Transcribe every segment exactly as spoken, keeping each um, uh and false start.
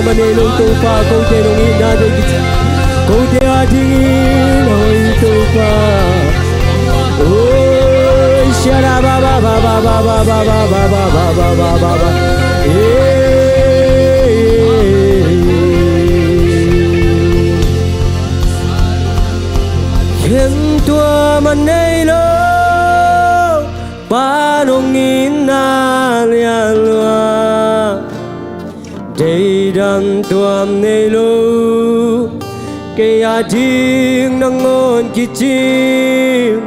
Manei lo Topa, kote nong itna deih kici, kote a dingin a hoih Topa. Oi, shada ba ba ba. Eh. Khen tua manei lo, Pa nong itna lian lua. Deidam tuam nei lo, kei a ding nangawn kicing.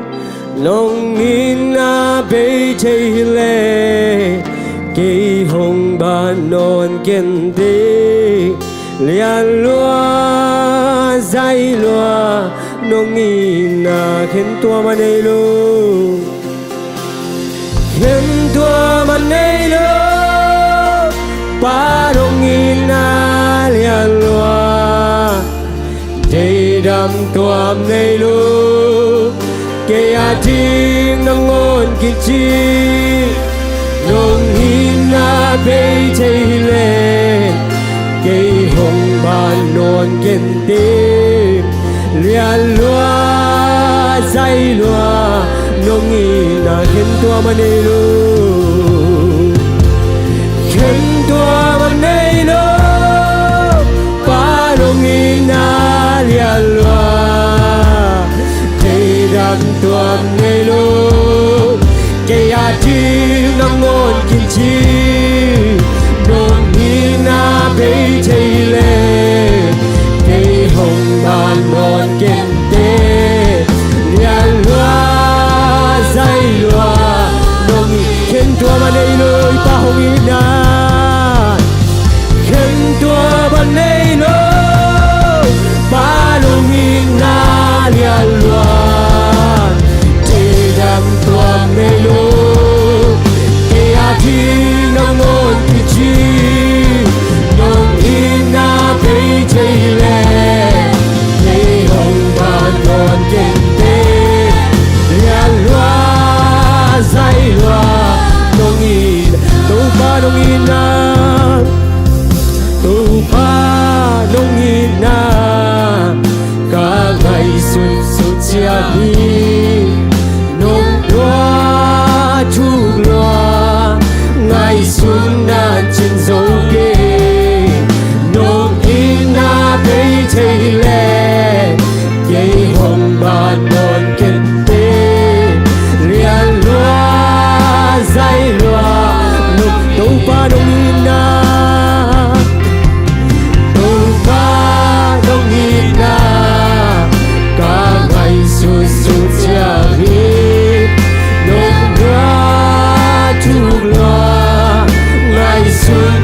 Nong itna bei thei le, kei hong ban nawn kente. Lian lua, zai lua, nong itna khen tua manei lo. Khen tua manei lo, Pa nong itna lian lua. Deidam tuam nei lo, kei a ding nangawn kici. Nong itna bei thei le, kei hong ban nawn kente. Lian lua, zai lua, nong itna khen tua manei lo. Khen tua manei lo, Pa nong itna lian lua. Deidam tuam nei lo, kei a ding nangawn kici. Nong itna bei thei le, kei hong ban nawn kente. Lian lua, zai lua, nong it, khen tua manei lo, Pa hong itna. Khen tua manei lo, Pa nong itna lian lua. Deidam tuam nei lo, kei a ding nangawn kici. Nong itna bei thei le, kei hong ban nawn kente. Lian lua, zai lua, nong it, Topa nong itna. Topa nong itna ka ngaihsut sut ciang hi. Nong tua thuk lua ngaihsutna cin zo kei. Nong itna bei thei le, kei hong ban nawn kente. Lian lua, zai lua, nong, Topa nong itna. Topa nong itna ka ngaihsut sut ciang hi. Nong tua thuk lua ngaihsut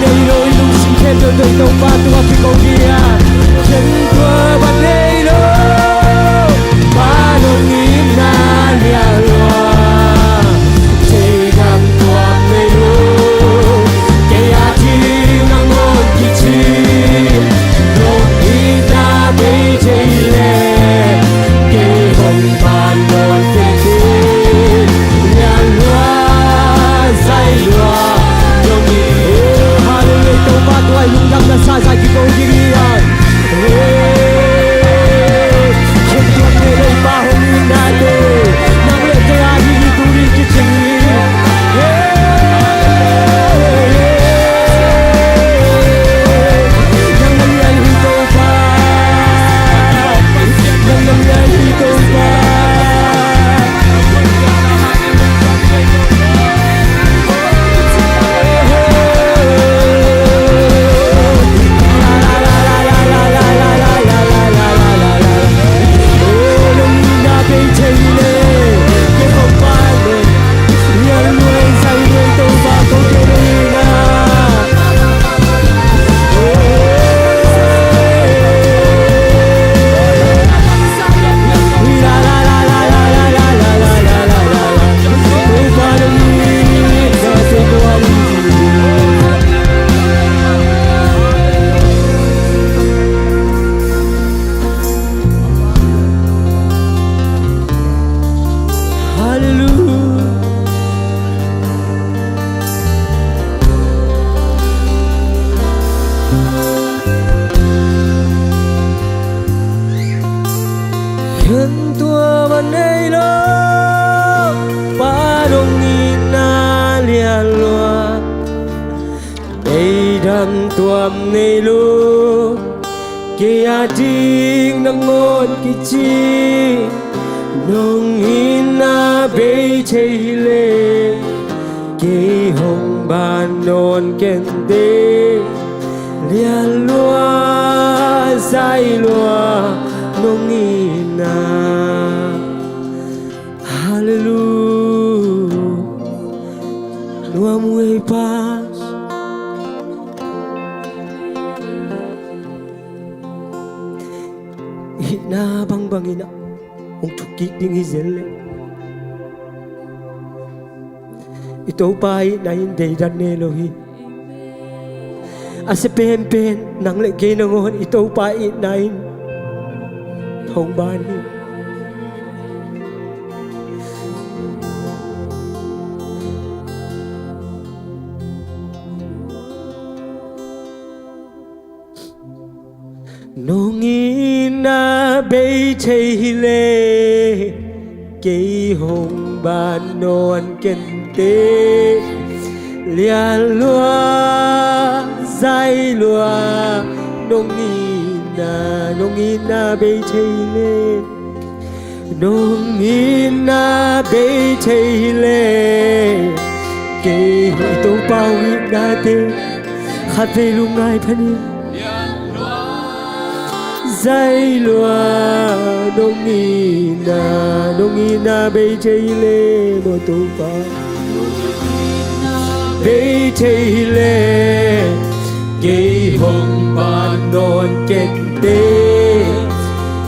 Nei lo i lungsim khempeuh tawh i Topa tungah kiko ding a, khentuam a nei lo Pa, nong itna lian lua. Thei dang tuam nei lo, kei a ding nangawn kici. Nong itna bei thei leh, kei hong pan nawn kei ding. Lian lua, zai lua, nong itna. Hallelujah, Topa tua i lungdamna sa zai kiko ding hi hang. Khentuam nei lo Pa hong itnate, nang le kei a ding hi tu ni kicing hi. Nang na lian hi Topa. Nang na lian hi Topa. Hallelujah. Khentuam a nei lo Pa, nong itna lian lua. Beidam tuam nei lo, kei a ding nangawn kici. Nong itna bei thei leh, kei hong ban nawn kei ding. Lian lua, zai lua, nong itna. Hallelujah. Nuam uh ei Pa. Hihna bangbang in ah hong thukik ding hi zel leh, i Topa itna in deidan nei lo hi. A sia penpen nang le kei nangawn i Topa itna in thong ban hi. Nong itna bei thei hi leh, kei hong ban nawn kei ding. Lian lua, zai lua, nong itna, nong itna bei thei hi leh. Nong itna bei thei hi leh, kei hong, i Topa hong itnate khatvei lungngai pha ni. Zai lua, nong itna, nong itna bei thei hi leh, maw Topa. Bei thei hi leh, kei hong ban nawn kei ding.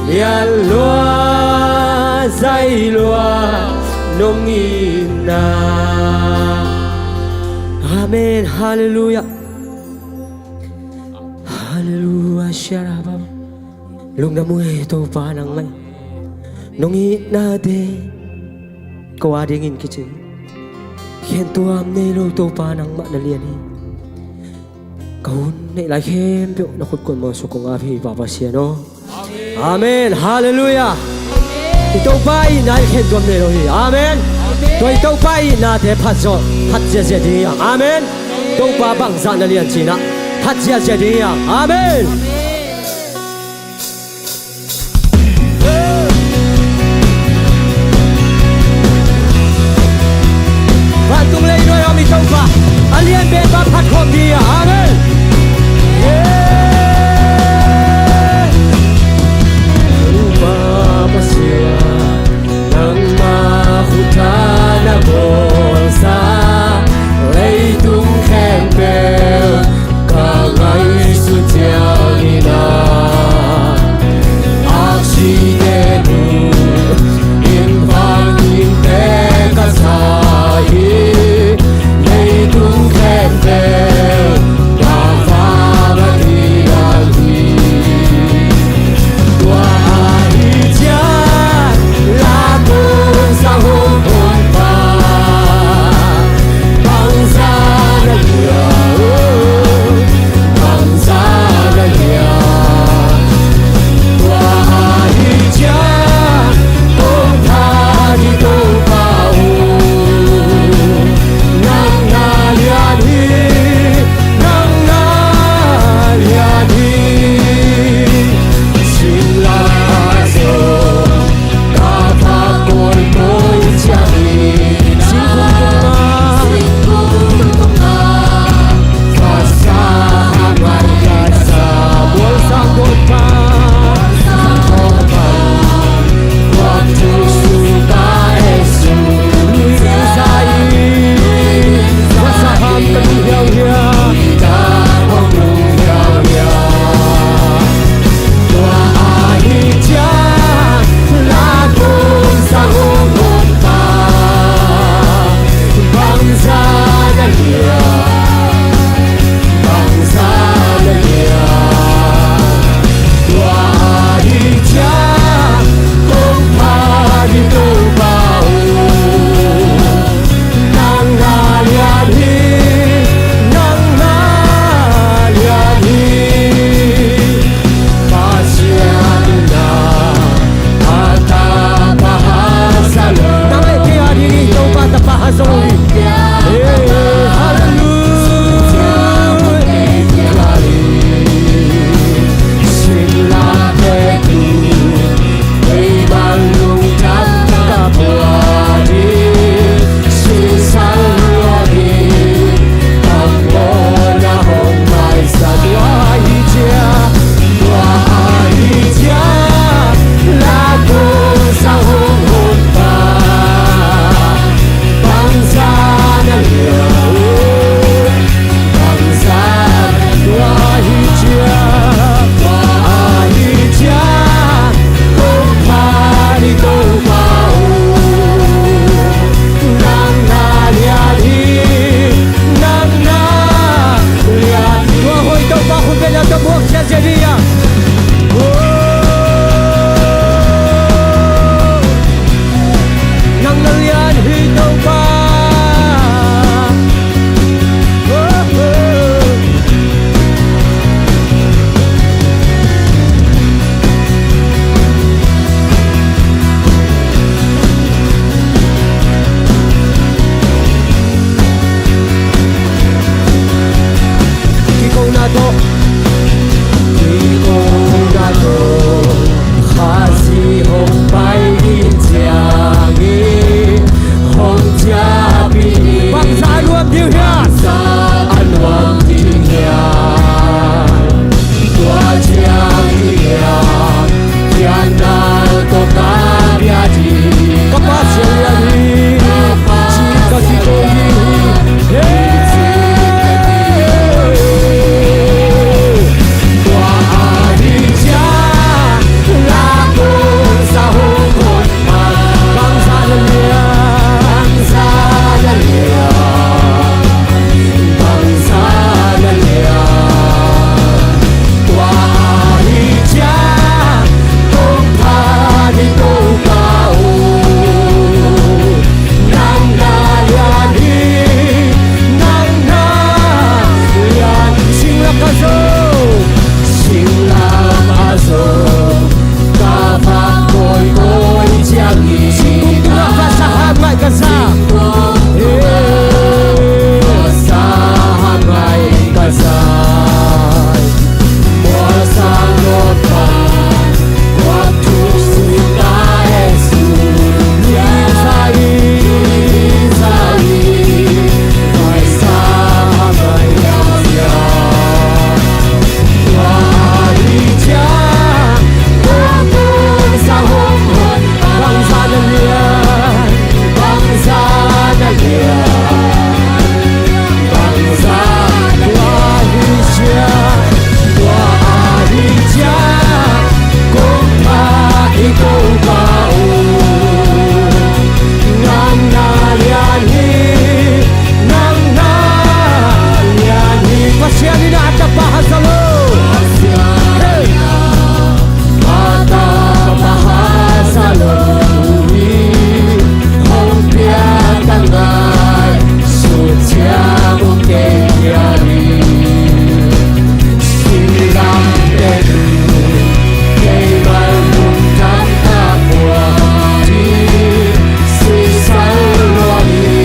Lian lua, zai lua, nong itna. Amen. Hallelujah. Hallelujah. Sharabam. Lungdam uh ei Topa nang mai. Nong itnate ko a dingin kici. Khentuam nei lo Topa nangmah na lian hi. Ka hun neih lai khempeuh na khut kuan mawngsuk kong ap hi Pa Pasian aw. Amen. Hallelujah. I Topa itna in khentuam nei lo hi. Amen. Tua i Topa itnate phat zawh, phat ziazia ding hi hang. Amen. Topa bangzah na lian ci-in ah phat ziazia ding hi hang. Amen. Vantung lei nuai a om i Topa a lian pen pa phat khawm ding hi. Amen. Yeah. Topa Pasian, nangmah khut tha'n na bawlsa leitung khempeuh Kiko na to, Khasi hong pai ding ciangin hong ciapih. Bangzah a nuam ding hiam? Bangzah a nuam ding hiam? Tua ciang hi hiam? Pianna tawh ka bia ding. Ka Pasian lian hi, ci ka kiko ding hi. Hey! Tua ahih ciang, la kong sa hong hon ma. Bangzah na lian, bangzah na lian, bangzah na lian. Tua ahih ciang, kong phat hi Topa aw. Nang na lian hi, nang na lian. Singlam a zong, singlam a zong, ka vak kawikawi ciangin. Singkung tungah kasa, hamngaih kasa. Singkung tungah kasa, hamngaih kasa. Bangzah na lian, bangzah na lian. Tua ahih ciang, tua ahih ciang, kong phat hi Topa aw. Nang na lian hi, nang na lian hi. Pasian in a tapa haza lo. Pasian in a tapa haza lo hi. Hong piak tangai, sut ciang hong kei piak hi. Singlamteh in kei malmun thamtah pua ding, sisal lua hi.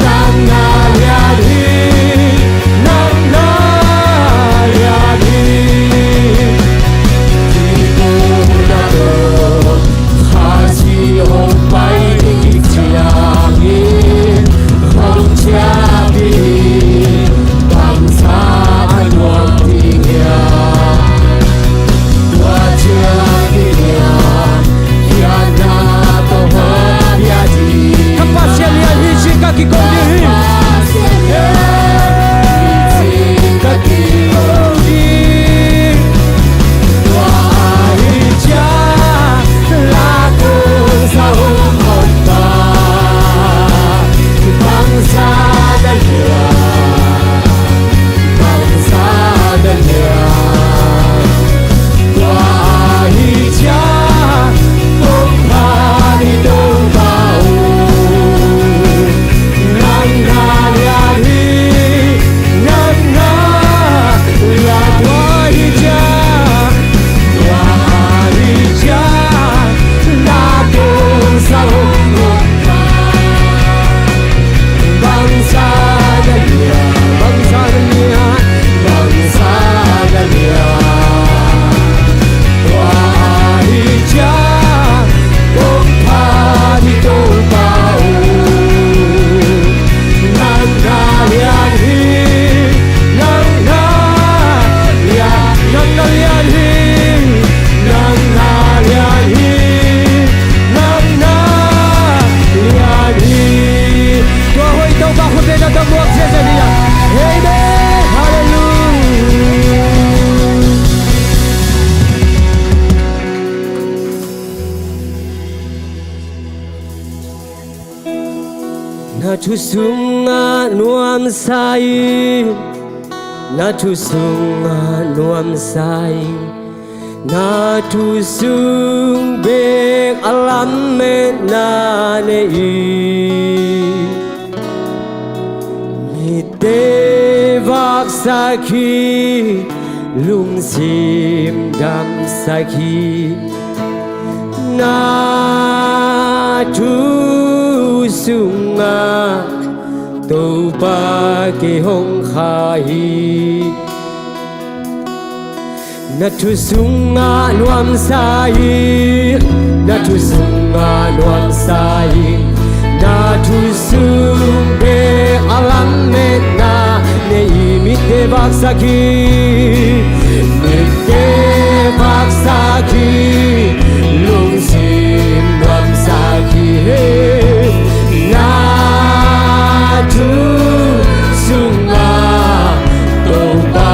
Nang na lian hi, nang na lian hi. Kiko na to, Khasi hong pai ding ciangin hong ciapih hi. Bangzah a nuam ding hiam? Tua ciang hi hiam? Pianna tawh ka bia ding. Ka Pasian lian hi ci ka kiko ding hi. Ka Pasian lian hi ci ka kiko ding. Tua ahih ciang, la kong sa hong hon ta. Bangzah na lian, bangzah na lian. Tua ahih ciang, kong phat hi Topa aw. Nang na lian hi, nang na lian. Tua ahih ciang, tua ahih ciang, la kong sa hong hon ta. Bangzah na lian, bangzah na lian, bangzah na lian. Tua ahih ciang, kong phat hi Topa aw. Nang na lian hi, nang na lian, nang na lian hi, nang na lian hi, nang na lian hi. Tua hoih Topa khut beng tawh muak ziahziah ni. Amen. Halleluiah. Na thu sungah nuamsa in, na thu sungah nuamsa in, Na thu sung bek a lametna nei hi. Mitte vaksak hi, lungsim damsak hi. Na thu sungah Topa kei hong kha hi. Na thu sungah nuamsa hi, na thu sungah nuamsa hi. Na thu sung bek a lametna nei hi. Mitte vaksak hi, mitte vaksak hi, lungsim nuamsak hi. Na thu sungah Topa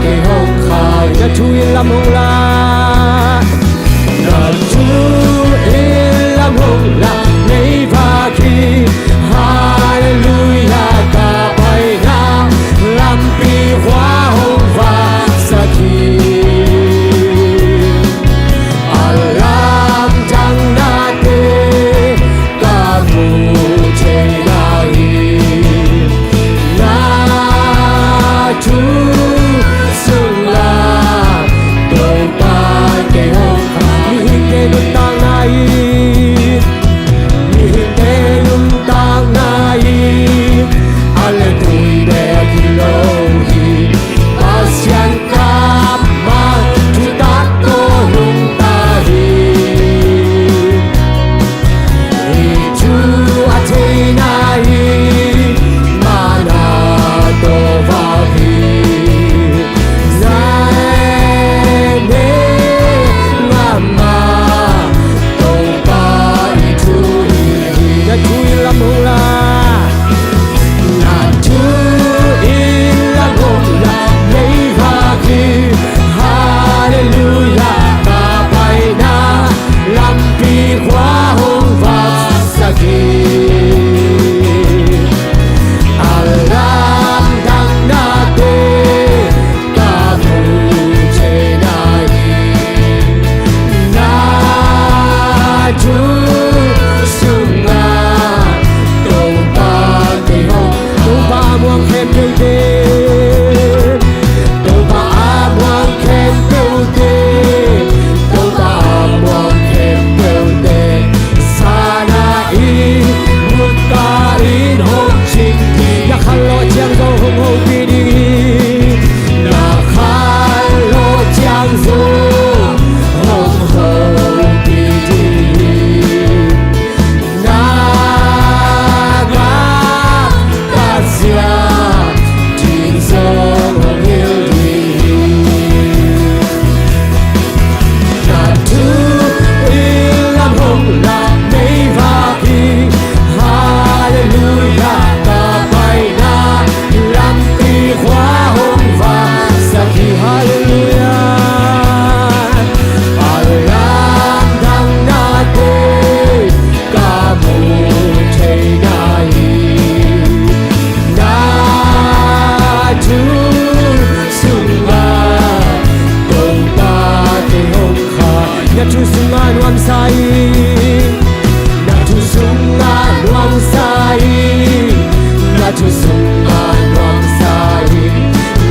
kei hong kha hi. Na thu in lam hong la, na thu in lam hong la, nei vak hi. Halleluiah, ka paina lampi khua hong vaksak hi. A lamdangnate ka mu thei lai hi. Na thu sungah Topa kei hong kha hi. Mihingte nuntakna hi, mihingte nuntakna hi. A le tui bek hi lo hi. Pasian kammal thutak tawh nungta hi. Hih thu a theihna hi, mana tawh vak hi. Na ne ngam a, Topa i thu hi. Na thu in lam hong la, na thu in lam hong la, nei vak hi. Halleluiah, ka paina lampi khua hong vaksak hi. A lamdangnate ka mu thei lai hi. Na thu sungah Topa kei hong, Topa a muang khempeuhte, Topa a muang khempeuhte, Topa a muang khempeuhte, sana in mutka in hong cing hi. Na khanlawh ciang zong hong hopih ding hi. Na khanlawh ciang zong hong hopih ding hi. Na gah Pasian ding zong hong hilh ding hi. Na thu in lam hong la, nei vak hi. Halleluiah, ka paina lampi khua hong vaksak hi. Halleluiah. A lamdangnate ka mu thei lai hi. Na thu sungah Topa kei hong kha. Na thu sungah nuamsa hi. Na thu sungah nuamsa hi. Na thu sungah nuamsa hi.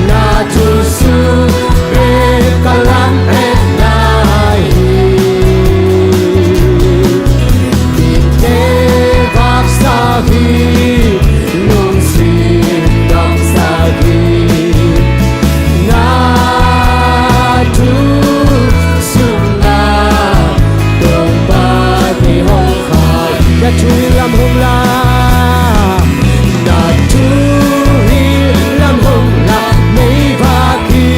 Na thu sung bek a lametna hi. Mitte vaksak hi, lungsim damsak hi. Na thu sungah Topa kei hong kha hi. Na thu in lam hong la, na thu in lam hong la, nei vak hi.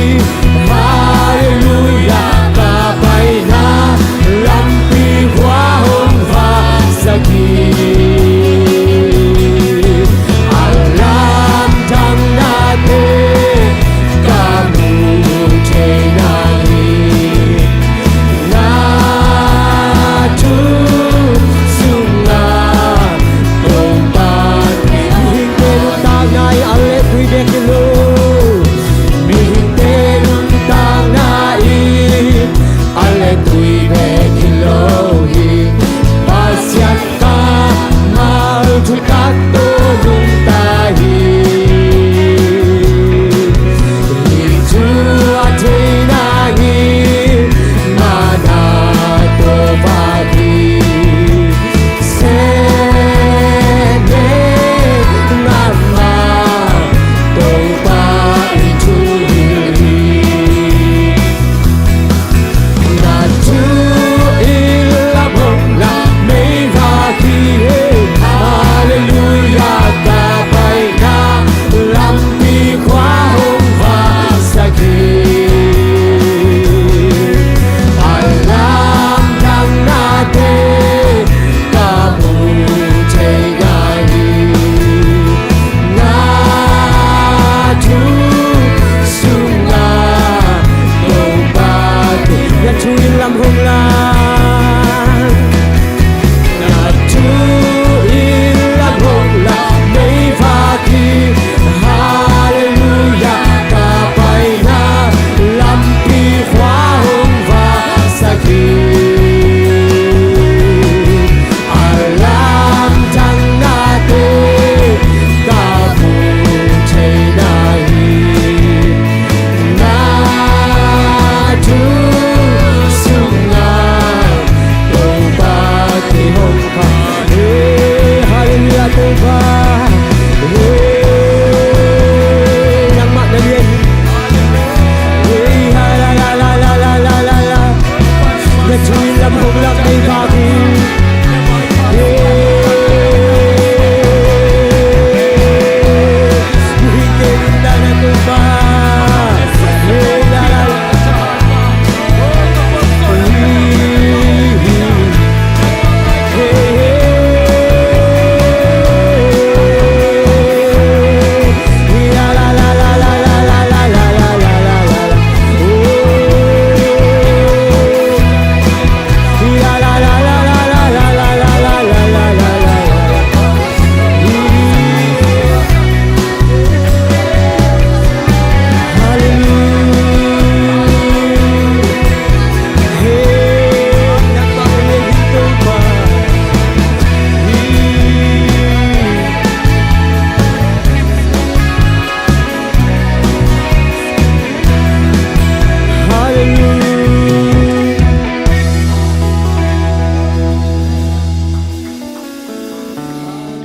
Halleluiah, ka paina lampi khua hong vaksak hi. A lamdangnate ka mu thei lai hi. Hong lang, na thu in lam hong lang, meivak hi. Halleluiah, ka paina lampi khua hong vak sak hi. A lamdang nate ka mu thei na hi. Na thu sungah Topa kihong kha. Hey, halleluiah, Topa. Hey, nangmah na lian. Hey, ha, la, la, la. Na thu in lam hong lang, meivak hi. Halleluiah.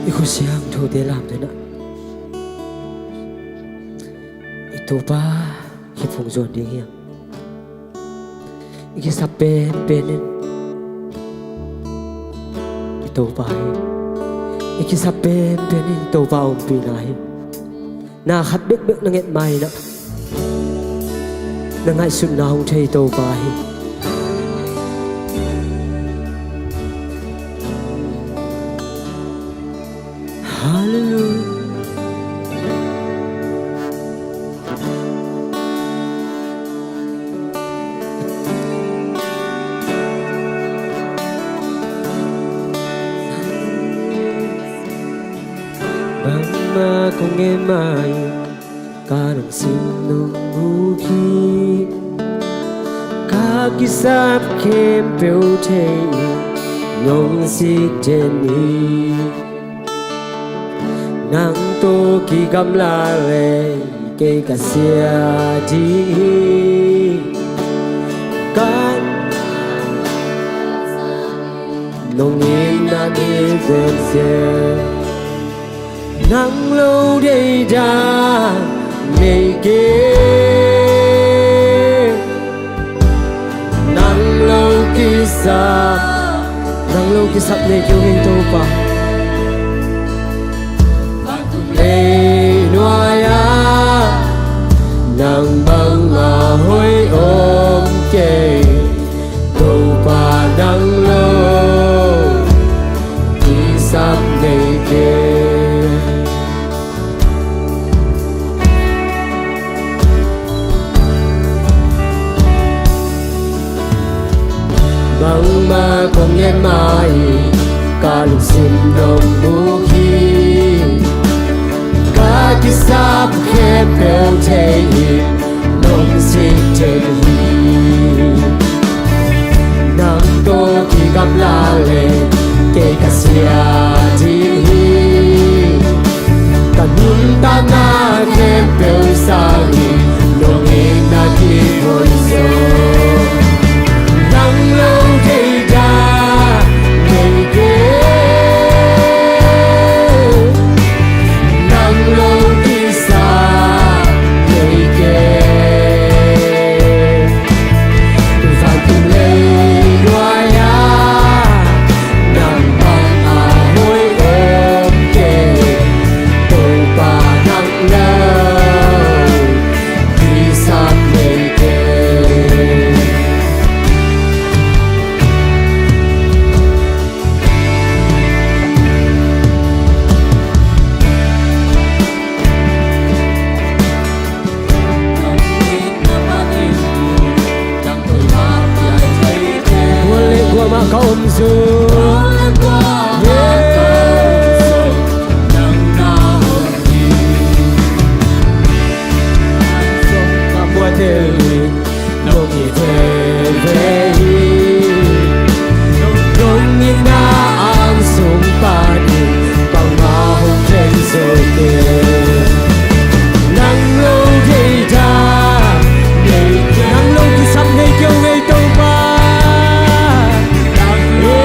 I khutsiangthote lamte na, i Topa kiphung zuan ding hiam? I kisap penpen in i Topa hi. I kisap penpen in i Topa ompihna hi. Na khat bekbek na nget ma-in ah, na ngaihsutna hong thei Topa hi. Halleluiah. Bangmah kong ngen ma-in ka lungsim nong buk hi. Ka kisap khempeuh thei-in nong sik den hi. Nang tawh kigamla leh kei ka sia ding hi. Ka nong itna kivui seh. Nang lo deihdan nei kei. Nang lo kisap, nang lo kisap nei kei ung ei Topa. Vantung lei nuai-ah nang bangmah hoih om kei. Topa nang lo kisap nei kei. Bangmah kong ngen ma-in ka lungsim nong buk hi. Ka kisap khempeuh thei-in nong sik den hi. Nang tawh kigamla leh kei ka sia ding hi. Ka nuntakna khempeuh sangin nong itna kivui seh. Nang lo deihdan nei kei. Nang lo kisap nei kei. Vantung lei nuai-ah nang bangmah hoih ka om zo. Ka buatel in nong it veve hi. Nong itna ang sung panin bangmah hong khen zo kei. Nang lo deihdan nei, nang lo kisam nei kei ung ei Topa. Nang lo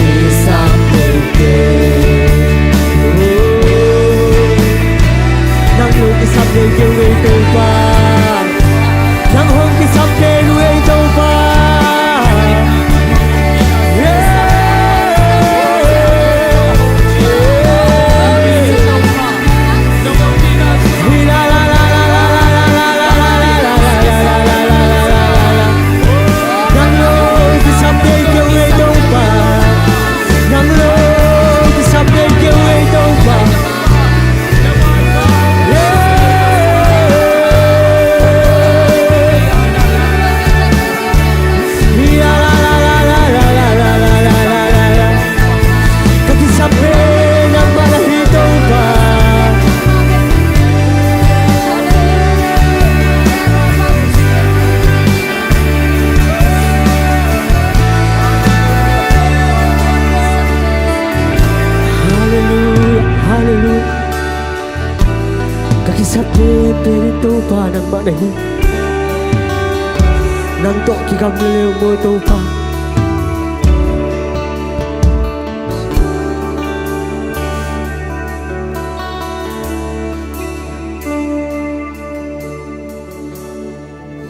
kisam nei kei ung ei. Nang lo kisam nei kei ung ei Topa. Nang hong kisam pen uh ei Topa. Nang lo kisam nei kei ung ei Topa. Nang lo kisam nei kei ung ei Topa. Halleluia, halleluia. Ka kisap penpen in Topa nangmah na hi. Nang tawh kigam lel maw Topa.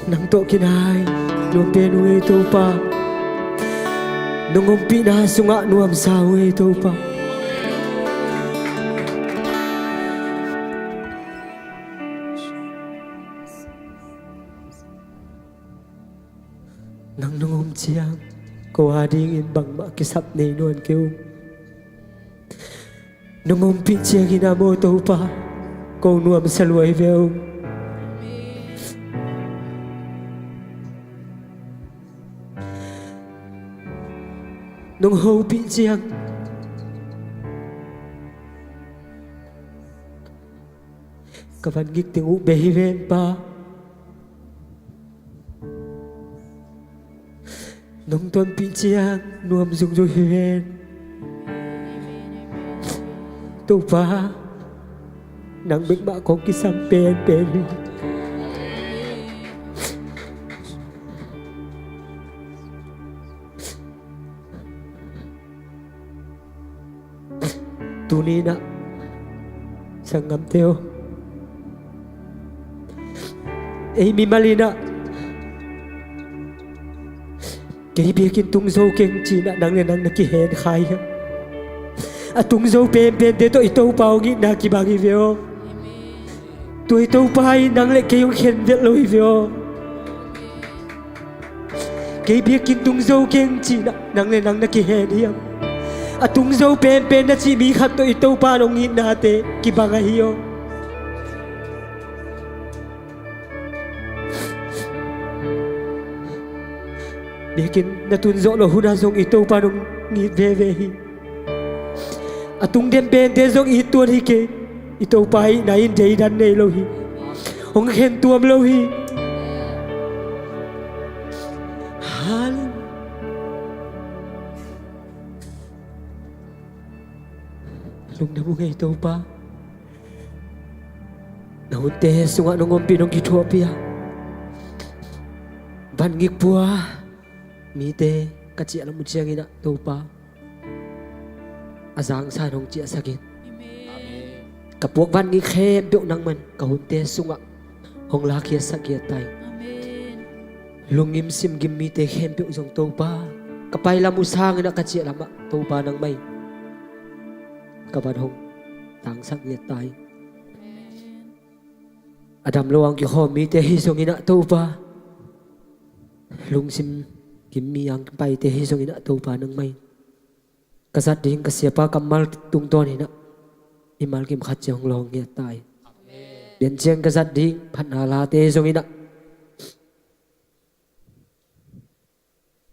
Nang tawh kinai nuam pen uh ei Topa. Nong ompihna sungah nuamsa uh ei Topa. Nang nong om ciang ko adingin bangmah kisap nei nuam kei ung. Nong ompih ciangin a maw Topa, ko nuamsa lua hi ve ung. Nong hopih ciang ka van ngik ding uh bei hi ven Pa. Nong tonpih ciang nuam zungzung hi ven. Topa, nang bek mah kong kisam penpen hi. Tuni-in ah sanggamte aw, ei mimal in ah kei biakinn tung zo keng ci-in ah nang le nang na kihen kha hi hang. A tung zo penpente tawh i Topa hong itna kibang hi ve aw. Tua i Topa in nang le kei hong khen vet lo hi ve aw. Kei biakinn tung zo keng ci-in ah nang le nang na kihen hi hang. A tung zo penpen na cih mi khat tawh i Topa in hong itnate kibang ahi aw. Biakinn na tun zawh loh hunah zong i Topa in hong it veve hi. A tung den pente zong it tuan hi kei. I Topa itna in deidan nei lo hi. Hong khen tuam lo hi. Halleluia. Lungdam ung ei Topa. Na hunte sungah nong ompih nong kithuahpih a, van ngik pua Mite ka ciah lam uh ciangin ah Topa, a zangsa in hong ciahsak in. Amen. Ka puak van ngei khempeuh nangman ka hunte sungah hong lakhiatsak giat ta in. Amen. Lungngim simgim mite khempeuh zong Topa, ka pai lam uh sangin ah ka ciah lamah Topa nangmah in ka van hong tangsak giat ta in. Amen. A dam lo a hong kikhawm mite hi zongin ah Topa, lungsim gim mi a hong paite hi zongin ah Topa nangmah in ka zat ding ka siapa kammal tungtawn in ah i malkim khat ciang hong lawng ngiat ta in. Amen. Piancil ka zat ding phatna late zongin ah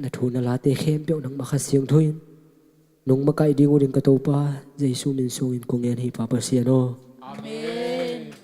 na thu na late khempeuh nangmah Kha Siangtho in nong makaih ding uh ding ka Topa Jesu min sungin kong ngen hi Pa Pasian aw. Amen.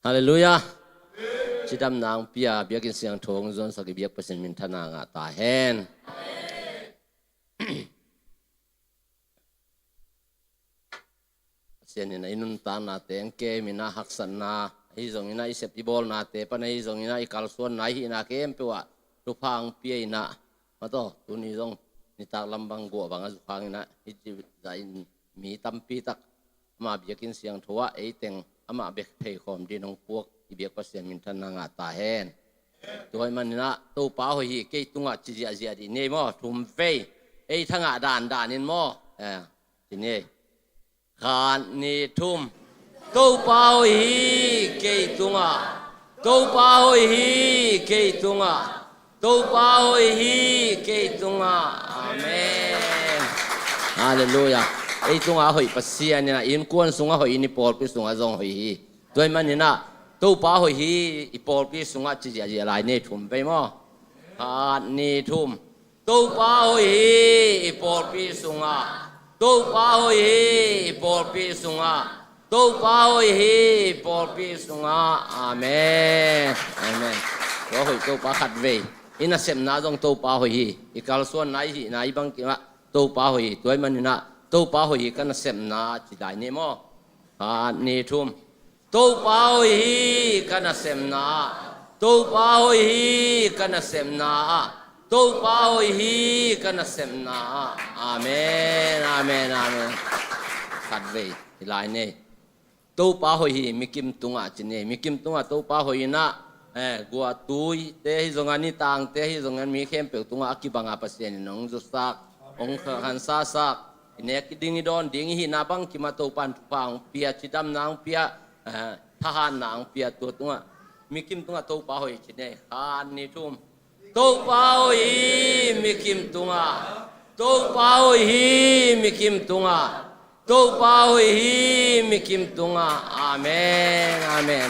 Halleluiah. Cidamna hong pia, biakinn siangtho hong zuansak i biak Pasian minthanna ngah ta hen. Pasian in ah i nuntaknate hong kem in ah haksatna ahi zongin ah i sep i bawlnate pan ahi zongin ah i kalsuanna i hihna khempeuh ah thupha hong pia in ah, mataw, tuni zong nitak lam bang guah bang a zukhang in ah hih ci zah in mi tampi tak ama biakinn siangtho ah ei teng amah bek pheikhawm dingin hong puak i biak Pasian minthanna ngah ta hen. Tua ahih manin ah Topa hoih hi kei tungah ci ziahziah dih ni ei maw, thum vei. Ei thangah dandan in maw, eh, ci ni ei. Khat, nih, thum. Topa hoih hi kei tungah. Topa hoih hi kei tungah. Topa hoih hi kei tungah. Amen. Halleluiah. Ei tungah a hoih Pasian in ah i innkuan sungah hoih in i pawlpi sungah zong hoih hi. Tua ahih manin ah Topa hoih hi, i pawlpi sungah ci ziahziah lai ni ei, thum vei maw. Khat, nih, thum. Topa hoih hi i pawlpi sungah. Topa hoih hi i pawlpi sungah. Topa hoih hi i pawlpi sungah. Amen. Amen. Tua hoih Topa khat vei. I nasepna zong Topa hoih hi. I kalsuanna i hihna i bangkim ah Topa hoih hi. Tua ahih manin ah Topa hoih hi ka nasepna ci lai ni ei maw. Khat, nih, thum. Topa hoih hi ka nasepna. Topa hoih hi ka nasepna. Topa hoih hi ka nasepna. Amen, amen, amen. Khat vei hi lai ni ei. Topa hoih hi mikim tungah ci ni ei. Mikim tungah Topa hoih in ah, eh, guahtuite hi zongin, nitangte hi zongin, mi khempeuh tungah a kibang a Pasian in hong zusak, hong khansasak, i nek i ding i dawn ding i hihna bangkim ah Topa in thupha hong pia, cidamna hong pia, eh, thahatna hong pia, tua tungah mikim tungah Topa hoih ci ni ei. Khat, nih, thum. Topa hoih hi mikim tungah. Topa hoih hi mikim tungah. Topa hoih hi mikim tungah. Amen, amen.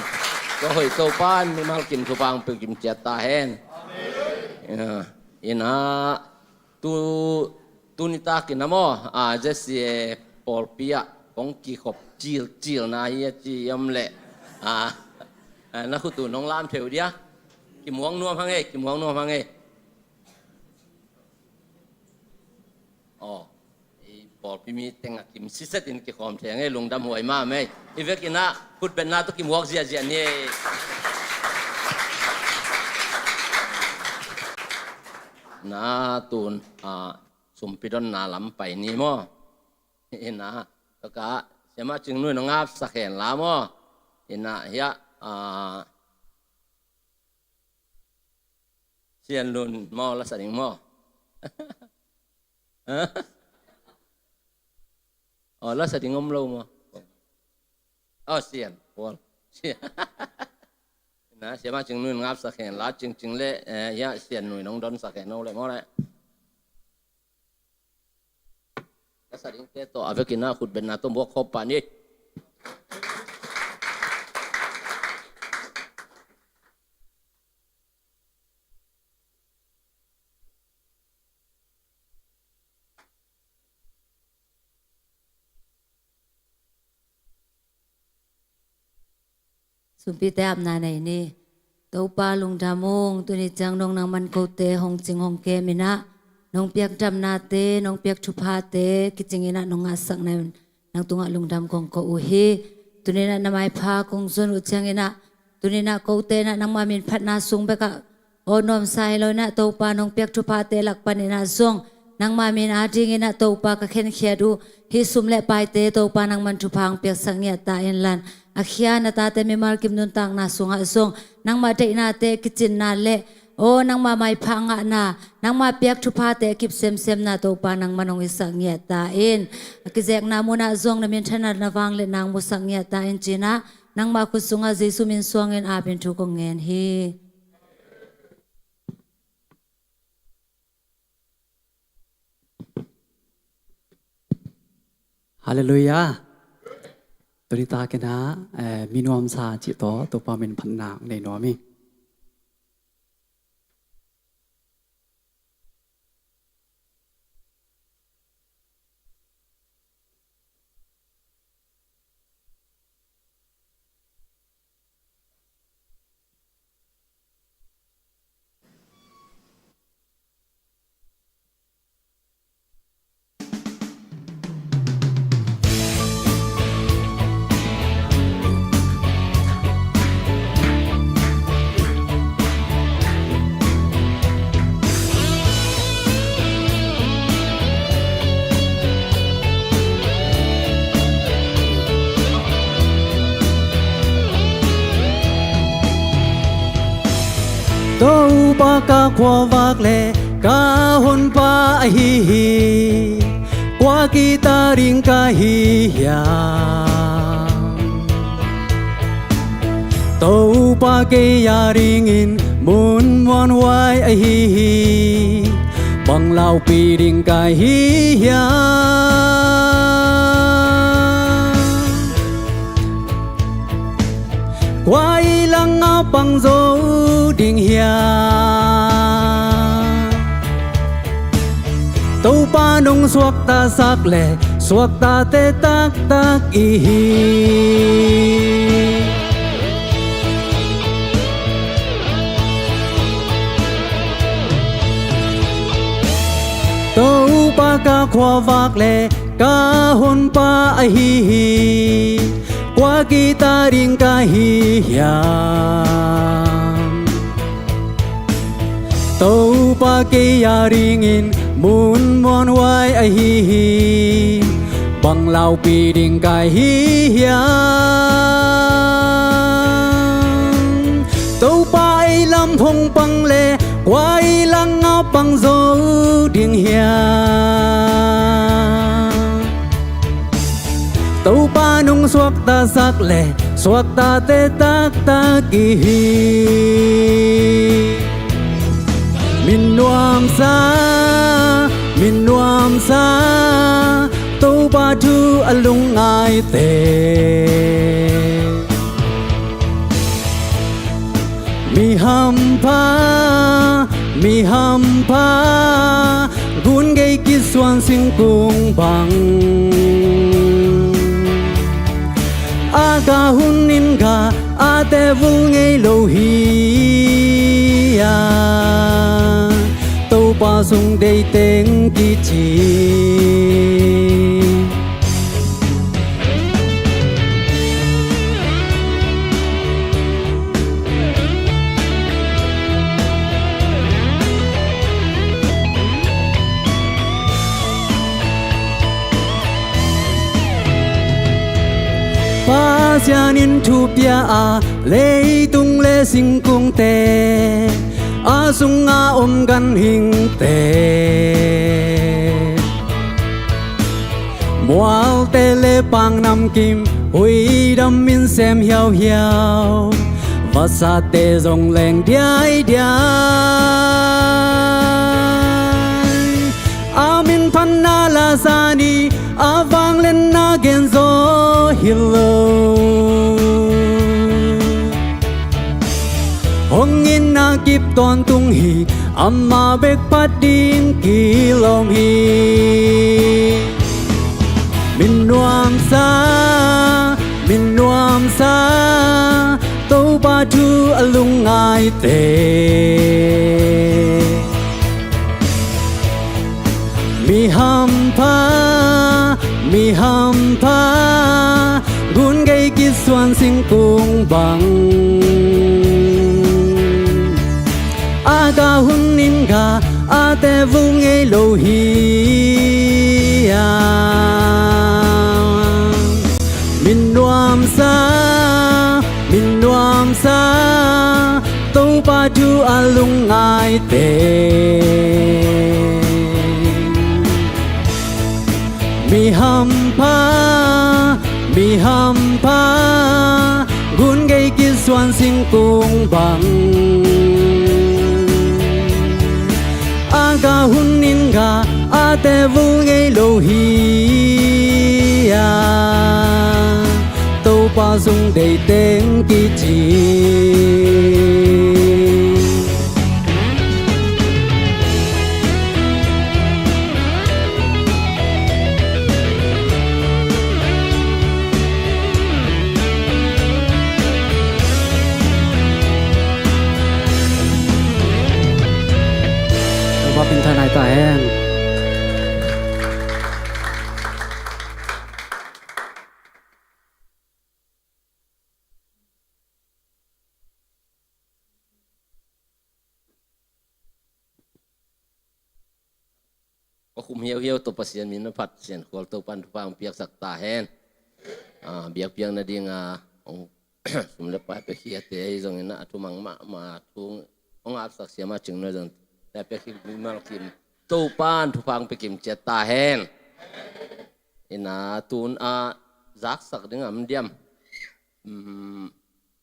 Tua hoih Topa in mimal kim thupha hong pia kim ciat ta hen. Amen. Ya, in ah tu, tuni takin ah maw, a, J C A pawlpi ah kong kikhop cilcilna hi a ci om leh, a, a, na khut uh nong lam thei uh dia. Kimuang nuam hang ei, kimuang nuam hang ei. Aw, i pawlpi mi teng a kim siset in kikhawm thei hang ei, lungdam huai mahmah ei. I vekin ah khutbetna tawh kimuak ziahziah ni ei. Na tun, a, sumpi donna lam pai ni maw. Ina, ka, Siamah Cing Nui nong apsak hen la maw. Ina, hiah, a, Sian Lun maw, la sa ding maw. Ha? Aw, la sa ding om lo maw. Aw, Sian Paul. Sian. Na, Siamah Cing Nui nong apsak hen la, Cing Cing le, eh, hiah Sian Nui nong donsak hen o le maw le. Ka sa dingte tawh a vekin ah khutbetna tawh muak khawm pah ni. Sumpite apna nei ni. Topa lungdam ung, tuni ciang nong nangman kote hong cing hong kem in ah, nong piak damnate, nong piak thuphate kicing in ah nong ngahsak na in nang tungah lungdam kong ko uh hi. Tuni in ah na maipha kong zon uh ciangin ah, tuni in ah kote in ah nangma min phatna sung bekah aw nuamsa hi lo in ah Topa nong piak thuphate lak panin ah zong nangma min adingin ah Topa ka khenkhiat uh hih sum le paite Topa nangman thupha hong piaksak ngiat ta in lan, a khia na tate mimal kim nuntakna sungah zong nangma deihnate kicinna le aw nangma maipha ngahna, nangma piak thuphate kip semsemna Topa nangman hong hisak ngiat ta in, a kizekna munah zong na minthanna na vangliatna hong musak ngiat ta in ci-in ah nangma khut sungah Jesu min suangin apin thu kong ngen hi. Halleluiah. Tuni takin ah, eh, mi nuamsa cih tawh Topa min phatna nei nuam hi. Topa ka khuavak le ka honpa ahi hi, kua kita ding ka hi hiam? Topa kei a dingin mun muanhuai ahi hi, bang laupi ding ka hi hiam? Kua i langah pang zo ding hiam? Topa nong suaktasak le suaktate taktak i hi. Topa ka khuavak le ka honpa ahi hi, kua kita ding ka hi hiam? Topa kei a dingin mun muanhuai ahi hi, bang laupi ding ka hi hiam? Topa ei lam hong pang le kua i langah pang zo ding hiam? Topa nong suaktasak le suaktate taktak i hi. Mi nuamsa, mi nuamsa, Topa thu a lungngaite. Mi hampha, mi hampha, gun gei kisuan singkung bang. A ka hun in ka a te vul ngei lo hi a, Topa sung dei teng kici. Pasian in thu pia a, leitung le singkungte, a sunga om ganhingte, mualte le pangnamkim huidam in sem hiauhiau, vasate zong leng diaidiai. A min phatna la sa ni, Tawntung hi, amah bek phat ding kilawm hi. Min nuamsa, min nuamsa, Topa thu a lungngaite. Mi hampha, mi hampha, gun gei kisuan singkung bang. A gah hun in gah a tevul ngei lo hi a. Min nuamsa, min nuamsa, Topa thu a lungngaite. Mi hampha, mi hampha, gun gei kisuan singkung bang. A gah hun in gah a tevul ngei lo hi a. Topa zong deih teng kici. Topa pinthanna hi ta hen. Ka khum hiauhiau tawh Pasian min a phat, Sian Khual Topan thupha hong piaksak ta hen. Ah, biakpiakna ding a hong sum le pai pia khiate ahi zongin a thumang mahmah thu hong apsak siam a cing nuai zong tua pia khim mimal kim Topan thupha hong pia kim ciat ta hen. Ina tun a zaksak ding a om diam. Um,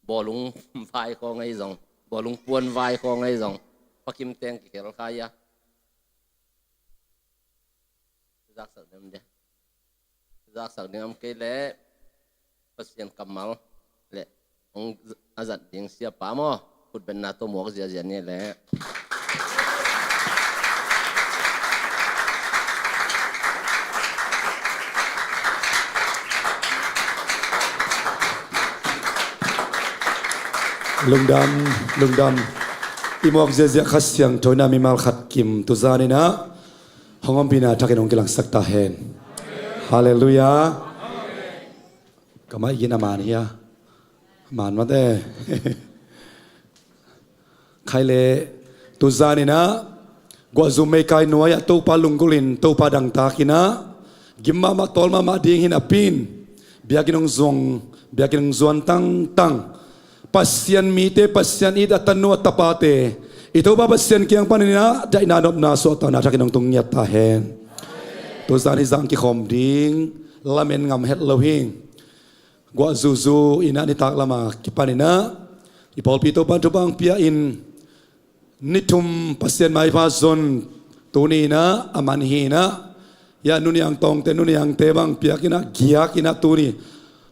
bawlung vai khawng ahi zong, bawlung puan vai khawng ahi zong, pakim teng kikhel kha ia. Zaksak ding om dia. Zaksak ding om kei leh Pasian kammal le hong a zat ding siapa maw, khutbetna tawh muak ziazia ni leh. Lungdam, lungdam. I muak ziazia Kha Siangtho in a mimal khat kim tu zan in a hong ompihna thakin hong kilangsak ta hen. Halleluiah. Kamah i gin a man hia? Man mate. Khai le tu zan in a guahzu meikai nuai ah Topa lunggulh in, Topa dangtak in a gim mahmah tawl mahmah ding hi napi in, biakinn hong zuang, biakinn hong zuan tangtang Pasian mite, Pasian it a tanu a tapate i Topa Pasian kiang panin a daihna nopna suahtakna thakin hong tung ngiat ta hen. Tu zan hih zang kikhawm ding lamen ngam het lo hi. Guah zuzu in a nitak lama kipan in a i pawlpi Topan thupha hong pia in ni thum Pasian maipha zon tuni in a a man hi in a, ia nuniang tawngte nuniangte bang piak in a giak in a tuni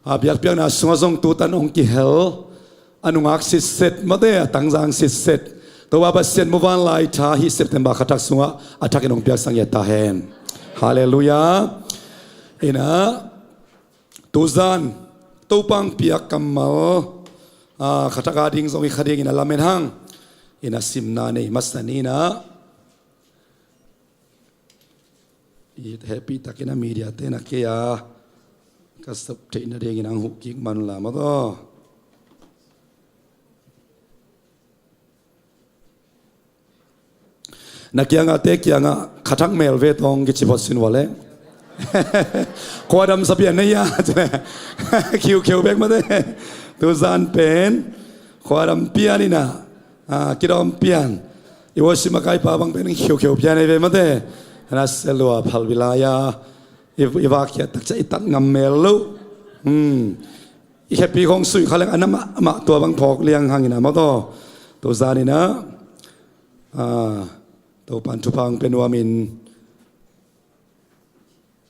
a biakpiakna sungah zong tutan hong kihel a nungak sitset mate a tangzang sitset Topa Pasian muvanlai tha hih September kha thak sungah a thakin hong piaksak ngiat ta hen. Halleluiah. In a tu zan Topa hong piak kammal a kha thak a ding zong hi kha ding in a lamen hang. In a simna nei masa ni in a i hehpih takin a media te na kei a ka sop theihna dingin ang huh kik man la maw taw. Na kiangah te kiangah kha thak mel ve tawng kici phot sin vua le. Khuadam sa pian na hia? Khiukheu bek mate. Tu zan pen khuadam pian in a, ah, kidawm pian. I worship makaipa bang pen khiukheu pian ei ve mate. Na selua phalbi lai a i, i vakhiat takciang i tat ngam mel lo. Hmm. I khepi khawng sui kha leng a na mahmah tua bang phawk liang hang in a maw taw. Tu zan in a, ah, Topan thupha hong pia nuam in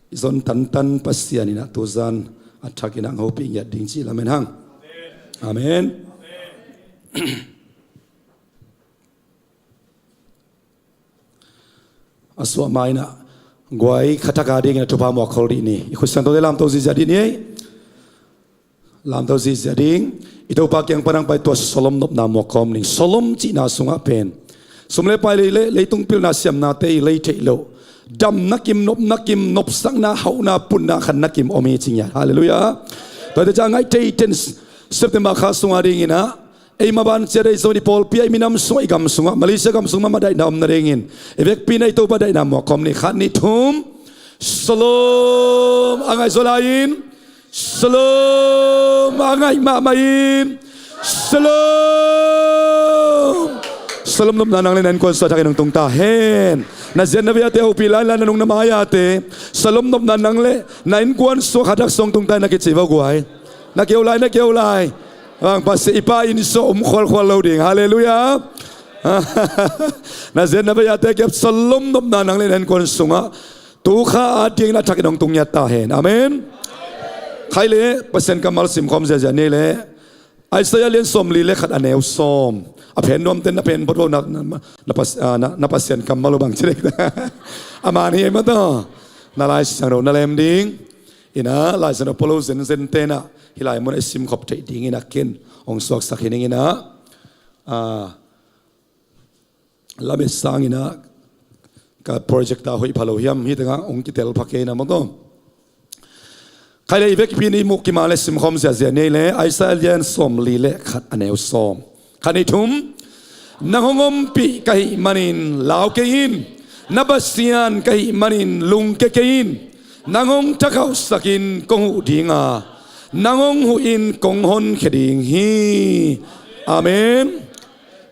i zon tantan Pasian in a tu zan a thakin hong hopih ngiat ding ci lamen hang. Amen. A suah ma-in ah guai khat thak a dingin a thupha muak khol dih ni. I khut siangthote lamto ziahziah dih ni ei. Lamto ziahziah ding. I Topa kiang pan hong pai tua Shalom nopna muak khawm ning. Shalom cihna sungah pen sum le pai lei le leitung pilna siamnate i lei theih loh, damna kim, nopna kim, nopsakna, hauhna, punna, khanna kim om hi ci ngiat. Halleluiah. Tuate ca ngaih thei ten September kha sungah dingin ah ei maban ciat ei zong i pawlpi ah, i minam sungah, i gam sungah, Malaysia gam sung mahmah daihna om nadingin, i vekpi in ah i Topa daihna muak khawm ni. Khat, nih, thum. Shalom. A ngaih zaw lai-in Shalom. A ngaih mahmah in Shalom. Shalom nopna nang le na innkuan sungah thak in hong tung ta hen. Na ziat na viate hopih lai-in la, na nung na mai-ate Shalom nopna nang le na innkuan sungah khat thak sung tung ta hen, na kici va guai. Na keu lai, na keu lai. Bang, Pasian, i Pa inn sungah om khualkhual lo ding. Halleluiah. Na ziat na viate kiap Shalom nopna nang le na innkuan sungah tu kha a dingin a thak in hong tung ngiat ta hen. Amen. Khai le Pasian kammal simkhawm ziahziah ni le, Isaiah lian sawmli le khat, a neu sawm. A phen nuamten na phen phot vo, na, na, na, pas-, ah, na, na Pasian kammal uh bang ci dek. A man hi ei mataw. Na Lai Siangtho na lem ding. Ina Lai Siangtho polo zenzen ten ah hih lai munah i simkhop theih dingin ah ken hong suaksak hi ning. Ina, ah, lamet sangin ah ka projector hoih pha lo hiam, hih tengah hong kitel pha kei na mawk aw. Khai le i vekpi in i muh kima le simkhawm ziahziah ni le, Isaiah lian sawmli le khat, a neu sawm. Khat, nih, thum. Nang hong ompih ka hih manin lau kei in. Na Pasian ka hih manin lungke kei in. Nang hong thakhauhsakin kong huh ding a, nang hong huhin kong honkhia ding hi. Amen.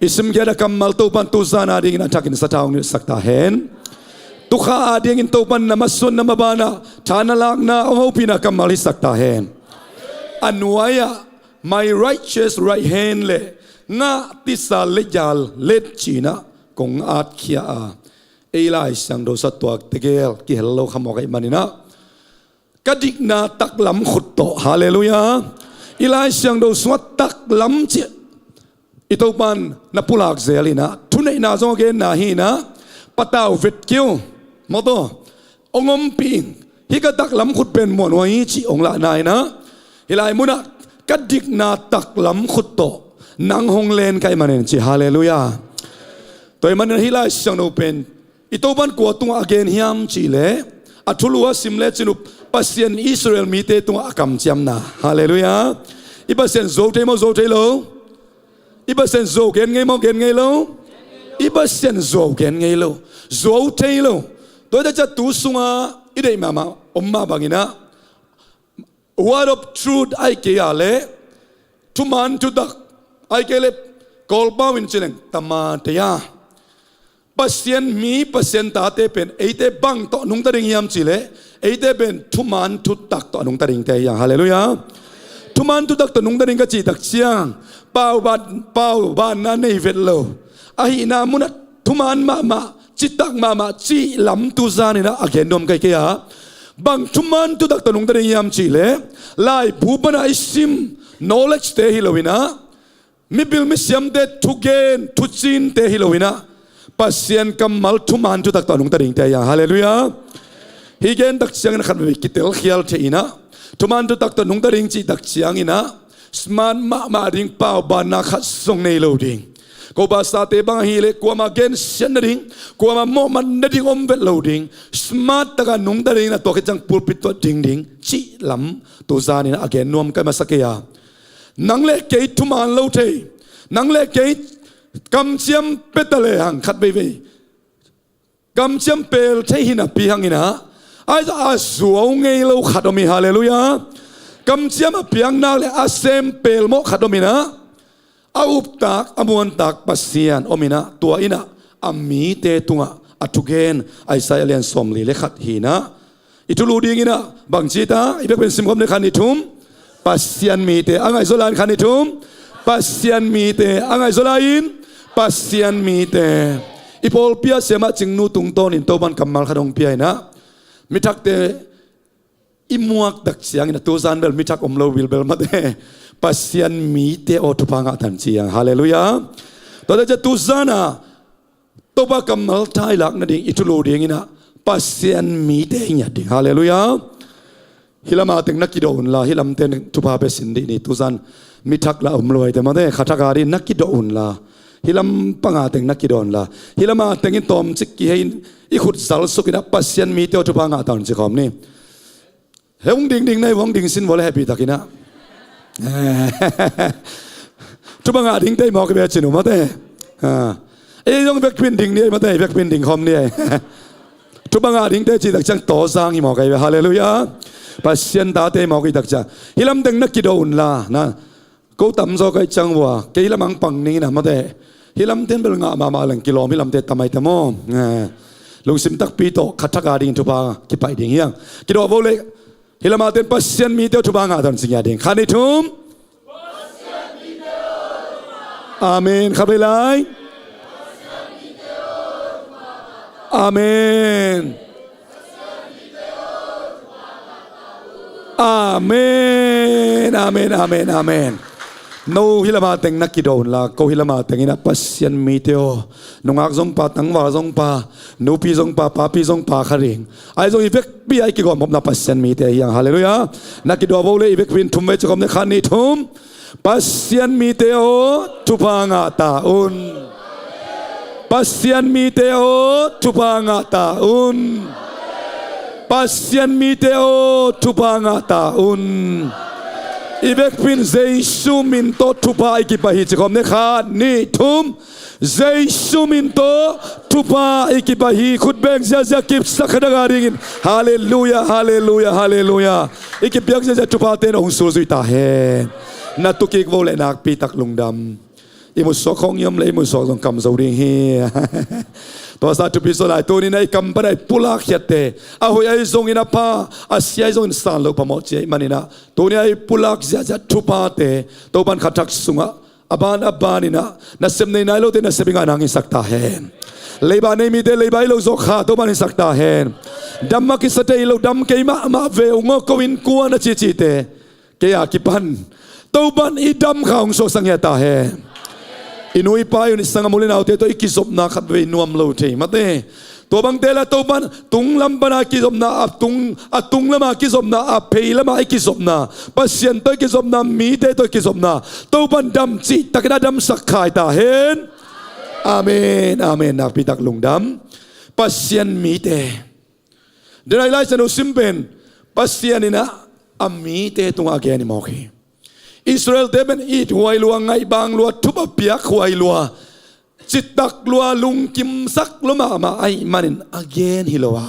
I simkhiat a kammal Topa'n tuzan a dingin a thakin sathau hong nilhsak ta hen. Tu kha a dingin Topa'n na masuan na maban ah tha na lakna hong hopihna kammal hisak ta hen. A nuai-ah, "My righteous right hand" le "ngah tisa le jal let" ci-in ah kong atkhia a, ei Lai Siangtho sungah tua tegel kihel lo kha mawk ahih manin ah, ka dikna taklam khut tawh. Halleluiah. I Lai Siangtho sungah taklam cih i Topa'n na pulak zel in ah, thuneihna zong a genna hi in ah, patau vet kei un, mawtaw, hong ompih in, hih ka taklam khut pen muanhuai hi cih hong lahna in ah, hih lai munah ka dikna taklam khut tawh nang hong len ka hih manin ci. Halleluiah. Tua ahih manin hih Lai Siangtho pen i Topa'n kua tungah a gen hiam cih leh, a thulu a sim lecin uh, Pasian Israel mite tungah a kamciamna. Halleluiah. I Pasian zuau thei maw, zuau thei lo? I Pasian zuau gen ngei maw, gen ngei lo? I Pasian zuau gen ngei lo, zuau thei lo. Tua hi ta ciang tu sungah i deih mahmah om mah bangin ah, word of truth ahih kei a leh, thuman thutak ahih kei leh, Kawlpau in ci leng tamateya. Pasian mi, Pasian tate pen eite bang tawh nungta ding hiam cih leh, eite pen thuman thutak tawh nungta dingte hi hang. Halleluiah. Thuman thutak tawh nungta ding ka cih tak ciang, pauban, paubanna nei vet lo, ahihna munah thuman mahmah, citak mahmah cih lam tuzan in ah a gen nuam ka hi kei a. Bang thuman thutak tawh nungta ding hiam cih leh, laibu pan a i sim knowledge-te hi lo in ah, mipil misiamte thugen thucinte hi lo in ah, Pasian kammal thuman thutak tawh nungta dingte hi hang. Halleluiah. Hih gen tak ciangin khat vei kitel khial thei in ah, thuman thutak tawh nungta ding cih tak ciangin ah, smart mahmah ding, paubanna khat zong nei lo ding. Ko pastor-te bang ahih leh kuamah gensiat nading, kuamah mawhmat nading om vet lo ding, smart takin nungta ding in ah, tua khit ciang pulpit tungah ding ding cih lam tuzan in ah a gen nuam ka hi masa kei a. Nang le kei thuman lo thei, nang le kei kamciam pia ta lehang khat veivei kamciam pel thei hi napi hangin ah, a, a zuau ngei lo khat om hi. Halleluiah. Kamciam a piang nak leh a sem pelmawh khat om in ah, a uptak, a muantak Pasian om in ah, tua in ah a mite tungah a thugen Isaiah lian sawmli le khat hi in ah, i thulu dingin ah bang ci ta, i vekpi in simkhawm ni. Khat, nih, thum. Pasian mite. A ngaih zaw lai-in, khat, nih, thum. Pasian mite. A ngaih zaw lai-in, Pasian mite. I pawlpi ah siamah Cingnu tungtawnin Topa'n kammal khat hong pia in ah, mi thakte i muak tak ciangin ah, tuzan bel mi thak om lo bilbel mate, Pasian mite aw thupha ngah tan ci hang. Halleluiah. Tua hi ta ciang tuzan a Topa kammal thailak nading i thulu dingin ah Pasian mite i ngiat ding. Halleluiah. Hih lama teng na kido unla, hih lamte thupha pia sin dih ni. Tuzan mi thak la um luaite mate, kha thak a dih na kido unla, hih lam panga teng na kido unla, hih lama tengin tawmcik kihei in i khut zalsuk in ah Pasian mite aw thupha ngah ta un ci khawm ni. Hei, hong ding ding na hi, hong ding sin vua le hehpih takin ah. Thupha ngah ding tei mawk i bia cin uh mate. Ei zong vekpin ding ni ei mate, vekpin ding khawm ni ei. Thupha ngah ding tei ci tak ciang tawzang hi mawk ei bia. Halleluiah. Pasian tate mawk i tak ciang hih lam teng na kido unla na. Ko tamzaw ka hih ciang vua kei lam ang pang ning in ah mate. Hih lamte in bel ngah mahmah leng kilawm hih lamte tam ai ta maw? Lungsim takpi tawh kha thak a ding thupha kipaih ding hiang. Kido vo le. Hih lama ten Pasian mite aw thupha ngah ta un ci ngiat ding. Khat nih thum. Amen. Khat vei lai. Amen. Amen, amen, amen, amen. No hih lama teng na kido unla, ko hih lama teng in ah Pasian mite aw, nungak zong pa, tangval zong pa, nupi zong pa, papi zong pa kha ding. Ahi zong i vekpi a i kigawm hopna Pasian mite hiang. Halleluiah. Na kido vo le, i vekpi in thum vei ci khawm ni, khat nih thum. Pasian mite aw thupha ngah ta un. Pasian mite aw thupha ngah ta un. Pasian mite aw thupha ngah ta un. I vekpi in Jesu min tawh thupha i kipaih hi ci khawm ni, khat nih thum. Jesu min tawh thupha i kipaih hi. Khut beng ziazia kipsak kha thak a dingin. Halleluiah, halleluiah, halleluiah. I kipiak ziazia thuphate in hong sulzui ta hen. Na tukik vo le nakpi tak lungdam. I musuak khawng i om le i musuak zong kam zo ding hi. Tua sa thupi suah lai tuni in ah i kam pan a i pulak khiatte, a hoih ahi zongin a pha, a sia ahi zongin san loh phamawh ci ahih manin ah tuni a i pulak ziahziah thuphate Topan kha thak sungah a ban a ban in ah nasep nei nai lote nasep i ngah nang i sak ta hen. Leiba nei mite leiba i lo zawh kha Topan i sak ta hen. Dam a kisate i lo dam kei mahmah ve ung aw, ko inn kuan a cihcihte kei a kipan Topan i dam kha hong suaksak ngiat ta hen. I nu i pa i hun i sanggamul i naute tawh i kizopna khat vei nuam lo thei mate. Tua bangte la Topan tung lam pana kizopna, a tung, a tung lama kizopna, a phei lama i kizopna, Pasian tawh i kizopna, mite tawh i kizopna Topan dam cihtakin a damsak khai ta hen. Amen, amen. Nakpitak lungdam. Pasian mite. Denai Lai Siangtho sim pen Pasian in ah a mite tungah a gen hi mawk hi. Israelte pen it huai lua, ngaihbang lua, thupha piak huai lua, citak lua, lungkimsak lua mahmah ahih manin a gen hi lo a,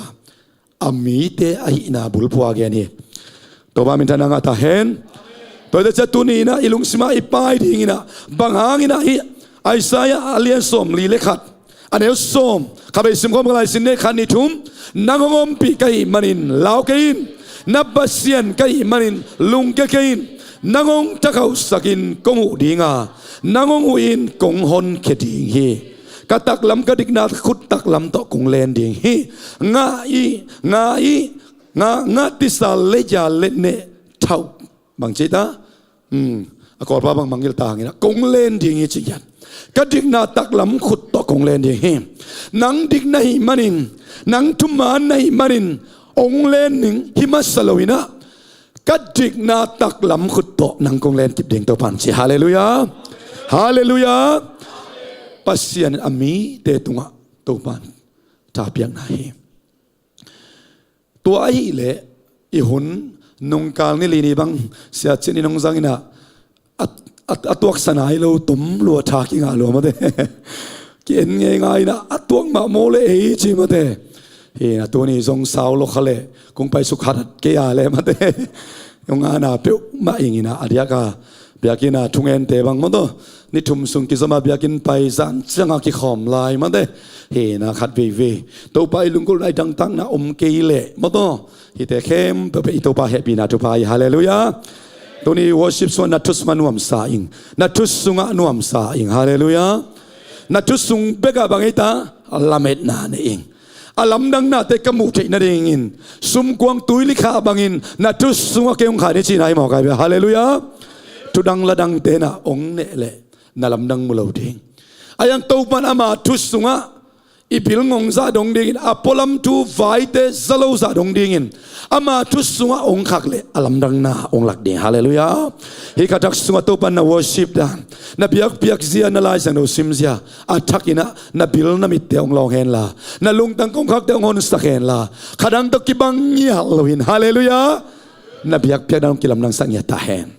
a mite ahihna bulphuh a gen hi. Topa minthanna ngah ta hen. Tua hi ta ciang tuni in ah i lungsimah i pai dingin ah bang hangin ah hih Isaiah a lian sawmli le khat, a neu sawm, kha bei sim khawm ka lai sin ne, khat nih thum. Nang hong ompih ka hih manin lau kei in. Na Pasian ka hih manin lungkia kei in. Nang hong thakhauhsakin kong huh ding a, nang hong huhin kong honkhia ding hi. Ka taklam, ka dikna khut taklam tawh kong len ding hi. Ngah i, ngah i, ngah, ngah tisa le ja le neh thauh. Bang ci ta? Hmm. A Kawlpa bang mangngilh ta hangin ah kong len ding hi ci hian. Ka dikna taklam khut tawh kong len ding hi. Nang dik na hih manin, nang thuman na hih manin hong len ning hi masa lo in ah, ka dikna taklam khut tawh nang kong len kip ding Topan ci. Halleluiah. Halleluiah. Pasian in a mite tungah Topan thapiakna hi. Tua ahih leh i hun nungkal ni li ni bang Sia Cin in hong zang in ah, a, a, a tuaksan ai lo tom lua, tha kingah lua mate. Ki-en ngeingai in ah a tuak mah maw le ei ci mate. Hi na tuni zong sau lo kha leh kong paisuk khat kei a le mate. Hong ana peuhmah ing in ah a diak a biakinn a thungente bang maw taw, ni thum sung kizom a biakinn pai zan ciang a kikhawm lai mate. Hi na khat veivei Topa i lunggulhna, i dangtakna om kei leh maw taw, hihte khempeuh pen i Topa hehpihna thupha hi. Halleluiah. Tuni worship sungah na thusung a nuamsa ing. Na thusung a nuamsa ing. Halleluiah. Na thusung bekah bang ei ta? Lametna nei ing. A lamdangnate ka muh theih nadingin sumkuang tuilikha bangin na thusung a kei hong kha ni cihna hi mawk ai ve. Halleluiah. Thudang ladangte na hong neh leh na lamdang mu lo ding. A hiang Topan ama thusungah i bil ngong zah dong dingin, a pualam thu vaite za lo zah dong dingin, ama thu sungah hong khak leh a lamdangna hong lak ding. Halleluiah. Hih khatak sungah Topa na worship dan, na biakpiak zia, na Lai Siangtho sim zia, a thakin ah na bil na mitte hong lawng henla, na lungtang kongkhakte hong honsak henla, kha dang tawh kibang ngial loin, halleluiah, na biakpiak dan hong kilamdangsak ngiat ta hen.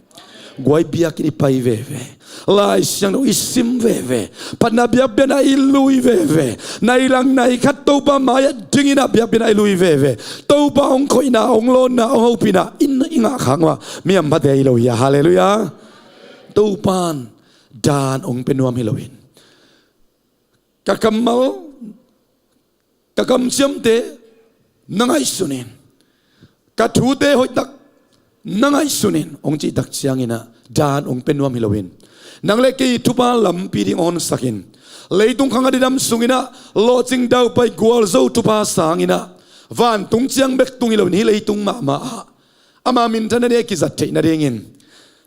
Guai, biakinn i pai veve, Lai Siangtho i sim veve, phatna biakpiakna i lui veve, nai lang nai khat Topa mai-ah dingin ah biakpiakna i lui veve, Topa hong koihna, hong lawnna, hong hopihna i ngah khak mah mi hamphate hi lo hi a, halleluiah. Topa'n dan hong pia nuam hi loin, ka kammal, ka kamciamte na ngaihsun in, ka thute hoihtak na ngaihsun in, hong cih tak ciangin ah dan hong pia nuam hi loin, nang le kei thupha lampi ding hong honsak in, leitung khang a didam sungin ah lawhcing daupai gualzo thupha sangin ah, vantung ciang bek tung hi loin, hih leitung mahmah ah ama minthanna ding a kizat theih nadingin,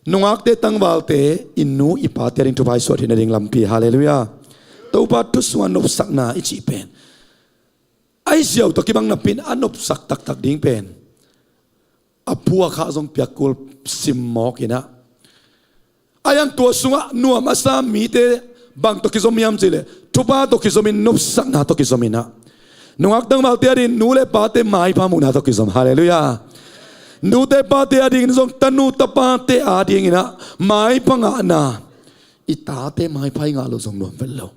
nungakte, tangvalte, i nu i pate ading thupha i suah theih nading lampi. Halleluiah. Topa thu sungah nopsakna i cih pen, a i ziau tawh kibang napi-in a nopsak taktak ding pen a phuakha zong piak kul sim mawk in ah, a hiang tua sungah nuam a sa mite bang tawh kizom hiam cih leh, thupha tawh kizomin, nopsakna tawh kizomin ah, nungak tangvalte adingin nu le pate maipha muhna tawh kizom. Halleluiah. Nute pate adingin zong tanu tapate adingin ah maipha ngahna, i tate maipha i ngah loh zong nuam vet lo.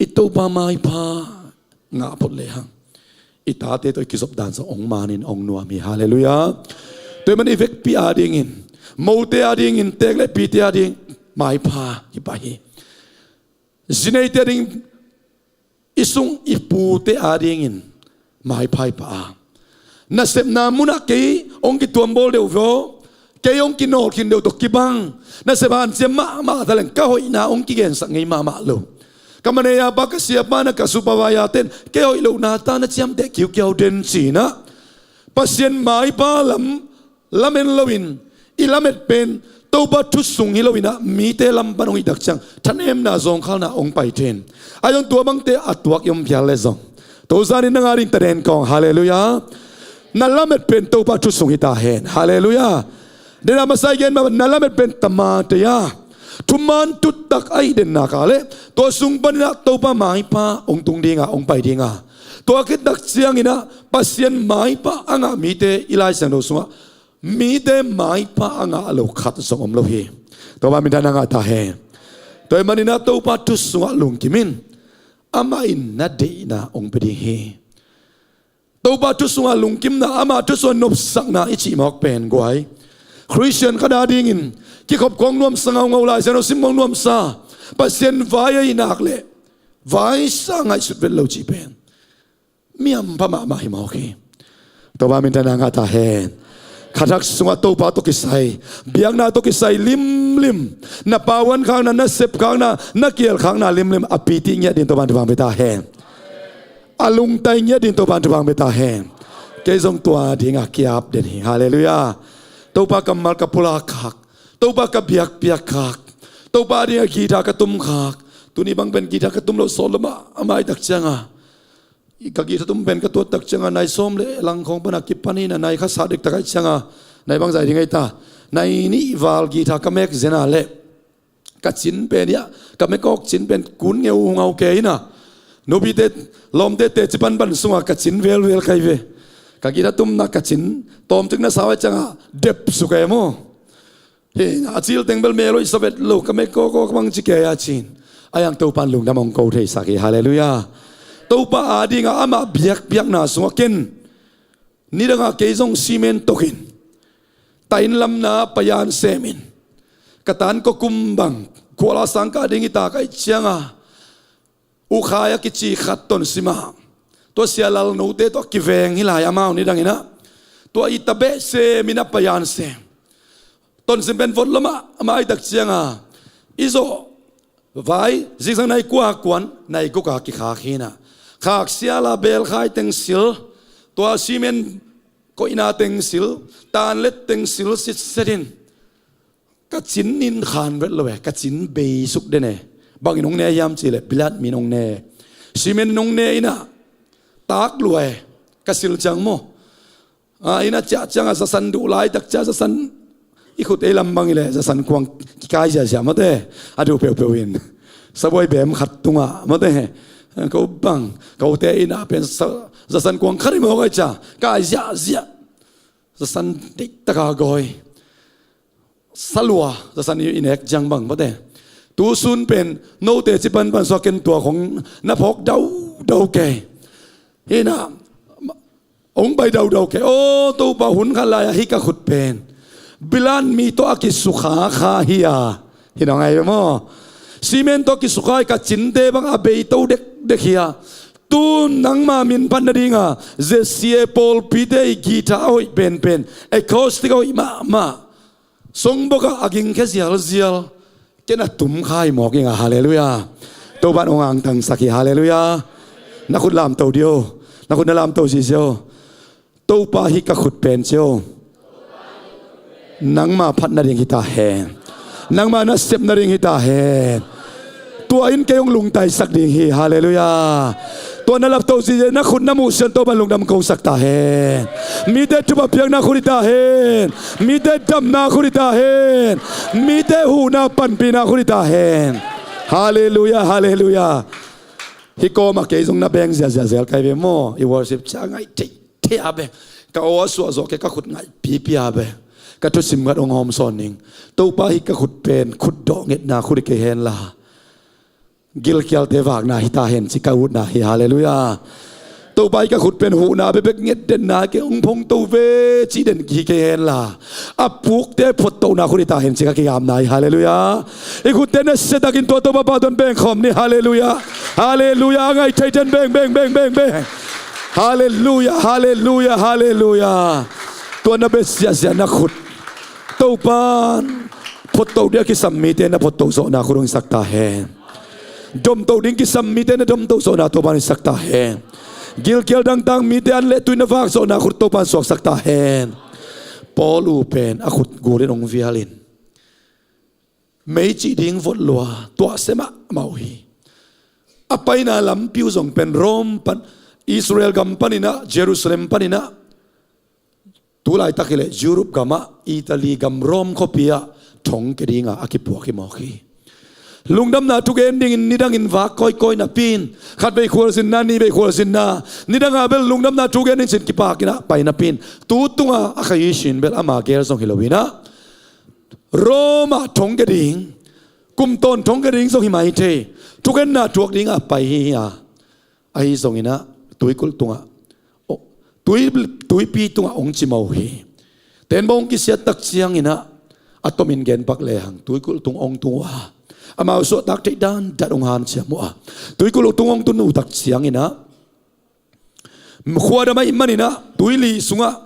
I Topa maipha ngah phot lehang, i tate tawh i kizop dan zong hong man in hong nuam hi. Halleluiah. Tua ahih manin i vekpi adingin, mote adingin, teek le pite ading maipha kipah hi. Zi neite ading, i sung i pute adingin maipha i pah a, nasepna munah kei hong kituambawl deuh vua, kei hong kinawlkhin deuh tawh kibang, nasep hanciam mahmah ta leng ka hoihna hong kigensak ngei mahmah lo. Ka manager pa, ka siapa na, ka supervisor ten kei hoih lohna ta na ciamteh kiukiau den ci-in ah, Pasian maipha lam lamen loin, i lamet pen Topa thu sung hi loin ah mite lam pan hong hih tak ciang thanemna, zawngkhalna hong pai thei in, a zong tua bangte a tuak i om phial leh zong, tu zanin nang ading taden kawng. Halleluiah. Na lamet pen Topa thu sung hi ta hen. Halleluiah. Dena masa i gen mah, na lamet pen tamatea thuman tuttak ahih den nak leh, tua sung panin ah Topa maipha hong tung ding a, hong pai ding a, tua khit tak ciangin ah Pasian maipha a ngah mite i Lai Siangtho sungah mite maipha a ngah lo khat zong om lo hi. Topa minthanna ngah ta hen. Tua ahih manin ah Topa thu sungah lungkim in, amah in na deihna hong pia ding hi. Topa thu sungah lungkimna, ama thu sungah nopsakna i cih mawk pen, guai, Khristian khat adingin kikhop khawng nuamsa ngaungau, Lai Siangtho sim khawng nuamsa, Pasian vai ahih nak leh vaisa ngaihsut vet lo cih pen mi hampha mahmah hi mawk hi. Topa minthanna ngah ta hen. Khatak sungah Topa tawh kisai, biakna tawh kisai limlim, na pauan khakna, na sep khakna, na kiel khakna limlim a piti ngiat dingin Topa in thupha hong pia ta hen. A lungtai ngiat dingin Topa in thupha hong pia ta hen. Kei zong tua dinga ki-ap den hi. Halleluiah. Topa kammal ka pulak khak, Topa ka biakpiak khak, Topa dinga guitar ka tum khak. Tuni bang pen guitar ka tum loh sawt lo mah, a mai tak cianga, ka guitar tum pen ka tuat tak cianga nai sawm le lang khawng pana kipan in a, nai kha sat dektak ahih cianga, nai bangzah ding ei ta, nai nih val guitar ka mek zen a leh, ka cin pen hiah, ka mekawk cin pen kun ngeu hungau kei in a, nupite, lawmte teci panpan sungah ka cin velvel kai ve. Ka guitar tumna ka cin tawmcik na sau ahih cianga dep suk e maw. Hi, a cil teng bel mel hoih sa vet lo, ka mekawk aw ka bangci kei a cin. A hiang Topa in lungdam hong ko theisak hi. Halleluiah. Topa adinga amah biakpiakna sungah ken nidanga kei zong cement tokin, ta inn lamna payan semin, ka tan kua kum bang khuala sang kah ding hi ta ka hih cianga, Ukhai a kici khat tonsim ah, tua Sia Lalnote tawh a kiveng hi lai, amau nidangin ah tua i ta behsem in a payan sem. Tonsim pen vot lo mah, amah ahih tak cianga i zawh vai zingsang nai kua kuan nai guk a kikhak hi in ah, khak sial a belkhai teng sil, tua cement koihna teng sil, tanlet teng sil sitset in, ka cin in khan vet lo e, ka cin bei suk den e. Bangin hong ne hiam cih leh bilat min hong ne. Cement nong ne in ah, tak lua e, ka sil ciang maw. Ah, in ah ciah ciangah zasan duh laitak ciah zasan i khut ei lam bang i leh zasan kuang kikai ziahziah mate, a duh peuhpeuh in. Sabuai bem khat tungah mate, ko bang, kote in ah pen sa-, zasan kuang khat i mawk ai ciah kai ziahziah. Zasan deihtaka gawi. Salua, zasan i nek ciang bang mate. Tusun pen note ci panpan suak ken tua khong na phawk daudau kei. Hi na, ong bai daudau kei. O Topa, hun khat lai-ah hih ka khut pen bilan mi tawh a kisukha kha hi a. Hi na ngai ve maw? Cement tawh kisukha hi, ka cinte bang a beito dekdek hi a. Tun nangma min phat nadinga Z C A pawlpite i guitar a hoih penpen, acoustic a hoih mahmah, songbok ah a gingkhia zialzial, ken a tum kha hi mawk ing a. Halleluiah. Topa in hong angtangsak hi. Halleluiah. Na khut lamto dih o. Na khut na lamto ziahziah o. Topa, hih ka khut pen ci o, nangma phat nading hi ta hen. Nangma na sep nading hi ta hen. Tua in kei hong lungtaisak ding hi. Halleluiah. Tua na lapto ziahziah, na khut na muh sian Topa in lungdam kosak ta hen. Mite thupha piakna khut hi ta hen. Mite damna khut hi ta hen. Mite huhna panpihna khut hi ta hen. Halleluiah, halleluiah. Hih kawmah kei zong na beng ziahziah zel kai ve maw? I worship ciah ngaih theihtheih a beng. Ka aw a suah zawh kei, ka khut ngaih pipi a beng. Ka thusim khat hong hawmsawn ning. Topa, hih ka khut pen khut dawh ngetna khut hi kei henla, gilkialte vakna hi ta hen ci ka utna hi. Halleluiah. Topa, hih ka khut pen huhna bekbek ngetdetna kei hong phongto ve cih den hi kei henla, a pukte phottohna khut hi ta hen ci ka kigamna hi. Halleluiah. I khutte nasiatakin tua Topa pahtawi-in bengkhawm ni. Halleluiah. Halleluiah. A ngaih theiten beng, beng, beng, beng, beng. Halleluiah, halleluiah, halleluiah. Tua na bia ziahziah na khut, Topa in phottoh ding a kisam mite na phottoh zawhna khut hong hisak ta hen. Domtoh ding kisam mite na domtoh zawhna Topa in hisak ta hen. Gilkial dangtak mite an le tui na vak zawhna khut Topa in suaksak ta hen. Paul uh pen a khut gul in hong vial in, mei cih ding vot lua, tuahsia mahmah uh hi. A paina lampi uh zong pen Rome pan, Israel gam panin ah, Jerusalem panin ah, tu laitak hileh Europe gamah, Italy gam Rome khuapi ah thongkia dinga a kipuak hi mawk hi. Lungdamna thugen dingin nidangin vak kawikawi napi in, khatvei khualzinna, nihvei khualzinna, nidangah bel lungdamna thugen ding ci-in kipak in ah pai napi in, tu tungah a kha hi sin bel ama gel zong hi lo in ah, Rome ah thongkia ding, kumtawn thongkia ding zong hi mai thei, thugenna thuak dingah pai hi a. Ahi zongin ah tuikulh tungah, oh, tui, tuipi tungah hong cimawh uh hi. Tenbaw hong kisiat tak ciangin ah a tomin genpak lehang tuikulh tung hong tung uh a, amau suahtak theih dandan hong hanciam uh a, tuikulh tung hong tun uh tak ciangin ah, khuadam ahih manin ah tuili sungah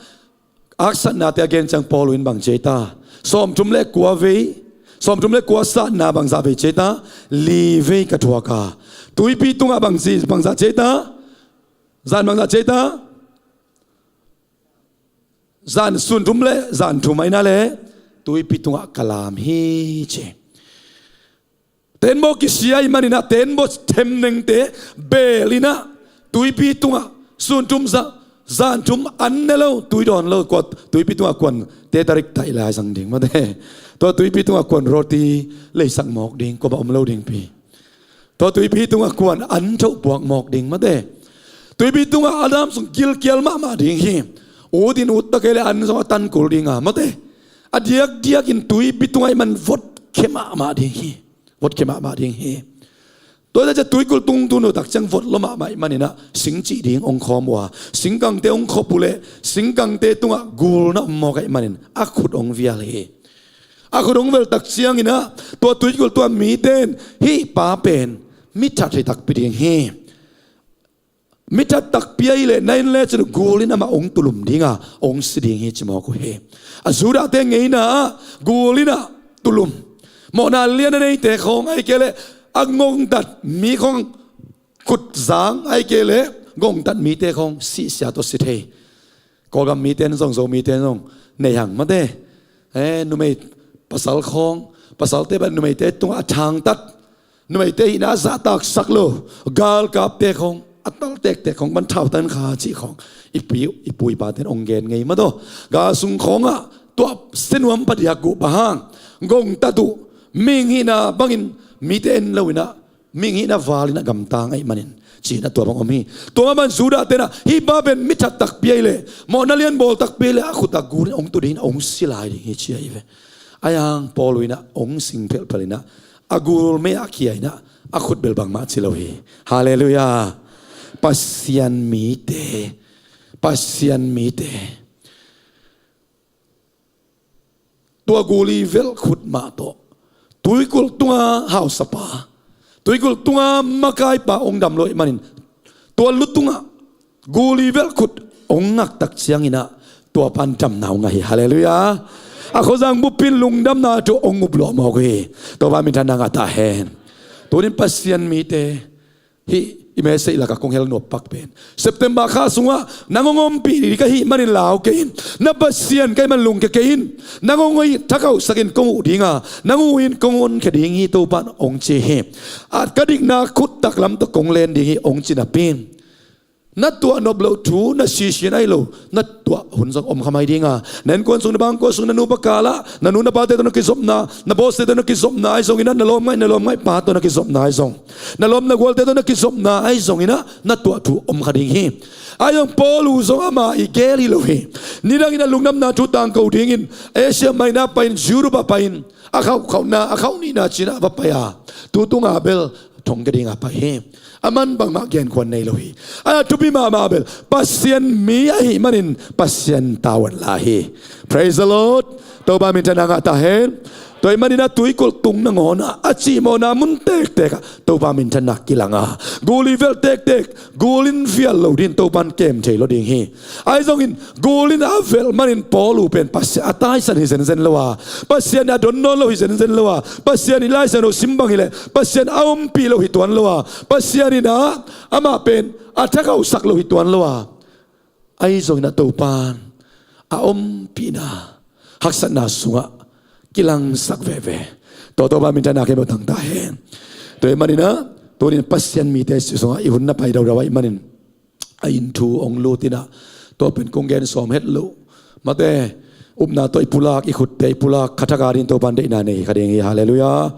aksatnate a gen ciang Paul uh in bang ci ei ta? Sawmthum le kua vei, sawmthum le kua satna bangzah vei ci ei ta? Li vei ka thuak a. Tuipi tungah bangci, bangzah ci ei ta? Zan bangzah ci ei ta? Zan sunthum le zan thum ahi na le, tuipi tungah ka lam hi ci. Tenbaw kisia ahih manin ah tenbaw themnengte beel in ah tuipi tungah sunthum za-, zanthum an ne lo, tui dawn lo, kua tuipi tungah kuan te tarik taih lai zang ding mate. Tua tuipi tungah kuan roti leisak mawk ding, kuamah om lo ding pi. Tua tuipi tungah kuan an thoh buak mawk ding mate. Tuipi tungah a dam sung gilkial mahmah ding hi. Ut in ut ta kei le an zong a tan kul ding a mate. A diakdiakin tuipi tungah i man votkhia mahmah ding hi. Votkhia mahmah ding hi. Tua hi ta ciah tuikulh tung tun uh tak ciang vot lua mahmah ahih manin ah sing cih ding hong khawm uh a, singkangte hong khop uh leh singkangte tungah gulna om mawk ahih manin a khut hong vial hi. A khut hong vial tak ciangin ah tua tuikulh tungah mite in hih pa pen mi that hi takpi ding hi. Mi that takpi ahih leh na en lecin gul in amah hong tulum ding a, hong si ding hi ci mawk uh hi. A Judahte ngeina ah gul in ah tulum, mawhna lian a neite khawng ahih kei leh a ngongtat mi khawng, khutzang ahih kei leh ngongtat mite khawng sihsia tawh si thei. Kawlgam mite in zong, Zomite in zong nei hang mate. Eh, numei pasal khawng, pasalte bang numeite tungah a thangtat, Numeite hihna a zahtaksak lo galkapte khawng, a tal tektek khawng, ban thau tan kha cih khawng i pu i pate in hong gen ngei maw taw. Gal sung khawngah tua sianuam padiak guh, bang hang, gongtat uh, mihing hihna bangin mite en lo in ah, mihing hihna val in ah gamtang ahih manin, ci-in ah tua bang om hi. Tua mah bangin Judah-te in ah, hih pa pen mi that takpi ahih leh, mawhna lian bawl takpi ahih leh, a khut ah gul in hong tu ding, hong si lai ding hi, ci ahi ve. Ahi hang Paul in ah hong sing phelhphelh in ah, a gul mei-ah khia in ah, a khut bel bangmah ci lo hi. Halleluiah. Pasian mite, Pasian mite, tua gul i velh khut mah tawh tuikulh tunga hausapa, tuikulh tunga makaipa hong dam lo ahih manin, tua lu tungah gul i velh khut hong ngak tak ciangin ah, tua pan damna hong ngah hi. Halleluiah. A khuazang buppi in lungdamna thu hong up lawh mawk uh hi. Topa minthanna ngah ta hen. Tunin Pasian mite, hih i message lakah kong hel nuam pak pen, September kha sungah nang hong ompih ding ka hih manin lau kei in. Na Pasian ka hih manin lungkia kei in. Nang hong thakauhsak in, kong huh ding a, nang uh in kong honkhia ding hi, Topa in hong ci hi. A ka dikna khut taklam tawh kong len ding hi, hong ci napi in, na tuah nop loh thu, na sisi in ahi lo, na tuah hun zong om kha mai ding a, na innkuan sung, na bangkua sung, na nupa kalah, na nu na pate tawh na kizopna, na boss-te tawh na kizopna ahi zongin ah, na lawmngaih, na lawmngaihpa tawh na kizopna ahi zong, na lawm na gualte tawh na kizopna ahi zongin ah, na tuah thu om kha ding hi. Ahi zong Paul uh zong ama i gel hi lo hi. Nidangin a lungdamna thu tangko dingin Asia Minor pai-in, Europe ah pai-in, a khauhkhauhna, a khauh nihna ci-in ah va pai a, tu tunga bel thong ka ding a pai hi. Aman bangmah genkhuan nei lo hi. A thupi mahmah bel, Pasian mi ahih manin Pasian tavuan la hi. Praise the Lord. Topa minthanna ngah ta hen. Tua ahih manin a tuikulh tung nangawn ah, a cihmawhna mun tektek ah Topa minthanna kilang a, gul i velh tektek, gul in vial lo dingin Topa in kem thei lo ding hi. Ahi zongin gul in a velh manin Paul uh pen Pasian a taisan hi zenzen lo a, Pasian a don nawn lo hi zenzen lo a, Pasian in Lai Siangtho sim bang hi leh Pasian a ompih lo hi tuan lo a, Pasian in ah amah pen a thakauhsak lo hi tuan lo a, ahi zongin ah Topa in a ompihna haksatna sungah kilangsak veve. Tua Topa minthanna khempeuh tang ta hen. Tua ahih manin ah, tunin Pasian mite sungah i hun na pai daudau ahih manin, a inn thu hong lut in ah, tua pen kong gen sawm het loh. Mate, upna tawh i pulak, i khutte i pulak, khathak a dingin Topa in deihna nei kha ding hi. Halleluiah.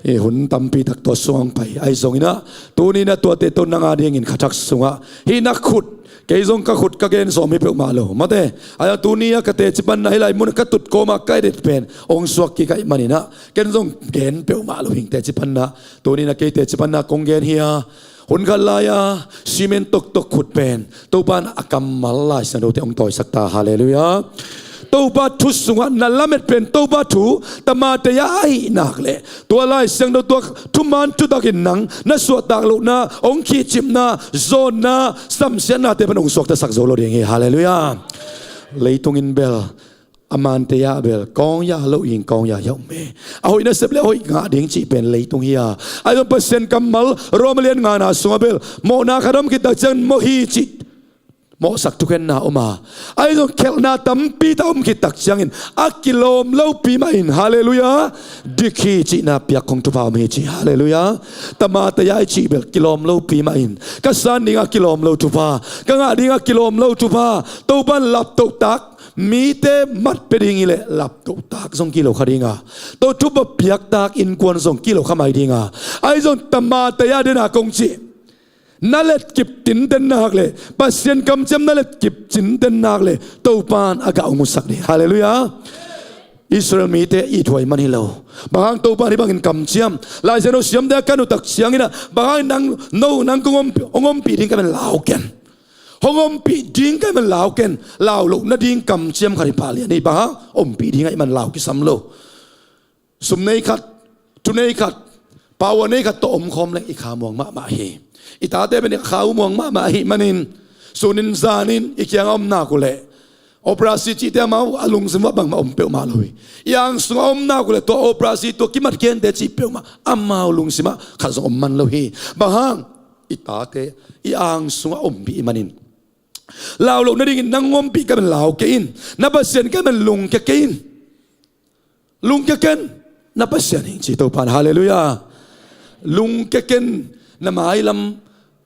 I hun tampi tak tua sungah hong pai. Ahi zongin ah, tuni in ah tuate tawh nang a dingin khathak sungah, hih na khut, kei zong ka khut ka gen sawm hi peuhmah lo. Mate, ahi zong tuni a ka teci panna, hih lai mun a ka tut kawma ka edet pen hong suak kik ahih manin ah, ken zong gen peuhmah lo hing, teci panna. Tuni in ah kei teci panna kong gen hi a, hun khat lai-a cement toktok khut pen Topa in a kammal Lai Siangthote hong tawisak ta. Halleluiah. Topa thu sungah na lamet pen Topa thu, Tamateia ahih nak leh, tua Lai Siangtho, tua thuman thutak in nang na suahtak lohna, hong khihcipna, zawnna, samsiatnate pan hong suaktasak zo lo ding hi. Halleluiah. Leitung in bel, Amaute ah bel kawngya lo in kawngya hi a om hi. A hoih nasep le a hoih ngah ding cih pen leitung hi a, ahi zong Pasian kammal Rom a lian ngana sungah bel mawhna khat a om khit tak ciangin mawh hi cih mawhsak thukhenna om a, ahi zong khelhna tampi tak a om khit tak ciangin a kilawm lopi mah in, halleluiah, dik hi cihna piak khong thupha om hi ci, halleluiah. Tamateia i cih bel kilawm lopi mah in, ka san dingah kilawm lo thupha, ka ngah dingah kilawm lo thupha, Topa in laptoh tak, mite mat pia ding hi leh laptoh tak zong kilo kha ding a, tua thupha piak tak innkuan zong kilo kha mai ding a, ahi zong tamateia dena kong cih, na letkip tinten nak leh, Pasian kamciam na letkip tinten nak leh Topa in a gah hong musak ding, halleluiah. Israel mite ithuai man hi lo. Bang hang Topa in hih bangin kamciam? Lai Siangtho siamte a kan uh tak ciangin ah, bang hang nang, no, nang kong ompih, hong ompih ding ka hih man lau ken. Hong ompih ding ka hih man lau ken. Lau loh nading kamciam khat hi pah lian hi. Bang hang? Ompih ding ahih man lau kisam lo. Sum nei khat, thu nei khat, power nei khat tawh omkhawm leng i kha muang mahmah hi. I tate pen i kha uh muang mahmah ahih manin, sunin zanin i kiangah om nak uh leh, operasi cihte amau a lungsim uah bangmah om peuhmah lo hi. I ang sungah om nak uh leh tua operasi, tua kimat khente cih peuhmah amau lungsimah khat zong om man lo hi. Bang hang? I tate i ang sungah ompih ahih manin. Lau loh nadingin nang hong ompih ka hih man lau kei in. Na Pasian ka hih man lungkia kei in. Lungkia ken, na Pasian hing ci Topa in, halleluiah. Lungkia ken, na mailam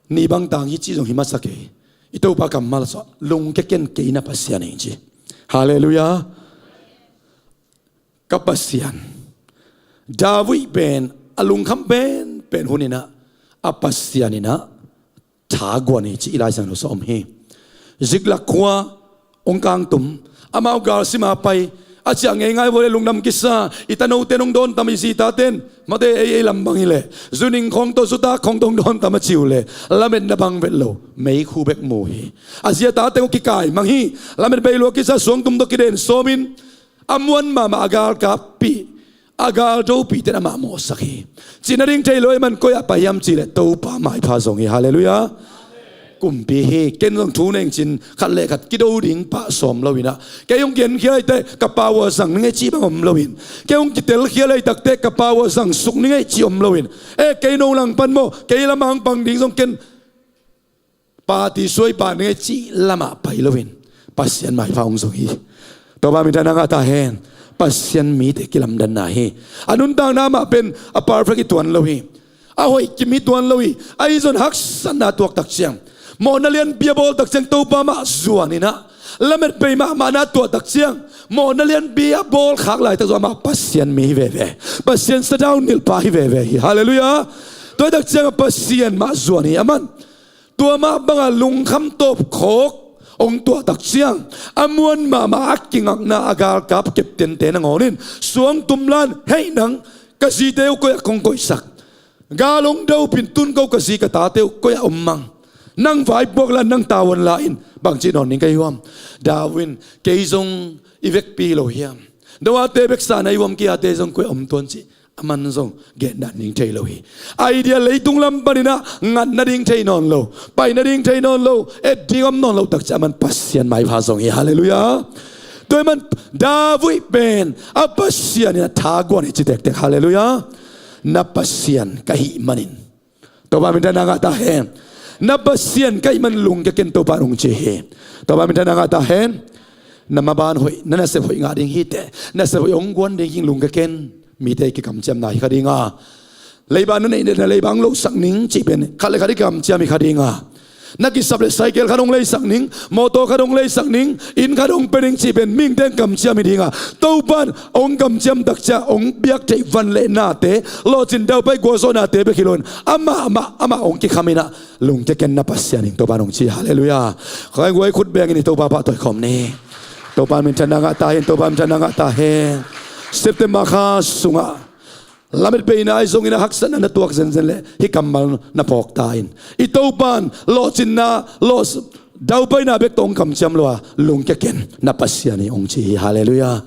ni bang tang hi ci zong hi masa kei. I Topa kammal sua, lungkia ken, kei na Pasian hi ci. Halleluiah. Ka Pasian. David pen a lungkham penpen huninah a Pasian inah thaguan hi ci i Lai Siangtho sua om hi. Ziklak khua hong kangtum, amau galsima pai a ciah ngeingai vua le lungdam kisa, i tanote nong dawntam, i zitaten mate ei ei lam bang hileh zuning khawng tawh, zutak khawng tawh hong dawntam a ci uh leh lametna bang vet lo, meikhu bek mu hi. A zi a tate uh kikaimang hi. Lamet bei lua kisa, suangtum tawh kiden sawmin a muan mahmah a galkappih, a galdopihte in amah mawhsak hi. Cih nading thei lo, ei man koi-ah pai hiam cihleh Topa maipha zong hi. Halleluiah. Kumpi hi. Ken zong thu nengcin khat le khat kido ding pah sawm loinah, kei hong genkhia leiteh ka power zang ning ei cih bang om loin, kei hong kitelkhia leitakteh ka power zang suk ning ei cih om loin, e kei no langpan maw, kei lamang pang ding zong ken party suai pah ning ei cih lamah pai loin Pasian maipha hong zong hi. Topa minthanna ngah ta hen. Pasian mite kilamdanna hi. A nuntakna mah pen a perfect hi tuan lo hi. A hoih kim hi tuan lo hi. Ahi zong haksatna tuak takciang, mawhna lianpi a bawl takciang Topa mah zuaninah, lamet bei mahmahna tuah takciang mawhna lianpi a bawl khak laitak zong amah Pasian mi hi veve. Pasian sadaun nilhpa hi veve hi. Halleluiah. Tua hi takciang a Pasian mah zuan hi. Aman tua mah banga lungkham tawpkhawk hong tuah takciang a muan mahmah a kingakna a galkap keptente nangawnin suangtum lan, hei nang, ka zite uh koi-ah kong koihsak? Gal hong dopin tun ko, ka zi ka tate uh koi-ah om mang? Nang vaipuak lan, nang tavuan la in, bangci nawn ding ka hi huam? David in, kei zong i vekpi lo hiam? Noah-te beksa na hi huam, kei-ate zong koi-ah om tuan cih aman zong gendan ding thei lo hi. Idea leitung lam paninah ngat nading thei nawn lo, pai nading thei nawn lo, et ding om nawn lo takciang aman Pasian maipha zong hi. Halleluiah. Tua hi man David pen a Pasian inah thaguan hi ci tektek. Halleluiah. Na Pasian ka hih manin, Topa minthanna ngah ta hen. Na Pasian ka hih man lungkia ken, Topa in hong ci hi. Topa minthanna ngah ta hen. Na maban hoih, na nasep hoih ngah ding hi teh, nasep hoih hong guan ding hi, lungkia ken. Mite kikamciamna hi kha dinga, leiba na neih, na leiba hong losak ning cih pen khat le khat i kamciam hi kha dinga, na kisap le cycle khat hong leisak ning, motor khat hong leisak ning, inn khat hong pia ning cih pen mihingte in kamciam hi dinga, Topa in hong kamciam takciang hong biak theih van le nate, lawhcin daupai gualzawhnate bek hi loin amah mah, amah hong kikham inah, lungkia ken, na Pasian hi ing, Topa in hong ci. Halleluiah. Khaiguai khut bengin i Topa pahtawi khawm ni. Topa minthanna ngah ta hen. Topa minthanna ngah ta hen. September kha sungah lamet beina ahi zongin a haksatna na tuak zenzen leh hih kammal na phawk ta in. I Topa in lawhcinna, lawh, daupaina bek tawh hong kamciam lo a, lungkia ken, na Pasian hi hong ci hi. Halleluiah.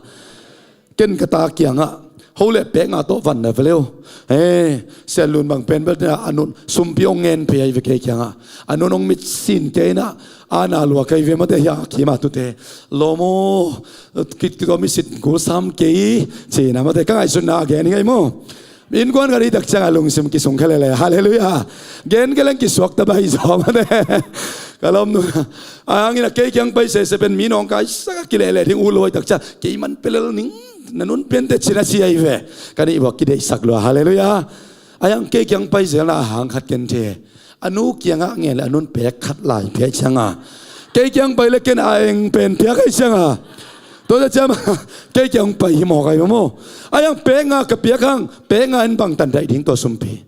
Ken ka ta kiangah ho le pek nga tawh van na ve leu. He, Sian Lun bang pen bel a nun sumpi hong ngen phei ahi ve kei kiangah. A nun hong mit sin kei inah, a na lua kei ve mate, hia kima tute. Lawm aw, kit kit aw, mi sit kul sam kei ci-in a mate, ka ngaihsutna a gen hi ngai maw. Innkuan khat i tak ciangah lungsim kisung kha lele. Halleluiah. Gen kei leng kisuak ta bai zaw mate. Ka lawm nu. A hangin a kei kiang pai sese pen mi nawngkaisak a kilele ding uh lo i tak ciang, kei man pelel ning, na nun pente cina ci ahi ve. Ka nih bawk kideihsak lua. Halleluiah. A hang kei kiang pai zelna a hang khat ken the. A nu kiangah ngen le a nun pek khat lai pia cianga, kei kiang pai le ken a eng pen piak ahi cianga, tua ta ciam kei kiang pai hi mawk ahi maw. A hang pek nga ka piak hang, pek nga in bangtan daih ding tua sumpi?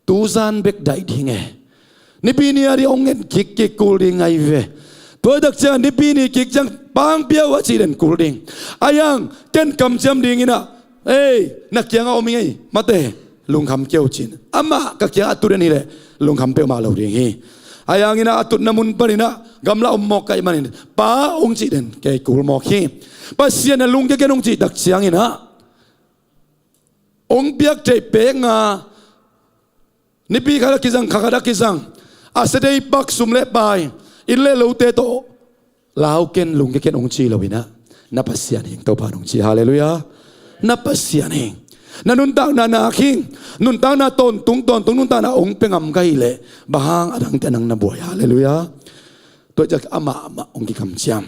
Tuzan bek daih ding e. Nipi ni a di hong ngen kik kik kul ding ahi ve. Tua tak ciang nipi ni kik ciang pang pia uh a ci den kul ding. A hang ken kamciam ding inah, ei, na kiangah om ing ei mate, lungkham kei uh cin. Amah ka kiangah a tut den hileh lungkham peuhmah lo ding hi. A hang inah a tutna mun paninah gamla om mawk ka hih manin, pa, hong cih den kei kul mawk hi. Pasian a lungkia ken hong cih tak ciang inah hong piak theih pek nga, nipi khat a kizang, kha khat a kizang, a sedei pak, sum le pai, inn le lote tawh lau ken, lungkia ken hong ci lo inah, na Pasian hi ing, Topa in hong ci. Halleluiah. Na Pasian hi ing. Na nuntakna nak hi ing. Nuntakna tawntung tawntung nuntakna hong pia ngam ka hih leh, bang hang a dangte nang na buai? Halleluiah. Tua ciang amah amah hong kikamciam.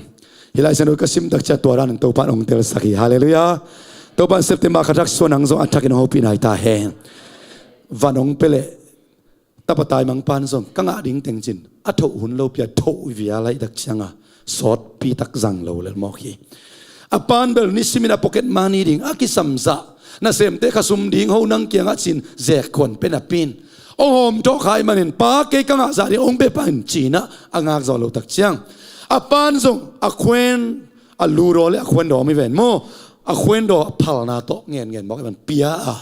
Hih Lai Siangtho ka sim tak ciang tua dan in Topa in hong telsak hi. Halleluiah. Topa in September kha thak sung nang zong a thakin hong hopih nai ta hen. van hong pia leh tapa taimangpa'n zong ka ngah ding teng cin a thoh hun lo pia thoh vial ahih tak cianga sawtpi tak zang lo lel mawk hi. A pa'n bel nisimin a pocket money ding a kisamzah nasemte khasum ding ho nang kiangah cin zekkhuan pia napi'n hong hawmthawh kha ahih manin, pa, kei ka ngahzah ding hong pia pah in, cinah a ngakzaw loh tak ciang a pa'n zong a khuan, a ludaw le a khuandaw om hi ven maw, a khuandaw a phalna tawh ngenngen mawk ahih man pia a,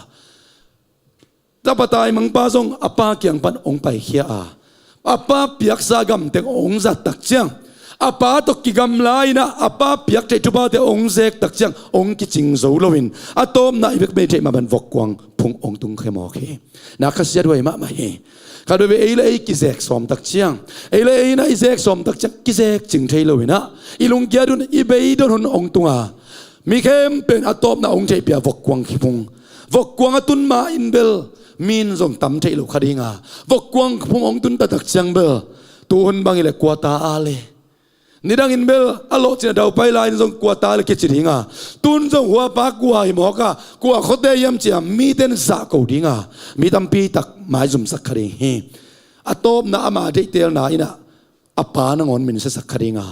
tapa taimangpa zong a pa kiang pan hong paikhia a, a pa piaksa gamteng hong zat tak ciang a pa tawh kigamla inah a pa piak theih thuphate hong zek tak ciang hong kicing zo loin a tawpna i bek bei theih mah bang vokkuang phung hong tungkhia mawk hi. Na khasiat huai mahmah hi. Khat veivei ei le ei kizek sawm tak ciang, ei le ei inah i zek sawm tak ciang kizek cing thei lo inah i lungkiat un, i beidon hun hong tung a, mi khempeuh in a tawpna hong theihpih a vokkuang kiphung, vokkuang a tun ma in bel mi in zong tam theih lo kha ding a, vokkuang kiphung hong tun taktak ciang bel tuhun bang hi leh kuata a le, nidangin bel a lawhcin a daupai lai-in zong kuata le kici ding a, tun zong huapa kua hi mawk a, kua khuate hiam ci-a mite in zahko ding a, mi tampi tak maizumsak kha ding hi. A tawpna ama deihtelna inah a pa nangawn minsiasak kha ding a,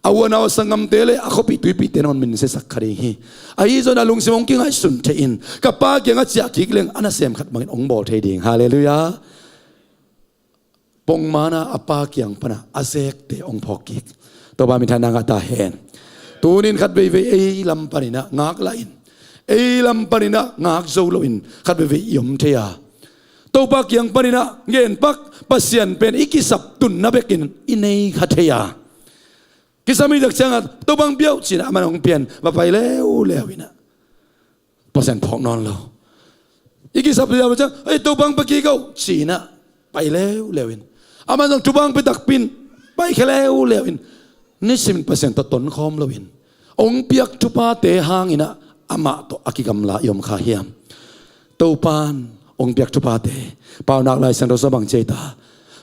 a u a nau a sanggamte le a khuapih tuipihte nangawn minsiasak kha ding hi. Ahi zongin a lungsim hong kingaihsun thei-in ka pa kiangah ciah kik leng a nasem khat bangin hong bawl thei ding. Halleluiah. Pongman a a pa kiang pana a zekte hong phawk kik. Topa minthanna ngah ta hen. Tunin khat veivei ei lam paninah ngak lahin, ei lam paninah ngak zo loin khat veivei i om thei a, Topa kiang paninah ngen pak, Pasian pen i kisap tunna bekin i nei kha thei a, kisam i tak ciangah Topa hong pia uh cinah aman hong pian va pai leuleu inah Pasian phawk nawn lo. I kisap liau ciang, ei, Topa hong pia kik o cinah pai leuleu in, aman zong thupha hong pia takpi in pai kha leuleu in, nisimin Pasian tawh tonkhawm loin hong piak thuphate hanginah amah tawh a kigamla i om kha hiam? Topan hong piak thuphate, Paunak Lai Siangtho sung bang ci ei ta?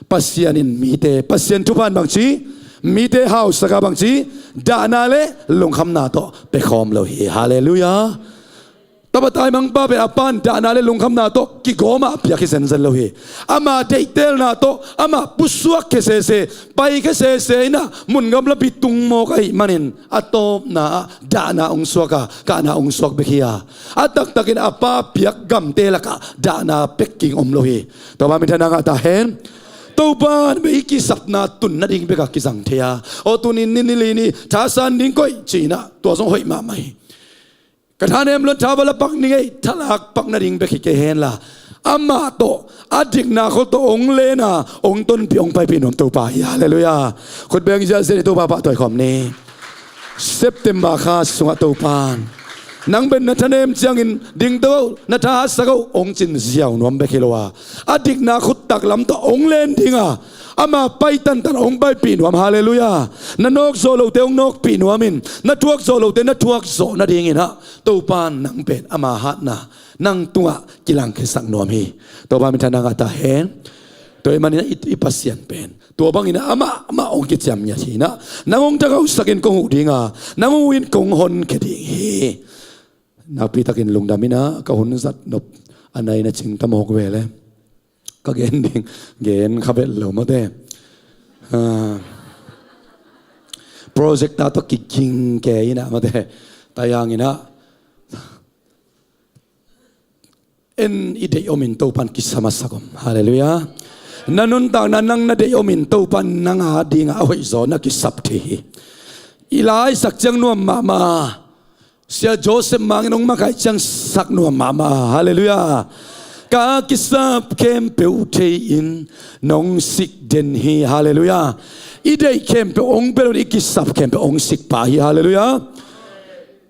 Pasian in mite, Pasian thupha in bang ci? Mite hausak a bang ci? Dahna le lungkhamna tawh pia khawm lo hi. Halleluiah. Tapa taimangpa pen a pan dahna le lungkhamna tawh kigawm a piak hi zenzen lo hi. Ama deihtelna tawh amah pusuak khia sese, pai khia sese inah mun gamlapi tung mawk ahih manin a tawpna ah dahna hong suak a, kahna hong suak bek hi a, a taktakin a pa piak gamte lakah dahna pekking om lo hi. Topa minthanna ngah ta hen. Topa in bel i kisapna tun nading bekah kizang thei a, aw, tunin ni, ni li ni thasan ding koih cinah tua zong hoih mahmah hi. Ka thanem lon tha va la pak ning ei, thalak pak nading bek hi kei henla, amah tawh a dikna khol tawh hong lena hong tonpih hong paipih nuam Topa hi. Halleluiah. Khut beng ziahziah ni, Topa pahtawi khawm ni. September kha sungah Topan nang pen na thanem ciangin dingto o, na tha hatsak o hong cin ziau nuam bek hi lo a, a dikna khut taklam tawh hong len dinga, ama pai tantan hong paipih nuam. Halleluiah. Na nawkzawh lote hong nawkpih nuamin, na thuakzawh lote na thuakzawh nadinginah Topan nang pen ama hatna nang tungah kilangkhiasak nuam hi. Topa minthanna ngah ta hen. Tua ahih maninah i, i Pasian pen tua banginah amah, amah hong kiciamngiat hinah, nang hong thangauhsakin kong huh dinga, nang hong huhin kong honkhia ding hi. Nakpitakin lungdam inah ka hun zat nop a naina cing ta mawk ve le. Ka gen ding gen kha belh lo mawte. Ah, projector tawh kiging ke inah mawte. Tayanginah en i deih omin Topan kisam a sak om. Halleluiah. Na nuntakna nang na deih omin Topan nang a dinga a hoihzaw na kisap thei hi. I laisak ciang nuam mahmah. Sia Joseph Mang in hong makaih ciang sak nuam mahmah. Halleluiah. Ka kisap khempeuh thei-in nong sik den hi. Halleluiah. I deih khempeuh hong pia lo in i kisap khempeuh hong sik pah hi. Halleluiah.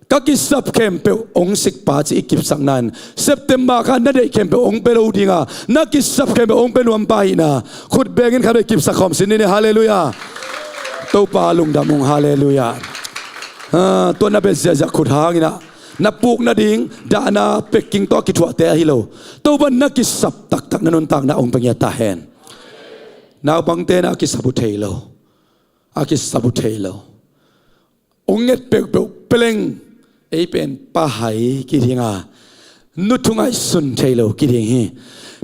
Ka kisap khempeuh hong sik pah ci i kipsakna in September kha na deih khempeuh hong pia lo dinga, na kisap khempeuh hong pia nuam pah hihna khut bengin khat vei kipsak khawm sin ni. Halleluiah. Topa lungdam ung. Halleluiah. Ah, tua na bet ziahziah khut hanginah na puk nading dahna pekking tawh a kithuahte ahi lo, Topan na kisap taktak na nuntakna hong pia ngiat ta hen. Naupangte na kisap uh thei lo. A kisap uh thei lo. Hong nget peuhpeuh peleng ei pen pa hai kiding a, nu thu ngaihsun thei lo kiding hi.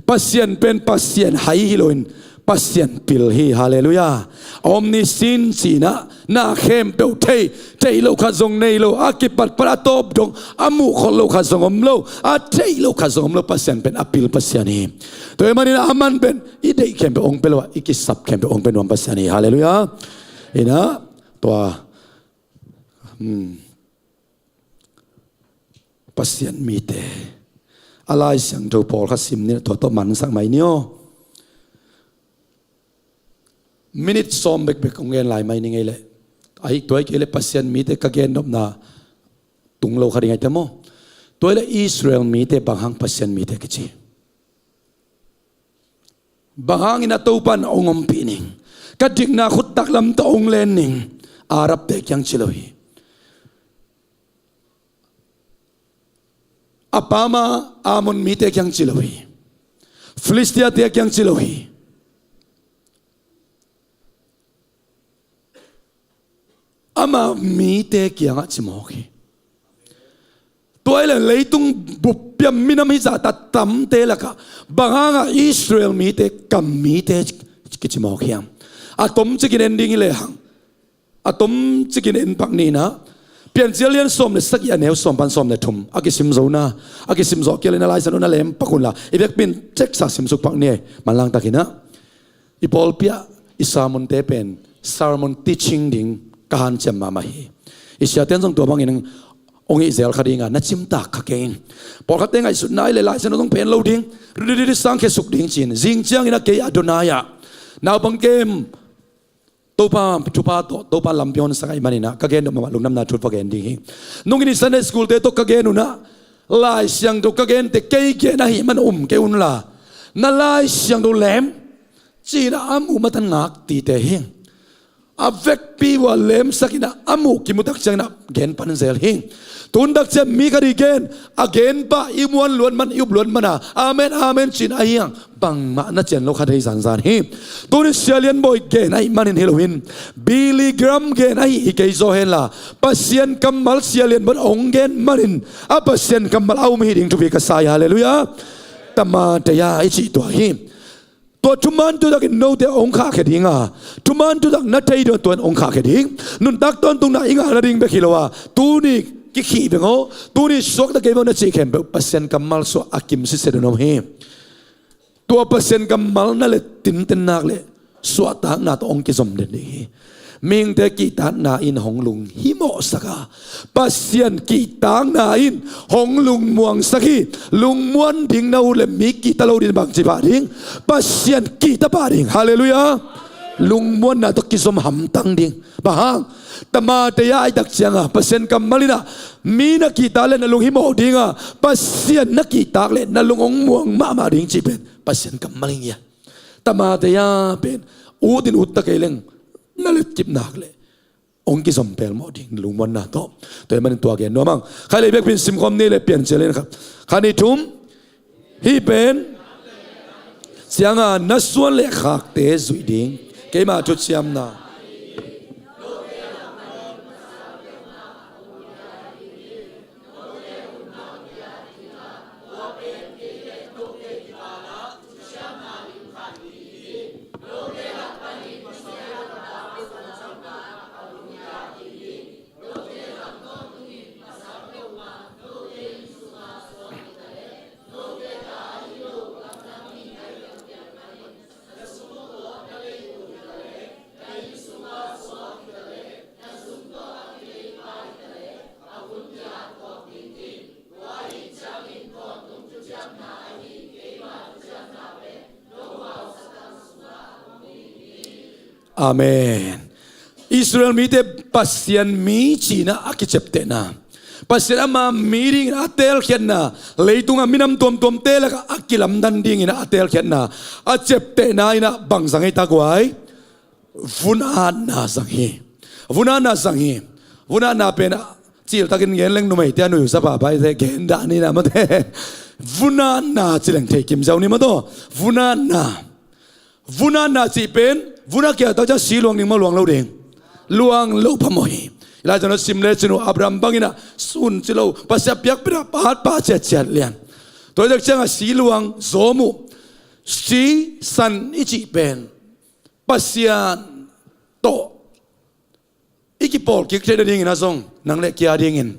Pasian pen Pasian hai hi loin Pasian pil hi. Halleluiah. Omniscient cihna, na khempeuh thei, theih loh khat zong nei lo, a kipatpat a tawp dong, a muhkholh loh khat zong om lo, a theih loh khat zong om lo, Pasian pen a pil Pasian hi. Tua ahih manin a man pen i deih khempeuh hong pia lo a, i kisap khempeuh hong pia nuam Pasian hi. Halleluiah. Ina, tua, hmm. Pasian mite a Lai Siangtho pawlkhat sim ni, tua tawh mansak mai ni aw. Minute sawm bekbek kong gen lai mai ni ngei leh, ahi tua hi kei leh Pasian mite ka gennopna tung lo kha ding ahi te maw. Tua hi leh Israel mite bang hang Pasian mite kici? Bang hangin a Topa in hong ompih ning? Ka dikna khut taklam tawh hong len ning? Arabte kiang ci lo hi. A pama Ammon mite kiang ci lo hi. Filistiate kiang ci lo hi. Ama mite kiangah ci mawk hi. Tua hi leh leitung buppi a minam hizah tatamte lakah bang hangah Israel mite, ka mite kici mawk hiam? A tomcikin en ding hi lehang, a tomcikin en pak ni. Ina, Piancil lian sawm le sagih, a neu sawm pan sawm le thum a kisim zo na, a kisim zawh kei leh na Lai Siangtho na lem pak unla, i vekpi in text ah simsuk pak ni ei. Manlang takin ah, i pawlpi ah i sermonte pen sermon teaching ding ka hanciam mahmah hi. I siate in zong tua bangin hong hih zel kha ding a, na cimtak kha kei in. Pawlkhatte ngaihsutna hi leh Lai Siangtho zong phen lo ding, ridididi sangkhia suk ding ci-in, zing ciangin ah kei Adonai ah naupang kem, Topa thupha tawh, Topa lampi hong sak ahih manin ah ka gennop mahmah, lungdamna thu va gen ding hi. Nungin i Sunday school-te tawh ka gen un ah, Lai Siangtho ka gente kei gen ahih man um kei unla, na Lai Siangtho lem, ci-in ah a muh matan ngak tite hi. A vekpi uh a lemsak in ah a muh kimu tak ciangin ah gen pan zel hi. Tun tak ciang mi khat i gen, a gen pah i muan luat man, i up luat man a, amen, amen ci-in a hiang, bangmah na cian lo kha thei zanzan hi. Tuni Sia Lian Bawi gen ahih manin hi loin, Billy Graham gen ahi hi kei zaw henla, Pasian kammal Sia Lian Bawi hong gen manin a Pasian kammal a um hi ding thupi ka sa hi. Halleluiah. Tamateia i cih tua hi. Tua thuman thutak in note hong khahkhia ding a, thuman thutak na thei ding, tua in hong khahkhia ding. Nuntak tawntungna i ngah nading bek hi lo a, tuni kikhih veng aw, tuni suakta kei veng aw na cih khempeuh Pasian kammal suah a kim sitset in om hi. Tua Pasian kammal na let tinten nak leh suahtakna tawh hong kizom den ding hi. Mihingte kihtakna in hong lunghimawhsak a, Pasian kihtakna in hong lungmuangsak hi. Lungmuan ding na ut leh mi kihta lo ding, bangci pah ding? Pasian kihta pah ding. Halleluiah. Lungmuanna tawh kizom hamtang ding. Bang hang? Tamateia i tak cianga Pasian kammal in ah mi na kihtak leh na lunghimawh ding a, Pasian na kihtak leh na lung hong muang mahmah ding cih pen Pasian kammal hi a. Tamateia pen ut in utta kei leng, na letkip nak leh hong kizom pelmawh ding lungmuanna tawh. Tua ahih manin tua gen nuam ing. Khailei bekpi in simkhawm ni leh Piancil lian khat, khat, nih, thum. Hih pen cianga na suan leh khakte zuih ding, keima thuciamna. Amen. Israel mite Pasian mi cihna a kiceptehna, Pasian ama mi dingin a teelkhiatna, leitunga minam tuamtuamte lakah a kilamdan dingin a teelkhiatna, a ceptehna in ah bang zang hi ta guai? Vun-atna zang hi. Vun-atna zang hi. Vun-atna pen ciltakin gen leng numeite a nuihsa pahpah hi te, gen dah ni na mate. Vun-atna ci leng thei kim ziau ni maw taw. Vun-atna. Vun-atna cih pen vun a kiat tak ciang si luang ding maw, luang lo ding? Luang lo phamawh hi. Lai Siangtho sim lecin uh, Abraham bangin ah sun ci lo, Pasian piakpih a pahpah ciatciat lian. Tua hi tak ciangah si luang zawm uh. sisan i cih pen Pasian tawh i kipawl kik theih nadingin ah zong nang le kei a dingin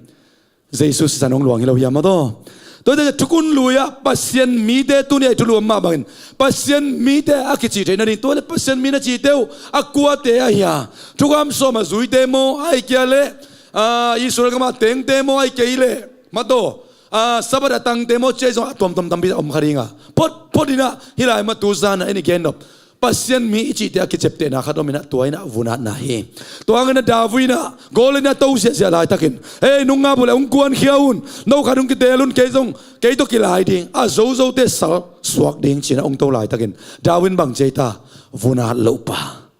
Jesu sisan hong luang hi lo hiam, a taw? Tua hi teh thukhun lui-ah Pasian mite tuni a i thulu om mah bangin Pasian mite a kici theih nading, tua le Pasian mi na cite uh a kuate ahi a, Thukham Sawm a zuite maw, ahih kei leh, ah, Israel gam a tengte maw, ahih kei leh, mataw, ah, Sabbath a tangte maw, ci-a zong a tuamtuam tampi a om kha ding a, phot phot in ah hih lai mah tu zan ah en i gen nop. Pasian mi i cihte a kiceptehna khat om in ah, tua in ah vun atna hi. Tua hangin ah David in ah Goliath in ah to ziahziah laitakin, "Hei, nung ngap uh leh hong kuankhia un, no khat hong kitel un, kei zong, kei tawh kilai ding, a zozote sal suak ding," ci-in ah hong to laitakin David in bang ci-a hita? Vun at loh pa,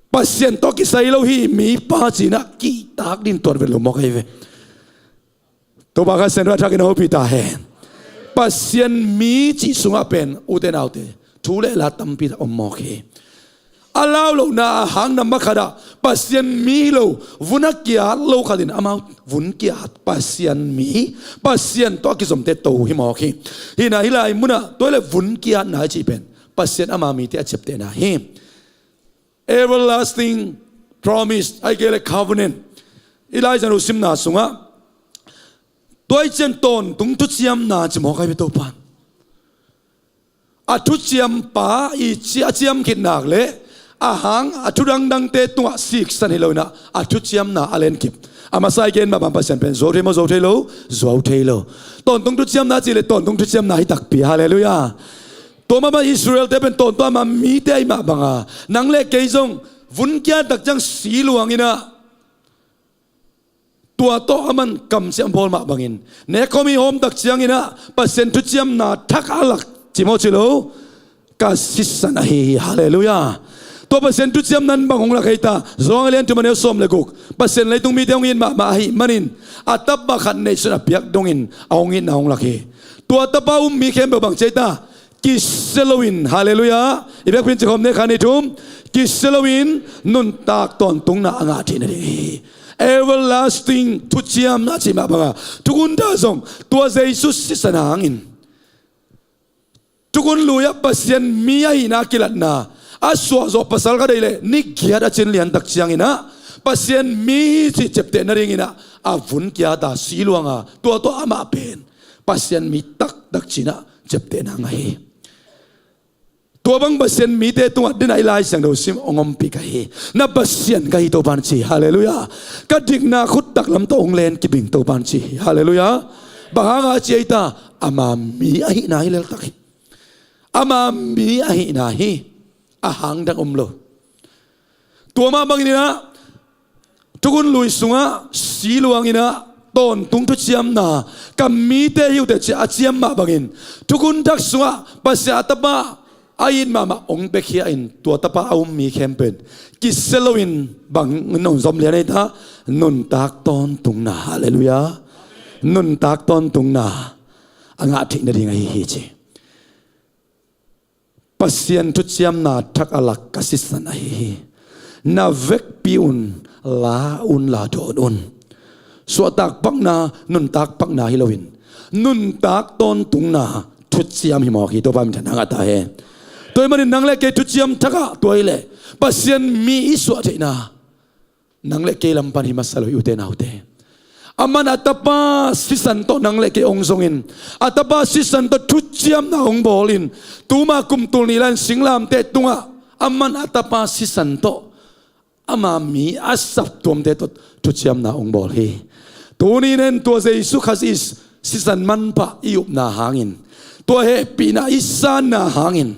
Pasian tawh kisai lo hi mi pa ci-in ah kihtak ding tuat vet lo mawk ahi ve. Topa Kha Siangtho a thakin a hopih ta hen. Pasian mi cih sungah pen, ute naute, thu le la tampi tak om mawk hi. A lau lohna a hang na makhat ah Pasian mi hi lo, vun a kiat lo khat in amau vun kiat Pasian mi, Pasian tawh a kizomte to hi mawk hi. Hi in ah hih lai munah tua hi leh vun kiatna i cih pen Pasian ama mite a ciaptehna hi. Everlasting promise, ahih kei leh covenant. I Lai Siangtho simna sungah tua i ciang tawntung thuciamna ci mawk ahi ve Topa'n. A thuciampa i ci-, a ciam khit nak leh a hang a thu dangdangte tungah siksan hi lo in ah, a thuciamna a lenkip. A masa i gen mah bang Pasian pen zuau thei maw, zuau thei lo? Zuau thei lo. Tawntung thuciamna cih leh tawntung thuciamna hi takpi. Halleluiah. Tua mah bang Israel-te pen tawntung ama mite ahih mah bang a, nang le kei zong vun kiat tak ciang si luang in ah, tua tawh aman kamciam bawl mah bangin, nek khawm i hawm tak ciangin ah Pasian thuciamna thak a lak ci maw ci lo? Ka sisan ahi hi. Halleluiah. Tua Pasian thuciamna in bang hong lak hita? Johan a lian thum a neu sawm le guk. Pasian leitung mite hong it mahmah ahih manin a tapa khat neihsun a piak dongin a hong itna hong lak hi. Tua tapa um mi khempeuh bang ci-a hita? Kisia loin, halleluiah, i biakpiin ci khawm ni, khat, nih, thum, kisia loin nuntak tawntungna a ngah theih nading hi. Everlasting thuciamna cih mah bang a, thukhun thak zong tua Jesu sisan hangin, thukhun lui-ah Pasian mi ahihna kilatna a suahzawh pasal khat ahih leh ni giat a cin lian tak ciangin ah Pasian mi hi cih ciapteh nadingin ah a vun kiat a, si luang a, tua tawh amah pen Pasian mi taktak ci-in ah ciaptehna ngah hi. Tua bang Pasian mite tungah den a i Lai Siangtho sim hong ompih ka hi. Na Pasian ka hi, Topa'n ci hi. Halleluiah. Ka dikna khut taklam tawh hong len kibing, Topa'n ci hi. Halleluiah. Bang hanga ci-a hita? Ama mi ahihna hi leltak hi. Ama mi ahihna hi. A hang dang om lo. Tua mah bangin ah thukhun lui sungah si luangin ah tawntung thuciamna, ka mite hi uh teh ci-a a ciam mah bangin, thukhun thak sungah Pasian a tapa a it mahmah hong piakhia in, tua tapa a um mi khempeuh in kisia loin bang in hong zom lian a hita? Nuntak tawntungna. Halleluiah. Nuntak tawntungna a ngah theih nading ahi hi ci. Pasian thuciamna thak a lak ka sisan ahi hi. Na vekpi un, la un, la dawn un. Suahtak pakna, nuntak pakna hi loin, nuntak tawntungna, thuciam hi mawk hi. Topa min thang a ta hen. Tua ahih manin nang le kei thuciam thak ah, tua hi leh Pasian mi i suah theihna nang le kei lam pan hi masa lo hi, ute naute. Aman a tapa sisan tawh nang le kei hong zongin, a tapa sisan tawh thuciamna hong bawlin, tuma kum tul nih lai-in singlamteh tungah aman a tapa sisan tawh ama mi a saptuamte tawh thuciamna hong bawl hi. Tuni in tua Jesu Khazih sisan manpha i upna hangin, tua hehpihna i sanna hangin,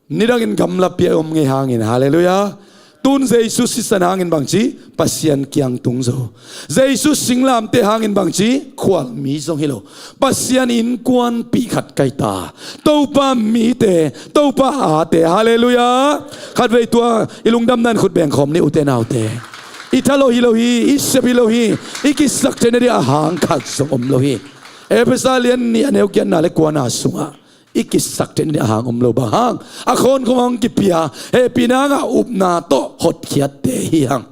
nidangin gamlapi a om ngei hangin, halleluiah, tun Jesu sisan hangin bangci? Pasian kiang tung zo. Jesu singlamteh hangin bangci? Khualmi zong hi lo. Pasian innkuanpih khat ka hi ta. Topa mite, Topa ate, halleluiah. Khatvei tua i lungdamna in khut beng khawm ni, ute naute. I tha lo hi lo hi, i sep hi lo hi, i kisak theih nading a hang khat zong om lo hi. Efesa lian nih a neu giatna le kuana sungah i kisak theih nading a hang om lo. Bang hang? A khawnkhong hong kipia, hehpihna hangah upna tawh hotkhiatte hi hang.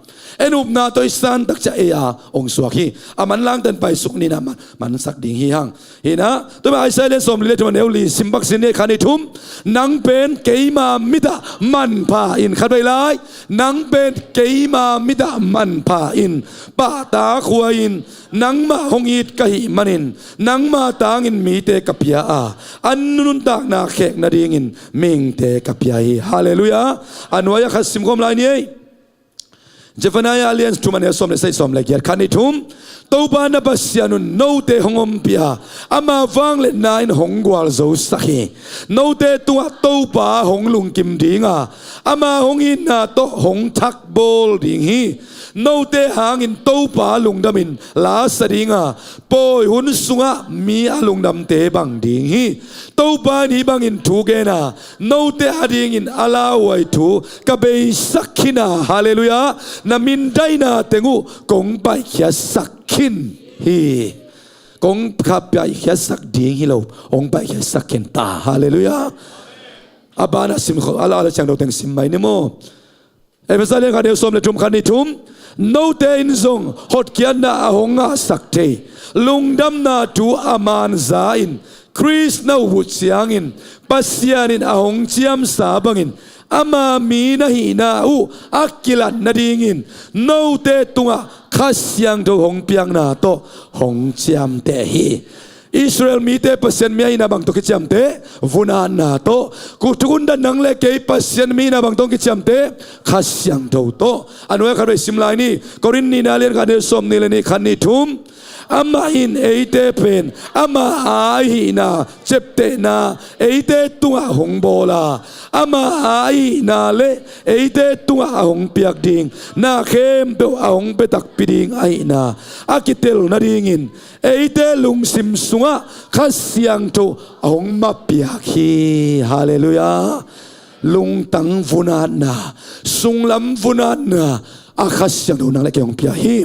En upna tawh i san takciang ei a hong suak hi. A manlangtan paisuk nina man, mansak ding hi hang. Hi na, tua mah Isaiah lian sawmli le thum a neu li sim bak sin ni, khat ni thum. Nang pen keima mitah manpha in, khat vei lai. Nang pen keima mitah manpha in, pahtak huai in, nangmah hong it ka hih manin, nangma tangin mite ka pia a, an nuntakna khek nadingin mihingte ka pia hi. Halleluiah. A nuai-ah khat simkhawm lai ni ei. Zephaniah lian thum a neu sawm le sagih, sawm le giat, khat ni thum. Topa na Pasian un note hong ompih a, ama vangliatna in hong gualzosak hi. Note tungah Topa hong lungkim ding a, ama hong itna tawh hong thakbawl ding hi. Note hangin Topa lungdamin la sa ding a, pawi hun sungah mi a lungdamte bang ding hi. Topa in hih bangin thu gen a, note adingin a lauhuai thu ka beisak khin a, halleluiah, na mindaina teng uh kong paikhiatsak khin hi. Kong kha paikhiatsak ding hi lo, kong paikhiatsak khin ta, halleluiah. A banah sim kho, a la, a la ciang do teng sim mai ni maw. Efesa lian khat neu sawm le thum, khat ni thum. Note in zong hotkhiatna a hong ngahsak thei lungdamna thu a man za in, Khrist na up uh ciangin Pasian in a hong ciamsa bangin ama mi na hihna uh a kilat nadingin note tungah Kha Siangtho hong piakna tawh hong ciamteh hi. Israel mite Pasian mi ahihna bang tawh kiciamteh? Vunatna tawh. Ku thukhun dan nang le kei Pasian mi ahihna bang tawh kiciamteh? Kha Siangtho tawh. A nuai-ah khat vei sim lai ni. Korin nihna lian khat neu sawmnih le nih, khat ni thum. Amah in eite pen ama a ahihna ciaptehna eite tungah hong bawl a, ama a ahihna le eite tungah a hong piak ding na khempeuh a hong pia takpi ding ahihna a kitel nadingin eite lungsim sungah Kha Siangtho a hong mapiak hi. Halleluiah. Lungtang vunatna, sunglam vunatna a Kha Siangtho nang le kei hong pia hi.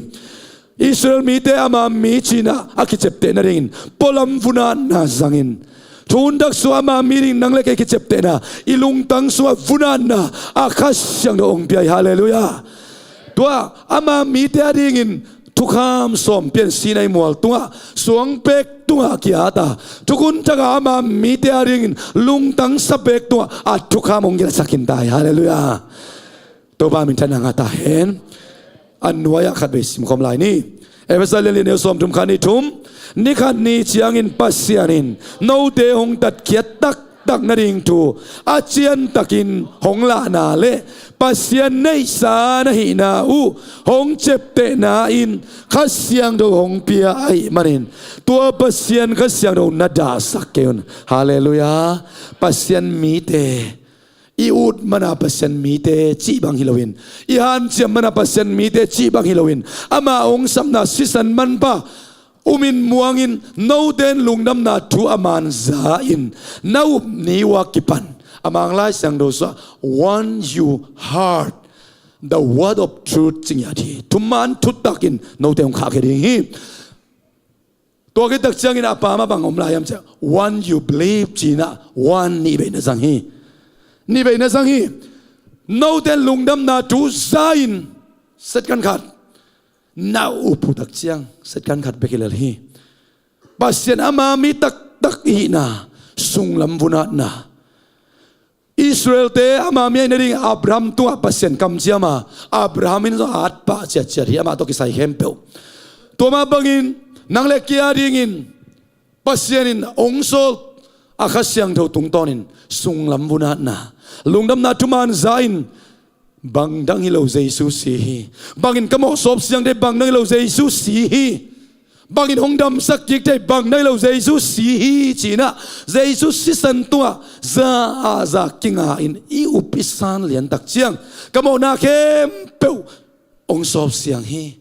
Israel mite ama mi ci-in a kiciapteh nadingin pualam vunatna zangin, thu hun tak sungah ama mi ding nang le kei kiciaptehna, i lungtang sungah vunatna a Kha Siangtho hong pia hi. Halleluiah. Tua ama mite adingin thukham sawm pian Sinai mual tungah suangpek tungah ki-at a, thukhun thak a ama mite adingin lungtang sapek tungah a thukham hong gelhsak khin ta hi. Halleluiah. Topa minthanna ngah ta hen. A nuai-ah khat vei simkhawm lai ni. Efesa lian li neu sawmthum, khat ni thum. Ni khat ni ciangin Pasian in note hong tatkhiat taktak nading thu a ciantakin hong lahna le Pasian neihsa na hihna uh hong ciaptehna in Kha Siangtho hong pia ahih manin tua Pasian Kha Siangtho na dahsak kei un. Halleluiah. Pasian mite i ut mana Pasian mite cih bang hi loin, i hanciam mana Pasian mite cih bang hi loin, ama hong sapna sisan manpha umin muangin note in lungdamna thu a man za in na up ni uh a kipan a Manglai Siangtho sungah warn your heart, the word of truth ci ngiat hi. Thuman thutak in note hong khahkhia ding hi. Tua khit tak ciangin a pam a bang om lai hiam cih leh, warn your belief ci-in a warn nih vei na zang hi. Nih vei na zang hi. Note in lungdamna thu za in, second khat na up uh tak ciang second khat bek hi lel hi. Pasian ama mi taktak i hihna, sunglam vunatna. Israel-te ama mi ahihna ding Abraham tungah Pasian kamciam a, Abraham in zong a at pah ciatciat hi, amah tawh kisai khempeuh. Tua mah bangin nang le kei a dingin Pasian in hong sawl a Kha Siangtho tungtawnin sunglam vunatna, lungdamna thuman za in, bang dang hi lo Jesu si hi. Bangin ka mawhsawp siang thei, bang dang hi lo Jesu si hi. Bangin hong damsak kik thei, bang dang hi lo Jesu si hi, ci-in a Jesu sisan tungah za a za kinga in i up i san lian tak ciang ka mawhna khempeuh hong sawp siang hi.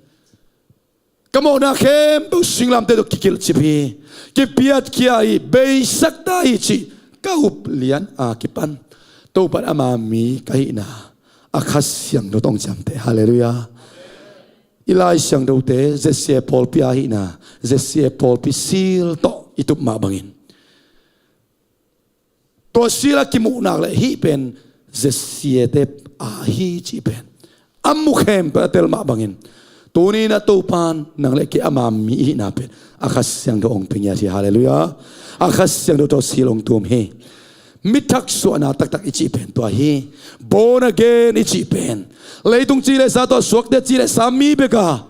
Ka mawhna khempeuh singlamteh tawh kikilhcip hi, kipiatkhia hi, beisak ta hi cih ka up lian a kipan Topa in ama mi ka hihna a Kha Siangtho tawh hong ciamteh. Halleluiah. I Lai Siangthote, Z C A pawlpi a hihna, Z C A pawlpi seal tawh i tup mah bangin, tua seal a kimuh nak leh hih pen Z C A-te a hi cih pen A mu khempeuh a tel mah bangin, tuni-in a Topa'n nang le kei ama mi i hihna pen a Kha Siangtho hong pia ngiat hi. Halleluiah. A Kha Siangtho tawh sil hong tuam hi. Mithak suahna taktak i cih pen tua hi. Born again i cih pen leitung ci le sa tawh suakte ci le sa mi bek a,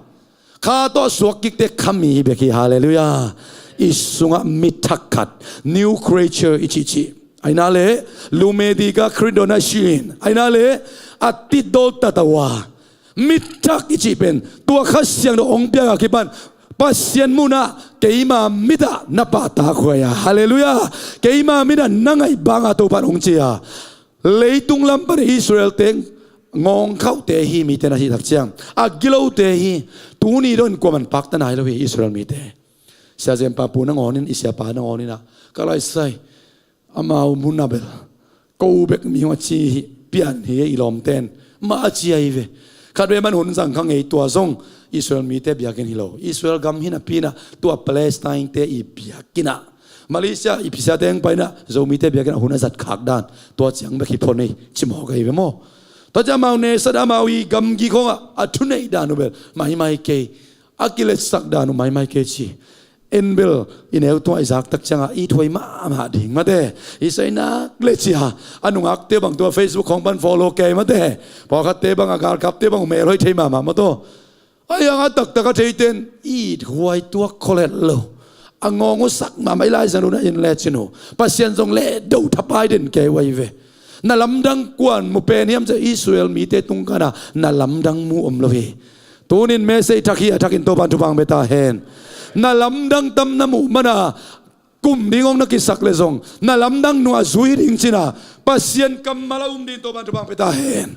Kha tawh suak kikte Kha mi bek hi. Halleluiah. I sungah mithak khat, new creature i cihcih, aina le lumedika kridona shin, aina le a titdawl tatawa. Mithak i cih pen tua Kha Siangtho hong piak a kipan Pasian muhna keima mitah na pahtak huai a. Halleluiah. Keima mitah na ngaih banga Topa'n hong ci a. Leitung lam pan Israel teng ngawngkhauhte hi, mite na cih tak ciang a gilote hi. Tuni dong in kuaman pakta nai lo hi Israel mite. Sia Zen pa pu nangawnin, i siapa nangawnin ah, ka laisai, amau mun a bel ko bek mi hong a ci hi, pian hi i lawmten mah a ci ahi ve. Khatvei man hun zang kha ngei, tua zong Israel mite biakinn hi lo, Israel gam hi napi-in ah tua Palestine-te i biakinn ah, Malaysia i pisiate hong pai-in ah Zomite biakinn ah hun a zat khak dan, tua ciang bek hi phone ei ci mawk ahi ve maw. Tua ciang amau nesa dan, amau i gamgi khawngah a thuneih dan uh bel maimai kei, a kiletsak dan uh maimai kei ci. En bel i neu tungah i zak tak ciangah i thuai mahmah ding mate. I sainak le cia a nungakte bang tua Facebook khawng pan follow kei mate. Pawlkhatte bang a galkapte bang uh melhoih thei mahmah maw taw. Ahi hang a taktak a theite in i thuai tuak khol het lo. A ngawng uh sak mahmah, i Lai Siangtho na en le cin uh Pasian zong leh do thapai den kei uh ahi ve. Na lamdang kuan mu pen hiam ci-a Israel mite tungkana na lamdang mu om lo hi. Tunin message thak hi a, thakin Topa'n thupha hong pia ta hen. Na lamdang tam na muh mana kum ding hong na kisak le zong na lamdang nung a zui ding cina Pasian kammal a um ding Topa'n thupha hong pia ta hen.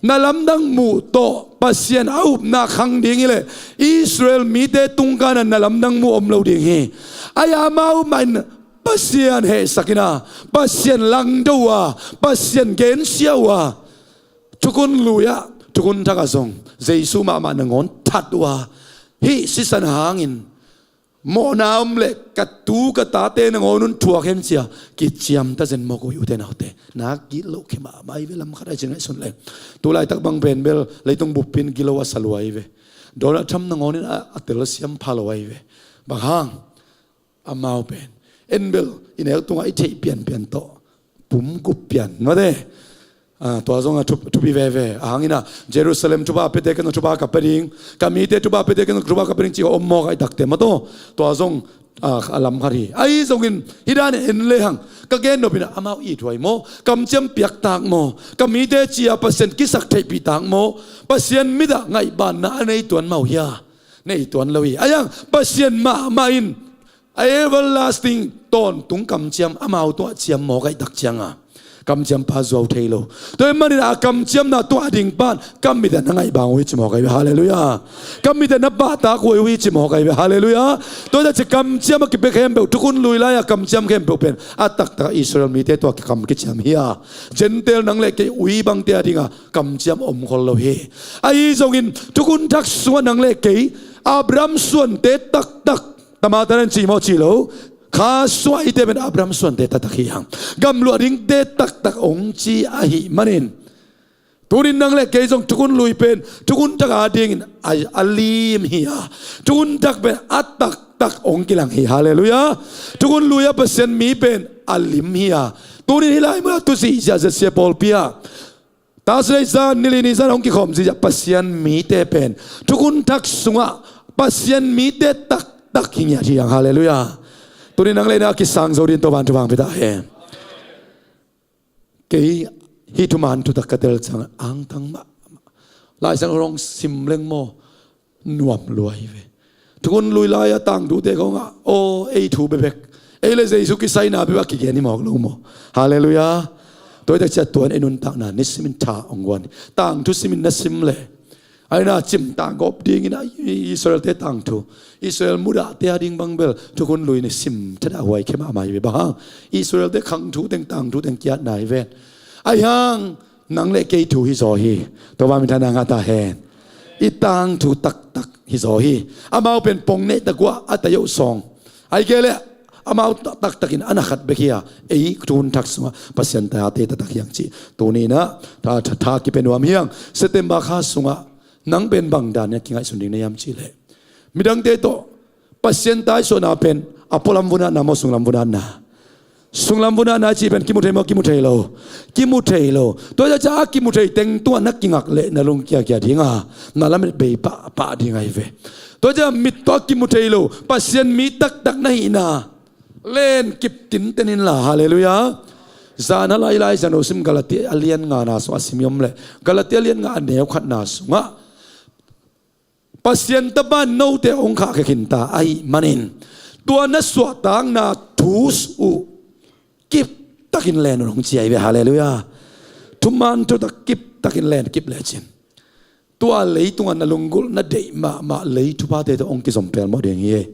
Na lamdang muh tawh Pasian a upna khang ding hi leh Israel mite tungkana na lamdang muh om lo ding hi. Ahi a, amau mah in Pasian hehsak in a, Pasian langdo uh a, Pasian gensia uh a, thukhun lui-ah, thukhun thak ah zong Jesu mahmah nangawn that uh a, hih sisan hangin mawhna om leh ka tu ka tate nangawn un thuak hen ci-a kiciamta zen mawk uh hi, ute naute. Na gitloh khe mahmah hi ve, lam khat ah i cin ngaihsun leng. Tu laitak bang pen bel leitung bup in gilo a sa lua hi ve. Donald Trump nangawn in a, a telsiam pha lo ahi ve. Bang hang? Amau pen en bel i neu tungah i theih pianpian tawh pum gup pian mate. Ah, tua zong a thup-, thupi veve. A hang in a, Jerusalem thupha piate ken zong thupha ka pia ding, ka mite thupha piate ken zong thupha ka pia ding ci-a om mawk a, i takte maw taw. Tua zong, ah, a lam khat hi. Ahi zongin hih dan en le hang ka gen nop in a, amau it huai maw, kamciam piak tak maw, ka mite ci-a Pasian kisak theihpih tak maw, Pasian mitah ngaihbanna a nei tuan mah uh hia? Nei tuan lo hi. Ahi hang Pasian mahmah in a everlasting tawntung kamciam amau tungah ciam mawk ahih tak cianga kamciampa zuau thei lo. Tua ahih manin a kamciamna tuah ding pan ka mitah na ngaihbang uh hi ci mawk ahi ve. Halleluiah. Ka mitah na pahtak huai uh hi ci mawk ahi ve. Halleluiah. Tua hi tak ciang kamciam a kipia khempeuh, thukhun lui lai-a kamciam khempeuh pen a taktak Israel mite tua kam kiciam hi a, Gentile nang le kei ui bangte a dinga kamciam om khol lo hi. Ahi zongin thukhun thak sungah nang le kei Abraham suante taktak, tamata nan cih mawh cih lo, Kha suah ite pen Abraham suante taktak hi hang, gamluah dingte taktak hong ci ahih manin, tunin nang le kei zong thukhun lui pen thukhun thak a dingin a, a lim hi a, thukhun thak pen a taktak hong kilang hi. Halleluiah. Thukhun lui-ah Pasian mi pen a lim hi a, tunin hih lai munah tusih ziahziah sia pawlpi ah Thursday zan, ni li ni zan hong kikhawm ziahziah Pasian mite pen thukhun thak sungah Pasian mite taktak hi ngiat hi hang. Halleluiah. Tunin nang le na kisang zo dingin Topa'n thupha hong pia ta hen. Kei hih thuman thutak ka tel ciang angtang mah. Lai Siangtho hong sim leng maw, nuam lua hi ve. Thukhun lui lai-a tangthu te khawngah, aw, ei thu bekbek, ei le Jesu kisaina bekbek a kigen hi mawk lo maw? Halleluiah. Tua hi tak ciang tua in ei nuntakna ni simin tha hong guan hi. Tangthu simin na sim le, aina cimtak gawp dingin a, Israel-te tangthu, Israel mudahte a ding bang bel thukhun lui ni sim thadah huai khe mahmah hi ve. Bang hang? Israel-te khangthu teng tangthu teng kiatna hi ven. Ahi hang nang le kei thu hi zaw hi. Topa minthanna ngah ta hen. I tangthu taktak hi zaw hi. Amau pen pong neih tak uh ah a tayoh sawng, ahih kei leh Amau taktakin a na khat bek hi a, ei tun thak sungah Pasian tate taktak hi hang cih tuni-in ah tha, tha, tha kipia nuam hi hang. September kha sungah nang pen bang dan in ah kingaihsun ding na hiam cih leh, midangte tawh Pasian taisuahna pen a pualam vunatna maw, sunglam vunatna? Sunglam vunatna cih pen kimu thei maw, kimu thei lo? Kimu thei lo. Tua ciang a kimu thei teng tungah na kingak leh na lungkiakia ding a, na lamet bei pahpah ding ahi ve. Tua ciang mit tawh a kimu thei lo Pasian mi taktak na hihna len kip tinten inla. Halleluiah. Zan a lai, lai zan uh sim Galati a lian ngana sungah a sim i om leh, Galati a lian nga a neu khatna sungah Pasian Tapa in note hong khahkhia khinta ahih manin tua na suahtakna thu uh kiptakin len un hong ci ahi ve. Halleluiah. Thuman thutak kiptakin len kip lecin tua leitungah na lunggulh na deih mahmah lei thuphate tawh hong kizom pelmawh ding hi.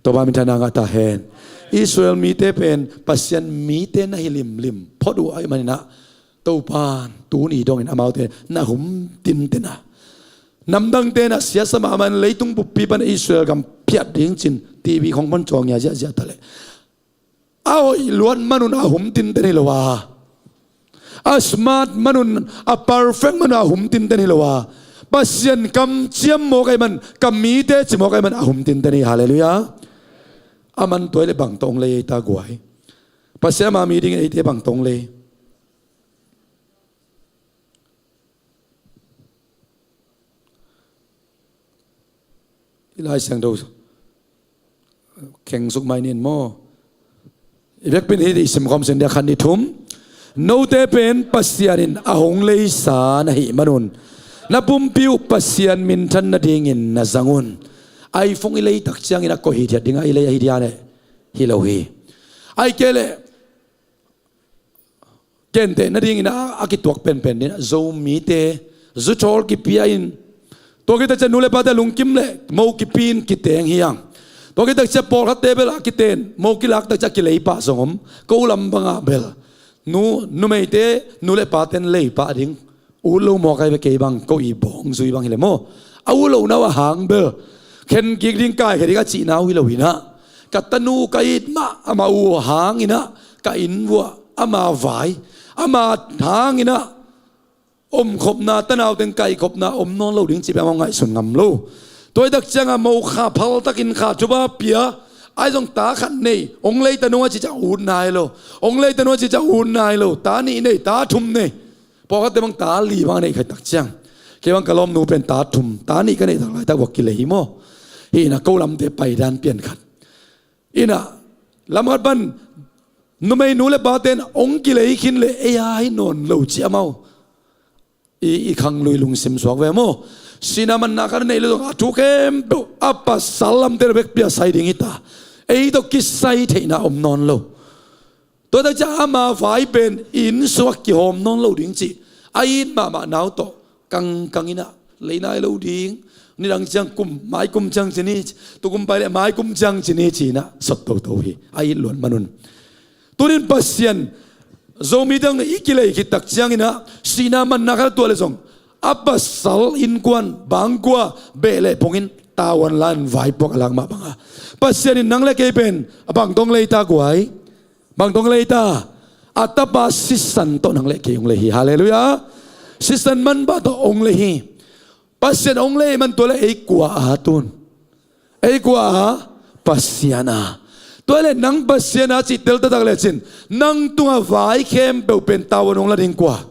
Topa minthanna ngah ta hen. Israel mite pen Pasian mite na hi limlim phot uh ahih manin ah Topa in tuni dongin amaute na hum tinten a, namdangte in ah siasa mahmah in leitung buppi pan Israel gam phiat ding cin TV khong pan cawng ngia ziahziah ta leh, a hoih luat man un a hum tinten hi lo a, a smart man un, a perfect man un a hum tinten hi lo a, Pasian kamciam mawk ahih man, ka mite ci mawk ahih man a hum tinten hi. Halleluiah. A man tua hi leh bang tawh hong lei ei ta guai? Pasian ama mi dingin eite bang tawh hong lei? I Lai Siangtho khengsuk mai nin maw? I vekpi-in hih i simkhawm sin dia, khat, nih, thum. Note pen Pasian in a hong leisa na hih man un na pumpi uh Pasian minthan nadingin na zang un. iPhone i lei tak ciangin a koih hithiat ding a i lei ahi dia leh? Hi lo hi. Ahih kei leh genteh nadingin a, a kituak penpen ding ah Zomite zuthawl kipia in, tua khit tak ciang nu le pate lungkim leh mo kipi in kiteng hi hang. Tua khit tak ciang pawlkhatte bel a kiten mo kilak tak ciang a kilei pah zong om. Ko lam bangah bel nu, numeite nu le paten lei pah ding ut lo mawk ahi ve. Kei bang ko i bawng zui bang hi leh maw, a ut lohna uh a hang bel khen kik ding, kaikhia ding a cihna uh hi lo in ah, ka tanu ka it mah amah uh hangin ah, ka inn vuah ama vai, ama hangin ah omkhopna, tanau teng kaikhopna om nawn lo ding cih bek amau ngaihsun ngam lo. Tua hi tak ciangah mo kha phaltakin kha thupha pia, ahi zong ta khat nei, hong lei ta nung a cih ciang ut nai lo, hong lei ta nung a cih ciang ut nai lo, ta nih nei, ta thum nei. Pawlkhatte bang ta li bang a neih kha tak ciang, kei bang ka lawmnu pen ta thum, ta nih ka neih tak laitak vua kilei hi maw. Hih in ah ko lamte paidan pian khat. In ah lam khat pan numei nu le pate in hong kilei khin leh ei a hi nawn lo cih amau i, i khanglui lungsim suak ve maw. Sihna manna khat a neih leh zong a thu khempeuh a pasal lamte tawh bek pia sai ding hi ta. Ei tawh kisai theihna om nawn lo. Tua tak ciang ama vai pen i inn sungah kihawm nawn lo ding cih a it mahmah nau tawh kangkang in ah lei nai lo ding. Nidang ciang kum, mai kum ciang ci ni, tukum pai leh mai kum ciang ci ni ci-in ah sot toto hi, a it luat man un. Tuni-in Pasian, Zomite hong i kilei khit tak ciangin ah sihna manna khat a tuah leh zong a pasal innkuan bangkua beh leh pongin tavuan la-in vaipuak a lak mah bangah, Pasian in nang le kei pen a bang tawh hong lei ta guai? Bang tawh hong lei ta? A tapa sisan tawh nang le kei hong lei hi. Halleluiah. Sisan manpha tawh hong lei hi. Pasian hong lei man tua leh ei kua a tun? Ei kua a? Pasian a. Tua leh nang Pasian a cih tel taktak lecin nang tungah vai khempeuh pen tavuan hong la ding kua?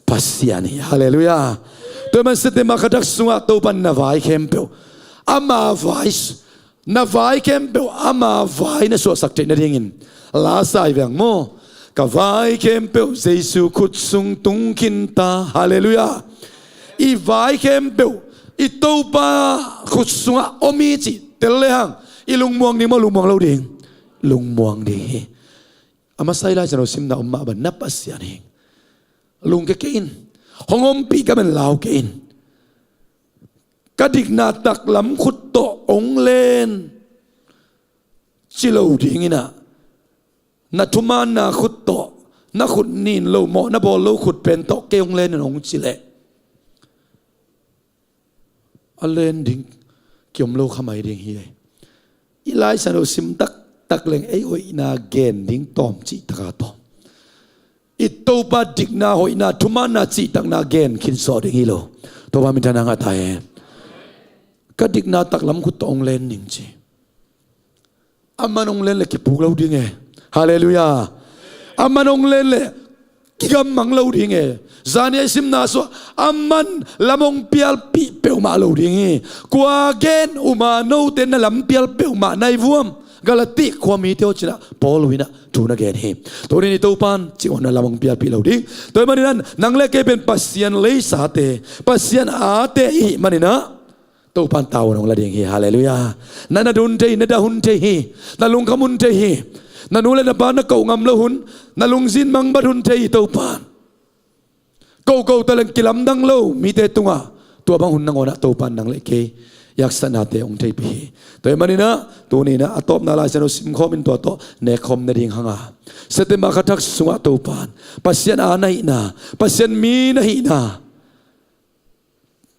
Pasian hi. Halleluiah. Tua man September kha dak sungah Topa in na vai khempeuh ama vai, na vai khempeuh ama vai na suahsak theih nadingin la sa hi veng maw. Ka vai khempeuh Jesu khut sung tung khin ta. Halleluiah. I vai khempeuh i Topa khut sungah om hi cih tel lehang i lungmuang ding maw, lungmuang lo ding? Lungmuang ding hi. A masa i Lai Siangtho simna om mah bang, na Pasian hi. Lungke kei in. Hong ompih ka man lau kei in. Ka dikna taklam khut tawh hong len ci lo dingin ah, na thumaanna khut tawh, na khut nin lo, mawh na bawl lo khut pen tawh kei hong len in hong ci leh a len ding kiom lo kha mai ding hi. I Lai Siangtho sim tak takleng ei hoihna gen ding tawm cih taka tawm. I Topa dikna, hoihna, thumanna cihtakna gen khin sawh ding hi lo. Topa minthanna ngah ta hen. Ka dikna taklam khut tawh hong len ning ci. Aman hong len le kipuk lo ding e. Halleluiah. Aman hong len le kigammang lo ding e. Zani a i simna suah aman lam hong pialpih peuhmah lo ding hi. Kua gen uma note na lam pial peuhmah nai vuam. Galati khua mite aw cinah Paul uh inah thu na gen hi. Tunin i Topan cih honna lam hong pialpih lo ding. Tua hi maninah nang le kei pen Pasian leisate, Pasian ate i hih maninah Topan tavuan hong la ding hi. Halleluiah. Na nat hun thei hi, na dah hun thei hi, na lungkham hun thei hi. Na nu le na pa na koh ngam lo hun, na lungzin mangbat hun thei hi Topan. Koko taleng kilamdang lo mite tungah tua bang hun nangawnah Topan nang le kei i haksatnate hong theipih hi. Tua hi maninah tuninah a tawpna Lai Siangtho simkhawmin tua tawh nekkhawm nading hanga September kha thak sungah Topan Pasian a na hihna, Pasian mi na hihna,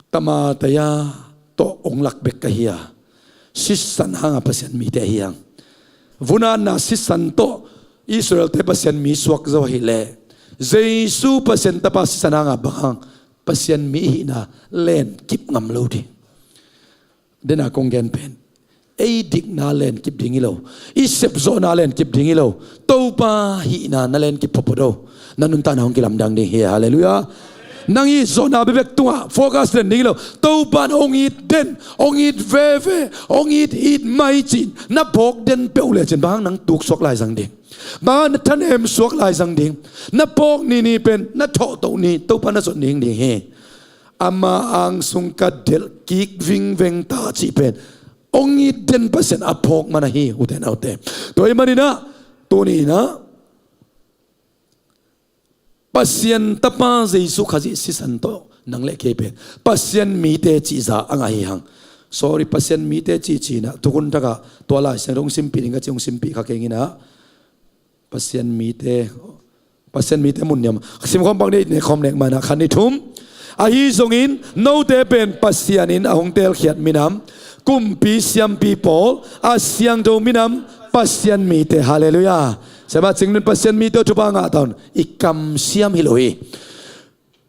Tamataya tawh hong lak bek ka hi a, sisan hanga Pasian mite ahi hang. Vunanna sisan tawh Israelte Pasian mi suak zo ahileh Jesu Pasian tapa sisan hanga bang hang Pasian mi ihihna lenkip ngam lo ding. Dena kong gen pen ei dikna lenkip ding hi lo, i sepzawhna lenkip ding hi lo. Topa hihna na lenkip phawphaw do. Na nuntakna hong kilamdang ding hi. Halleluiah. Nang i zawhna bekbek tungah focus len ding hi lo. Topan hong it den, hong it veve, hong it it mai cin na phawk den peuh lecin bang hang nang tuksuak lai zang ding? Bang hang na thanem suak lai zang ding? Na phawk nini pen na thawhtoh ni Topa na zot ning ding hi. Ama angsung ka delh kik vingveng ta cih pen hong it den Pasian a phawk man ahi, ute naute. Tua hi maninah tuninah Pasian tapa Jesu Khazih sisan tawh nang le kei pen Pasian mite cihza a ngah hi hang. Sorry, Pasian mite cihcinah thukhun thakah tua Lai Siangtho hong simpih ding ka ci, hong simpih kha kei inginah Pasian mite, Pasian mite mun niam. Simkhawm bang ni, nekkhawm nek manah khan ni thum. Ahi zongin note pen Pasian in a hong teelkhiat minam, kumpi siampi pawl, a siangtho minam, Pasian mite. Halleluiah. Siapa Cing Lun, Pasian mite thupha ngah ta un. I kamsiam hi lo hi.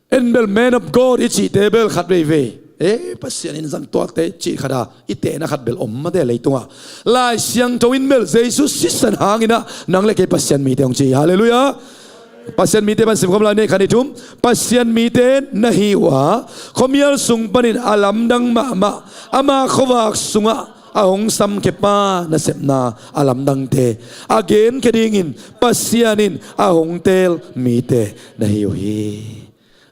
En bel man of God i cihte bel khat veivei, e, Pasian in zang tuakte cih khata i tehna khat bel om mate leitungah. Lai Siangtho in bel Jesu sisan hanginah nang le kei Pasian mite hong ci hi. Halleluiah. Pasian mite pan simkhawm lai ni, khan ni thum. Pasian mite na hi uh a, khuamial sung panin a lamdang mahmah ama khuavak sungah a hong samkhia pa nasepna a lamdangte a genkhia dingin Pasian in a hong teel mite na hi uh hi.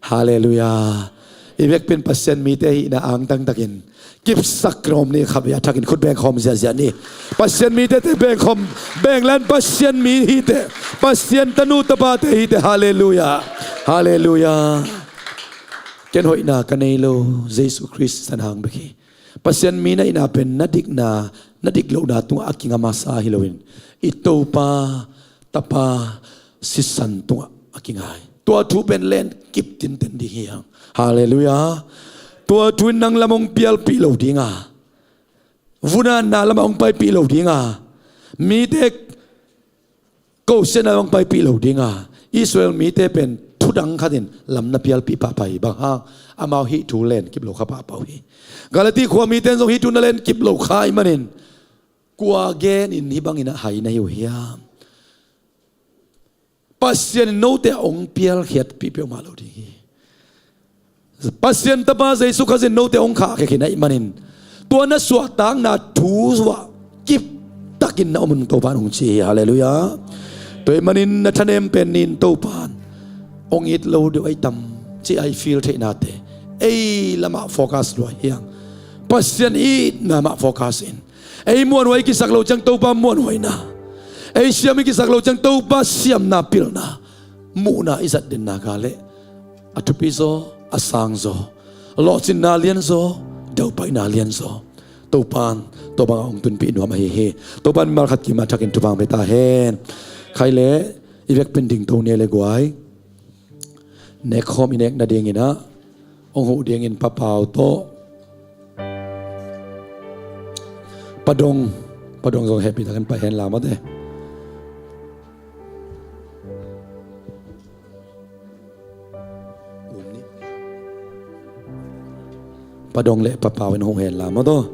Halleluiah. I vekpi in Pasian mite hihna angtang takin kipsak rom ni, khatvei a thakin khut bengkhawm ziahziah ni. Pasian mite te bengkhawm, benglan Pasian mi hiteh, Pasian tanu tapate hiteh. Halleluiah. Halleluiah. Ken hoihna ka nei lo, Jesu Khrist sisan hang bek hi. Pasian mi na hihna pen na dikna, na dik lohna tungah a kinga masa hi loin i Topa Tapa sisan tungah a kinga hi. Tua thu pen lenkip tinten ding hi hang. Halleluiah. Tua thu in nang lam hong pialpih lo dinga, vunanna lamah hong paipih lo dinga, mite kosiatna lam hong paipih lo dinga, Israel mite pen thudang khatin lam na pialpih pahpah hi. Bang hang? Amau hih thu lenkip lo kha pahpah uh hi. Galati khua mite in zong hih thu na lenkip lo kha ahih manin kua genin hih bangin a hai na hi uh hiam? Pasian in note a hong pialkhiatpih peuhmah lo ding hi. Pasian Tapa Jesu Khazih in note a hong khahkhia khin ahih manin tua na suahtakna thu uah kiptakin na om un Topan hong ci hi. Halleluiah. Tua ahih manin na thanem pen nin Topan hong it lo deuh ahi tam cih a i feel theihnate ei lamah focus lua hi hang. Pasian itna mah focus in. Ei muanhuai kisak lo ciang Topa muanhuaina, ei siam i kisak lo ciang Topa siamna pilna, muhna i zat denna ka leh a thupi zaw, a sang zaw, lawhcinna lian zaw, daupaina lian zaw Topan tua bangah hong tunpih nuam ahi hi. Topan mimal khat kima thakin thupha hong pia ta hen. Khai leh i vekpi in dingto ni le guai. Nekkhawm i nek nadinginah hong huh dingin Pa Pau tawh Pa Dong Pa Dong zong hehpih takin pai hen la mawte. Pa Dong le Pa Pau in hong hen la mawte.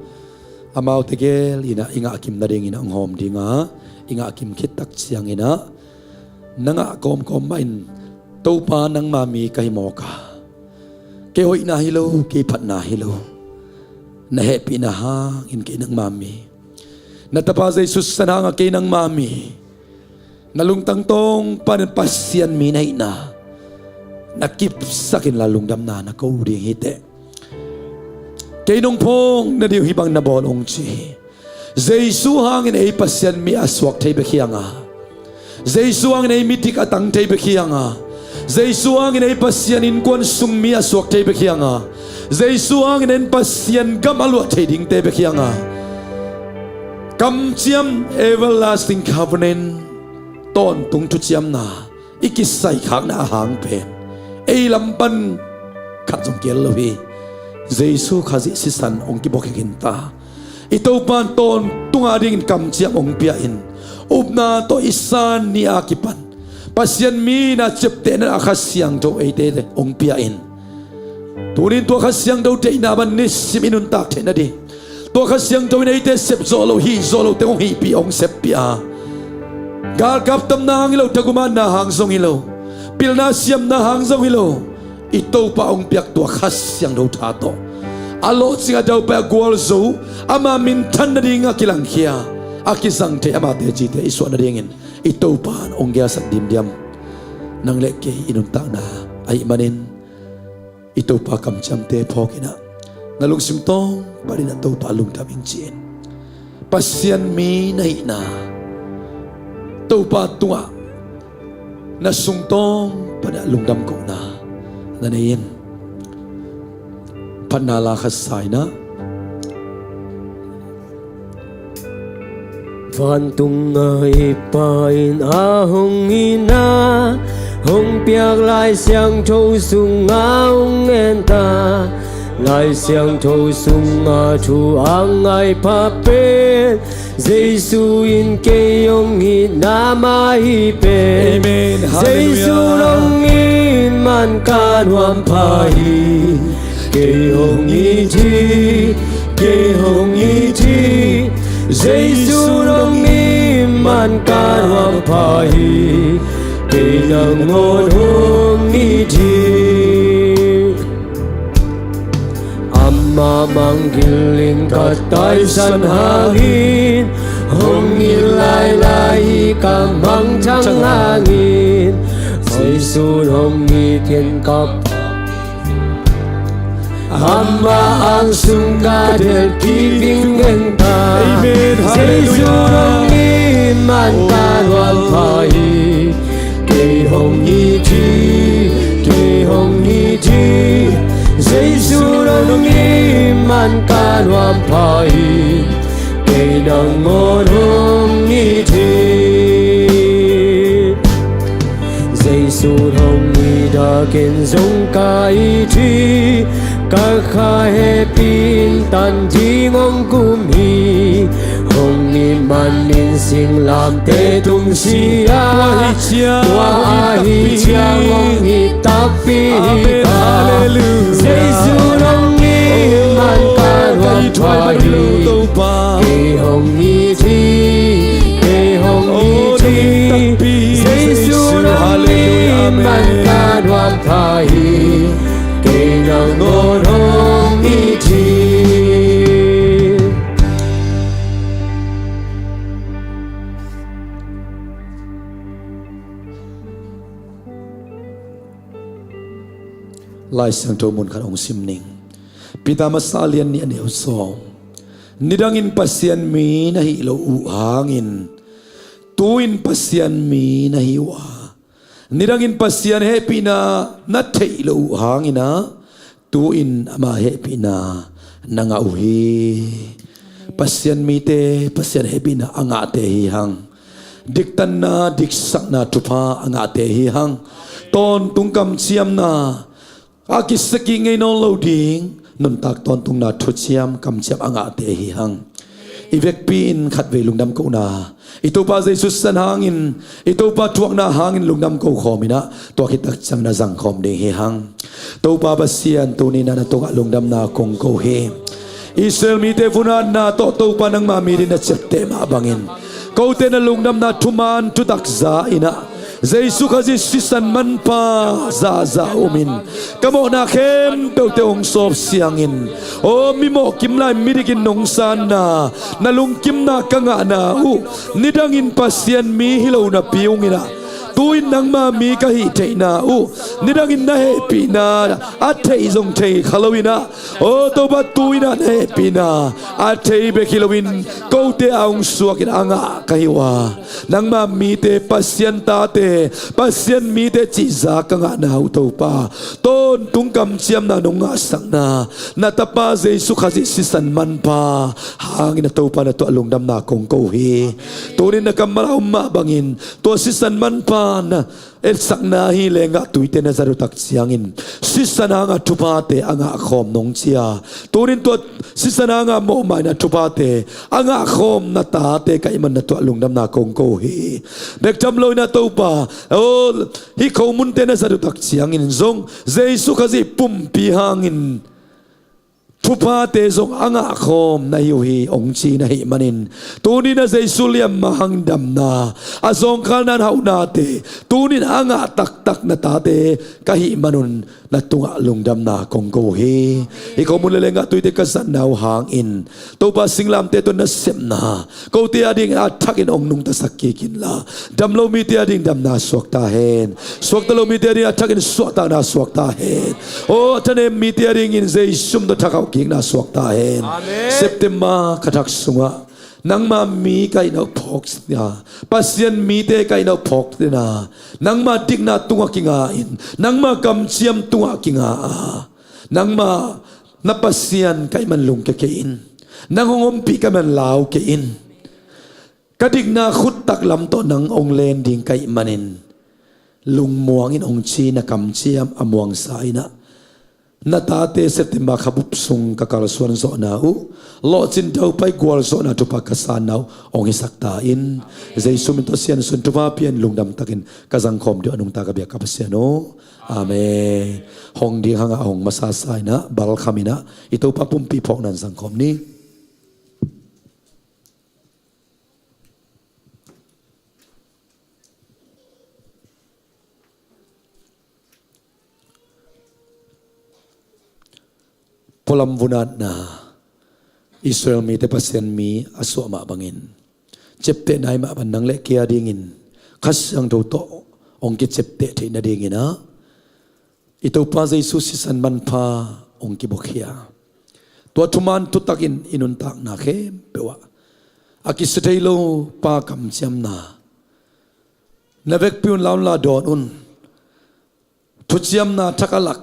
Amaute gel in ah i ngah kim nadingin ah hong hawm ding a, i ngah kim khit tak ciangin ah na ngah kawmkawm mah in, Topa nangma mi ka hi mawk a, kei hoihna hi lo, kei phatna hi lo, na hehpihna hangin kei nangma mi, na Tapa Jesu san hangah kei nangma mi, na lungtang tawng panin Pasian mi na hihna na kipsakin la lungdamna na ko ding hi teh. Kei nong phawk nading uh hih bang na bawl hong ci hi. Jesu hangin ei Pasian mi a suak thei bek hi hang a, Jesu hangin ei midik a tang thei bek hi hang a, Jesu hangin ei Pasian innkuan sung mi a suak thei bek hi hang a, Jesu hangin ei Pasian gam a luah thei dingte bek hi hang a, kamciam, everlasting covenant, tawntung thuciamna i kisaikhakna a hang pen ei lam pan khat zong kihel lo hi. Jesu Khazih sisan hong kibawk hi khin ta. I Topa in tawntung a dingin kamciam hong pia in, upna tawh i san ni a kipan Pasian mi na ciaptehna a Kha Siangtho eite hong pia in, tunin tua Kha Siangtho deihna bang nisim i nuntak theih nading, tua Kha Siangtho in eite sep zawh loh, hih zawh loh teng hong hihpih, hong seppih a, galkap tamna hang hi lo, thakumanna hang zong hi lo, pilna siamna hang zong hi lo, i Topa hong piak tua Kha Siangtho tha tawh a lawhcing a daupai a gualzo, ama minthan nading a kilangkhia, a kizang thei ama tecite i suah nadingin i Topa in hong gelsak dimdiam nang le kei i nuntakna ahih manin, i Topa kamciamte phawk in ah na lungsim tawng panin ah Topa lungdam ing ci-in, Pasian mi na hihna, Topa tungah na sungtawng panin ah lungdam kohna na nei in. Phatna la khat sa in ah. Vantunga i Pa in a hong itna hong piak Lai Siangtho sungah hong en ta. Lai Siangtho sunga thu a ngaih pha pen Jesu in kei hong itna mah hi pen. Amen. Jesu hong it man ka nuam pha hi. Kei hong it hi, kei hong it hi, Jesu hong it man ka nuam pha hi, kei nangawn hong it hi. Ama mangngilh in ka taisan hangin, hong it lailai hi ka mangthang hangin, Jesu hong it in ka Ama ang sung ka delh kik ding ing ta. Amen. Hallelujah. Jesu hong it man ka nuam pha hi. Kei hong it hi, kei hong it hi, Jesu hong it man ka nuam pha hi. Kei nangawn hong it hi. Jesu hong it a ken zong ka it hi. Ka kha hehpih in tan ding hong kum hi. Hong it manin singlamteh tung si a, tua ahih ciang hong it takpi hi ta. Jesu hong it man ka nuam pha hi. Kei hong it hi, kei hong it hi, Jesu hong it man ka nuam pha hi. Kei nangawn hong it hi. Lai Siangtho mun khat hong sim ning. Peter masa lian nih a neu sawm. Nidangin Pasian mi na hi lo uh hangin tu-in Pasian mi na hi uh a, nidangin Pasian hehpihna na theih lo uh hangin ah tu-in ama hehpihna na ngah uh hi. Pasian mite Pasian hehpihna a ngahte hi hang. Diktanna, diksakna thupha a ngahte hi hang. Tawntung kamciamna, a kisa kik ngei nawn lo ding nuntak tawntungna thuciam kamciam a ngahte hi hang. i vekpi in khatvei lungdam kohna, i Topa Jesu sisan hangin, i Topa thuakna hangin lungdam ko khawm in ah, tua khit tak ciangin ah zangkhawm ding hi hang. Topa Pasian, tuni in ah na tungah lungdamna kong ko hi. Israel mite vunatna tawh Topa nangma mi ding na ciapteh mah bangin, kote na lungdamna thuman thutak za in ah, Jesu Khazih sisan manpha zahzah um in, ka mawhna khempeuhte hong sawp siangin, aw, mi mawhkim lai midik in nong sanna, na lungkimna ka ngahna uh, nidangin Pasian mi hi lo napi ung in ah, tu-in nangma mi ka hih theihna uh, nidangin na hehpihna a theih zong thei kha lo in ah, aw Topa, tu-in ah na hehpihna a thei bek hi loin, kote a hong suak in a ngah ka hi uh a, nangma mite, Pasian tate, Pasian mite cihza ka ngahna uh Topa, tawntung kamciamna nong ngahsakna, na Tapa Jesu Khazih sisan manpha hangin a Topa na tuah lungdamna kong ko hi. Tunin na kammal a om mah bangin, tua sisan manpha na etsakna hi lenggah tuite na zat uh tak ciangin, sisan hanga thuphate a ngahkhawm nong ci a, tunin tua sisan hanga mawhmaina thuphate a ngahkhawm na tate ka hih man na tuah lungdamna kong ko hi. Bek tham lo in ah Topa, aw, hih khomunte na zat uh tak ciangin zong Jesu Khazih pumpi hangin thuphate zong a ngahkhawm na hi uh hi hong ci na hih manin, tunin a Jesu liamma hang damna, a zawngkhalna in hauhnate tunin a ngah taktak na tate ka hih manun, na tungah lungdamna kong ko hi. Hih khomun le lenggah tuite ka zatna uh hangin, Topa, singlamteh tawh na sepna kote adingin a thakin hong nungtasak kik inla, dam lo mite ading damna suak ta hen. Suakta lo mite ading a thakin suahtakna suak ta hen. Aw, a thanem mite adingin Jesu min tawh thakhauh kikna suak ta hen. Amen. September kha thak sungah nangma mi ka hihna uh phawk dingin, Pasian mite ka hihna uh phawk dingin, nangma dikna tungah kinga in, nangma kamciam tungah kinga a, nangma na Pasian ka hih man lungke kei in. Nang hong ompih ka hih man lau kei in. Ka dikna khuttak lam tawh nang hong len ding ka hih manin, lungmuang in hong ci na kamciam a muangsa in ah, na tate September kha bup sung ka kalsuan zawhna uh, lawhcin daupai gualzawhna thupha ka sanna uh hong hisak ta in. Jesu min tawh Siansuan thupha pia in lungdam takin ka zangkhawm ding uh a nungta ka biak ka Pasian aw. Amen. Hong ding hangah hong masasa in ah, balkham in ah, i Topa pumpi phawkna in zangkhawm ni. Pualam vunatna, Israel mite Pasian mi a suah mah bangin, ciaptehna i mah bang nang le kei adingin Kha Siangtho tawh hong kiciapteh theih nadingin ah, i Topa Jesu sisan manpha hong kibuakhia. Tua thuman thutakin i nuntakna khempeuh ah a kisia thei lo Pa kamciamna, na vekpi un, la un la dawn un, thuciamna thak a lak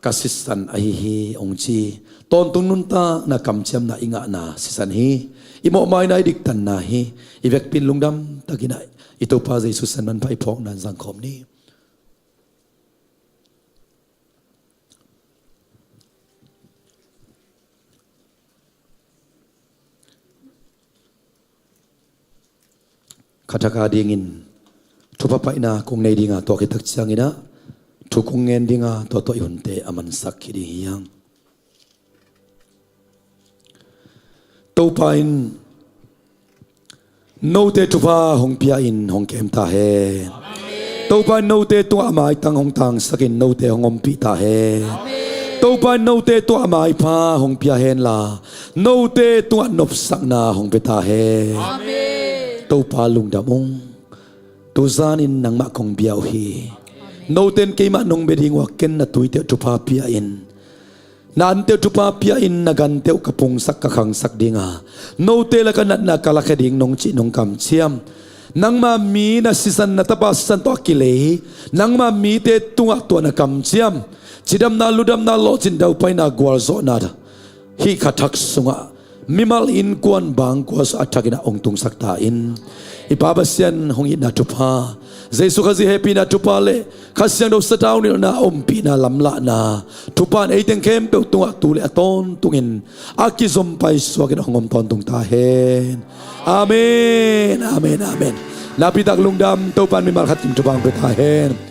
ka sisan ahi hi hong ci. Tawntung nuntakna kamciamna i ngahna sisan hi. I mawhmaina, i diktanna hi. I vekpi in lungdam takin ah i Topa Jesu sisan manpha i phawkna in zangkhawm ni. Kha thak adingin thupha paihna kong nei ding a, tua khit tak ciangin ah thu kong ngen ding a, tua tawh i hunte a mansak khit ding hi hang. Topa in note thupha hong pia in hong kem ta hen. Topa in note tungah a maitang hong tangsak in note hong ompih ta hen. Topa in note tungah a maipha hong pia henla, note tungah nopsakna hong pia ta hen. Topa lungdam ung. Tuzanin nangmah kong bia uh hi. Note in keimah nong bia ding uh a, ken na tuite uh thupha pia in, na ante uh thupha pia in, na gante uh ka pungsak, ka khangsak ding a, note lak ah natna ka lakhia ding nong cih nong kamciam, nangma mi na sisan, na Tapa sisan tawh a kilei nangma mite tungah tua na kamciam, cidamna, ludamna, lawhcin daupaina, gualzawhna, hih kha thak sungah mimal innkuan bangkua sung a thakin ah hong tungsak ta in. I Pa Pasian hong itna thupha, Jesu Khazih hehpihna thupha le Kha Siangtho sathau nilhna ompihna lamlahna thupha in ei teng khempeuh tungah tu le a tawntungin a kizom paisuakin hong om tawntung ta hen. Amen, amen, amen. Nakpi tak lungdam. Topa in mimal khat kim thupha hong pia ta hen.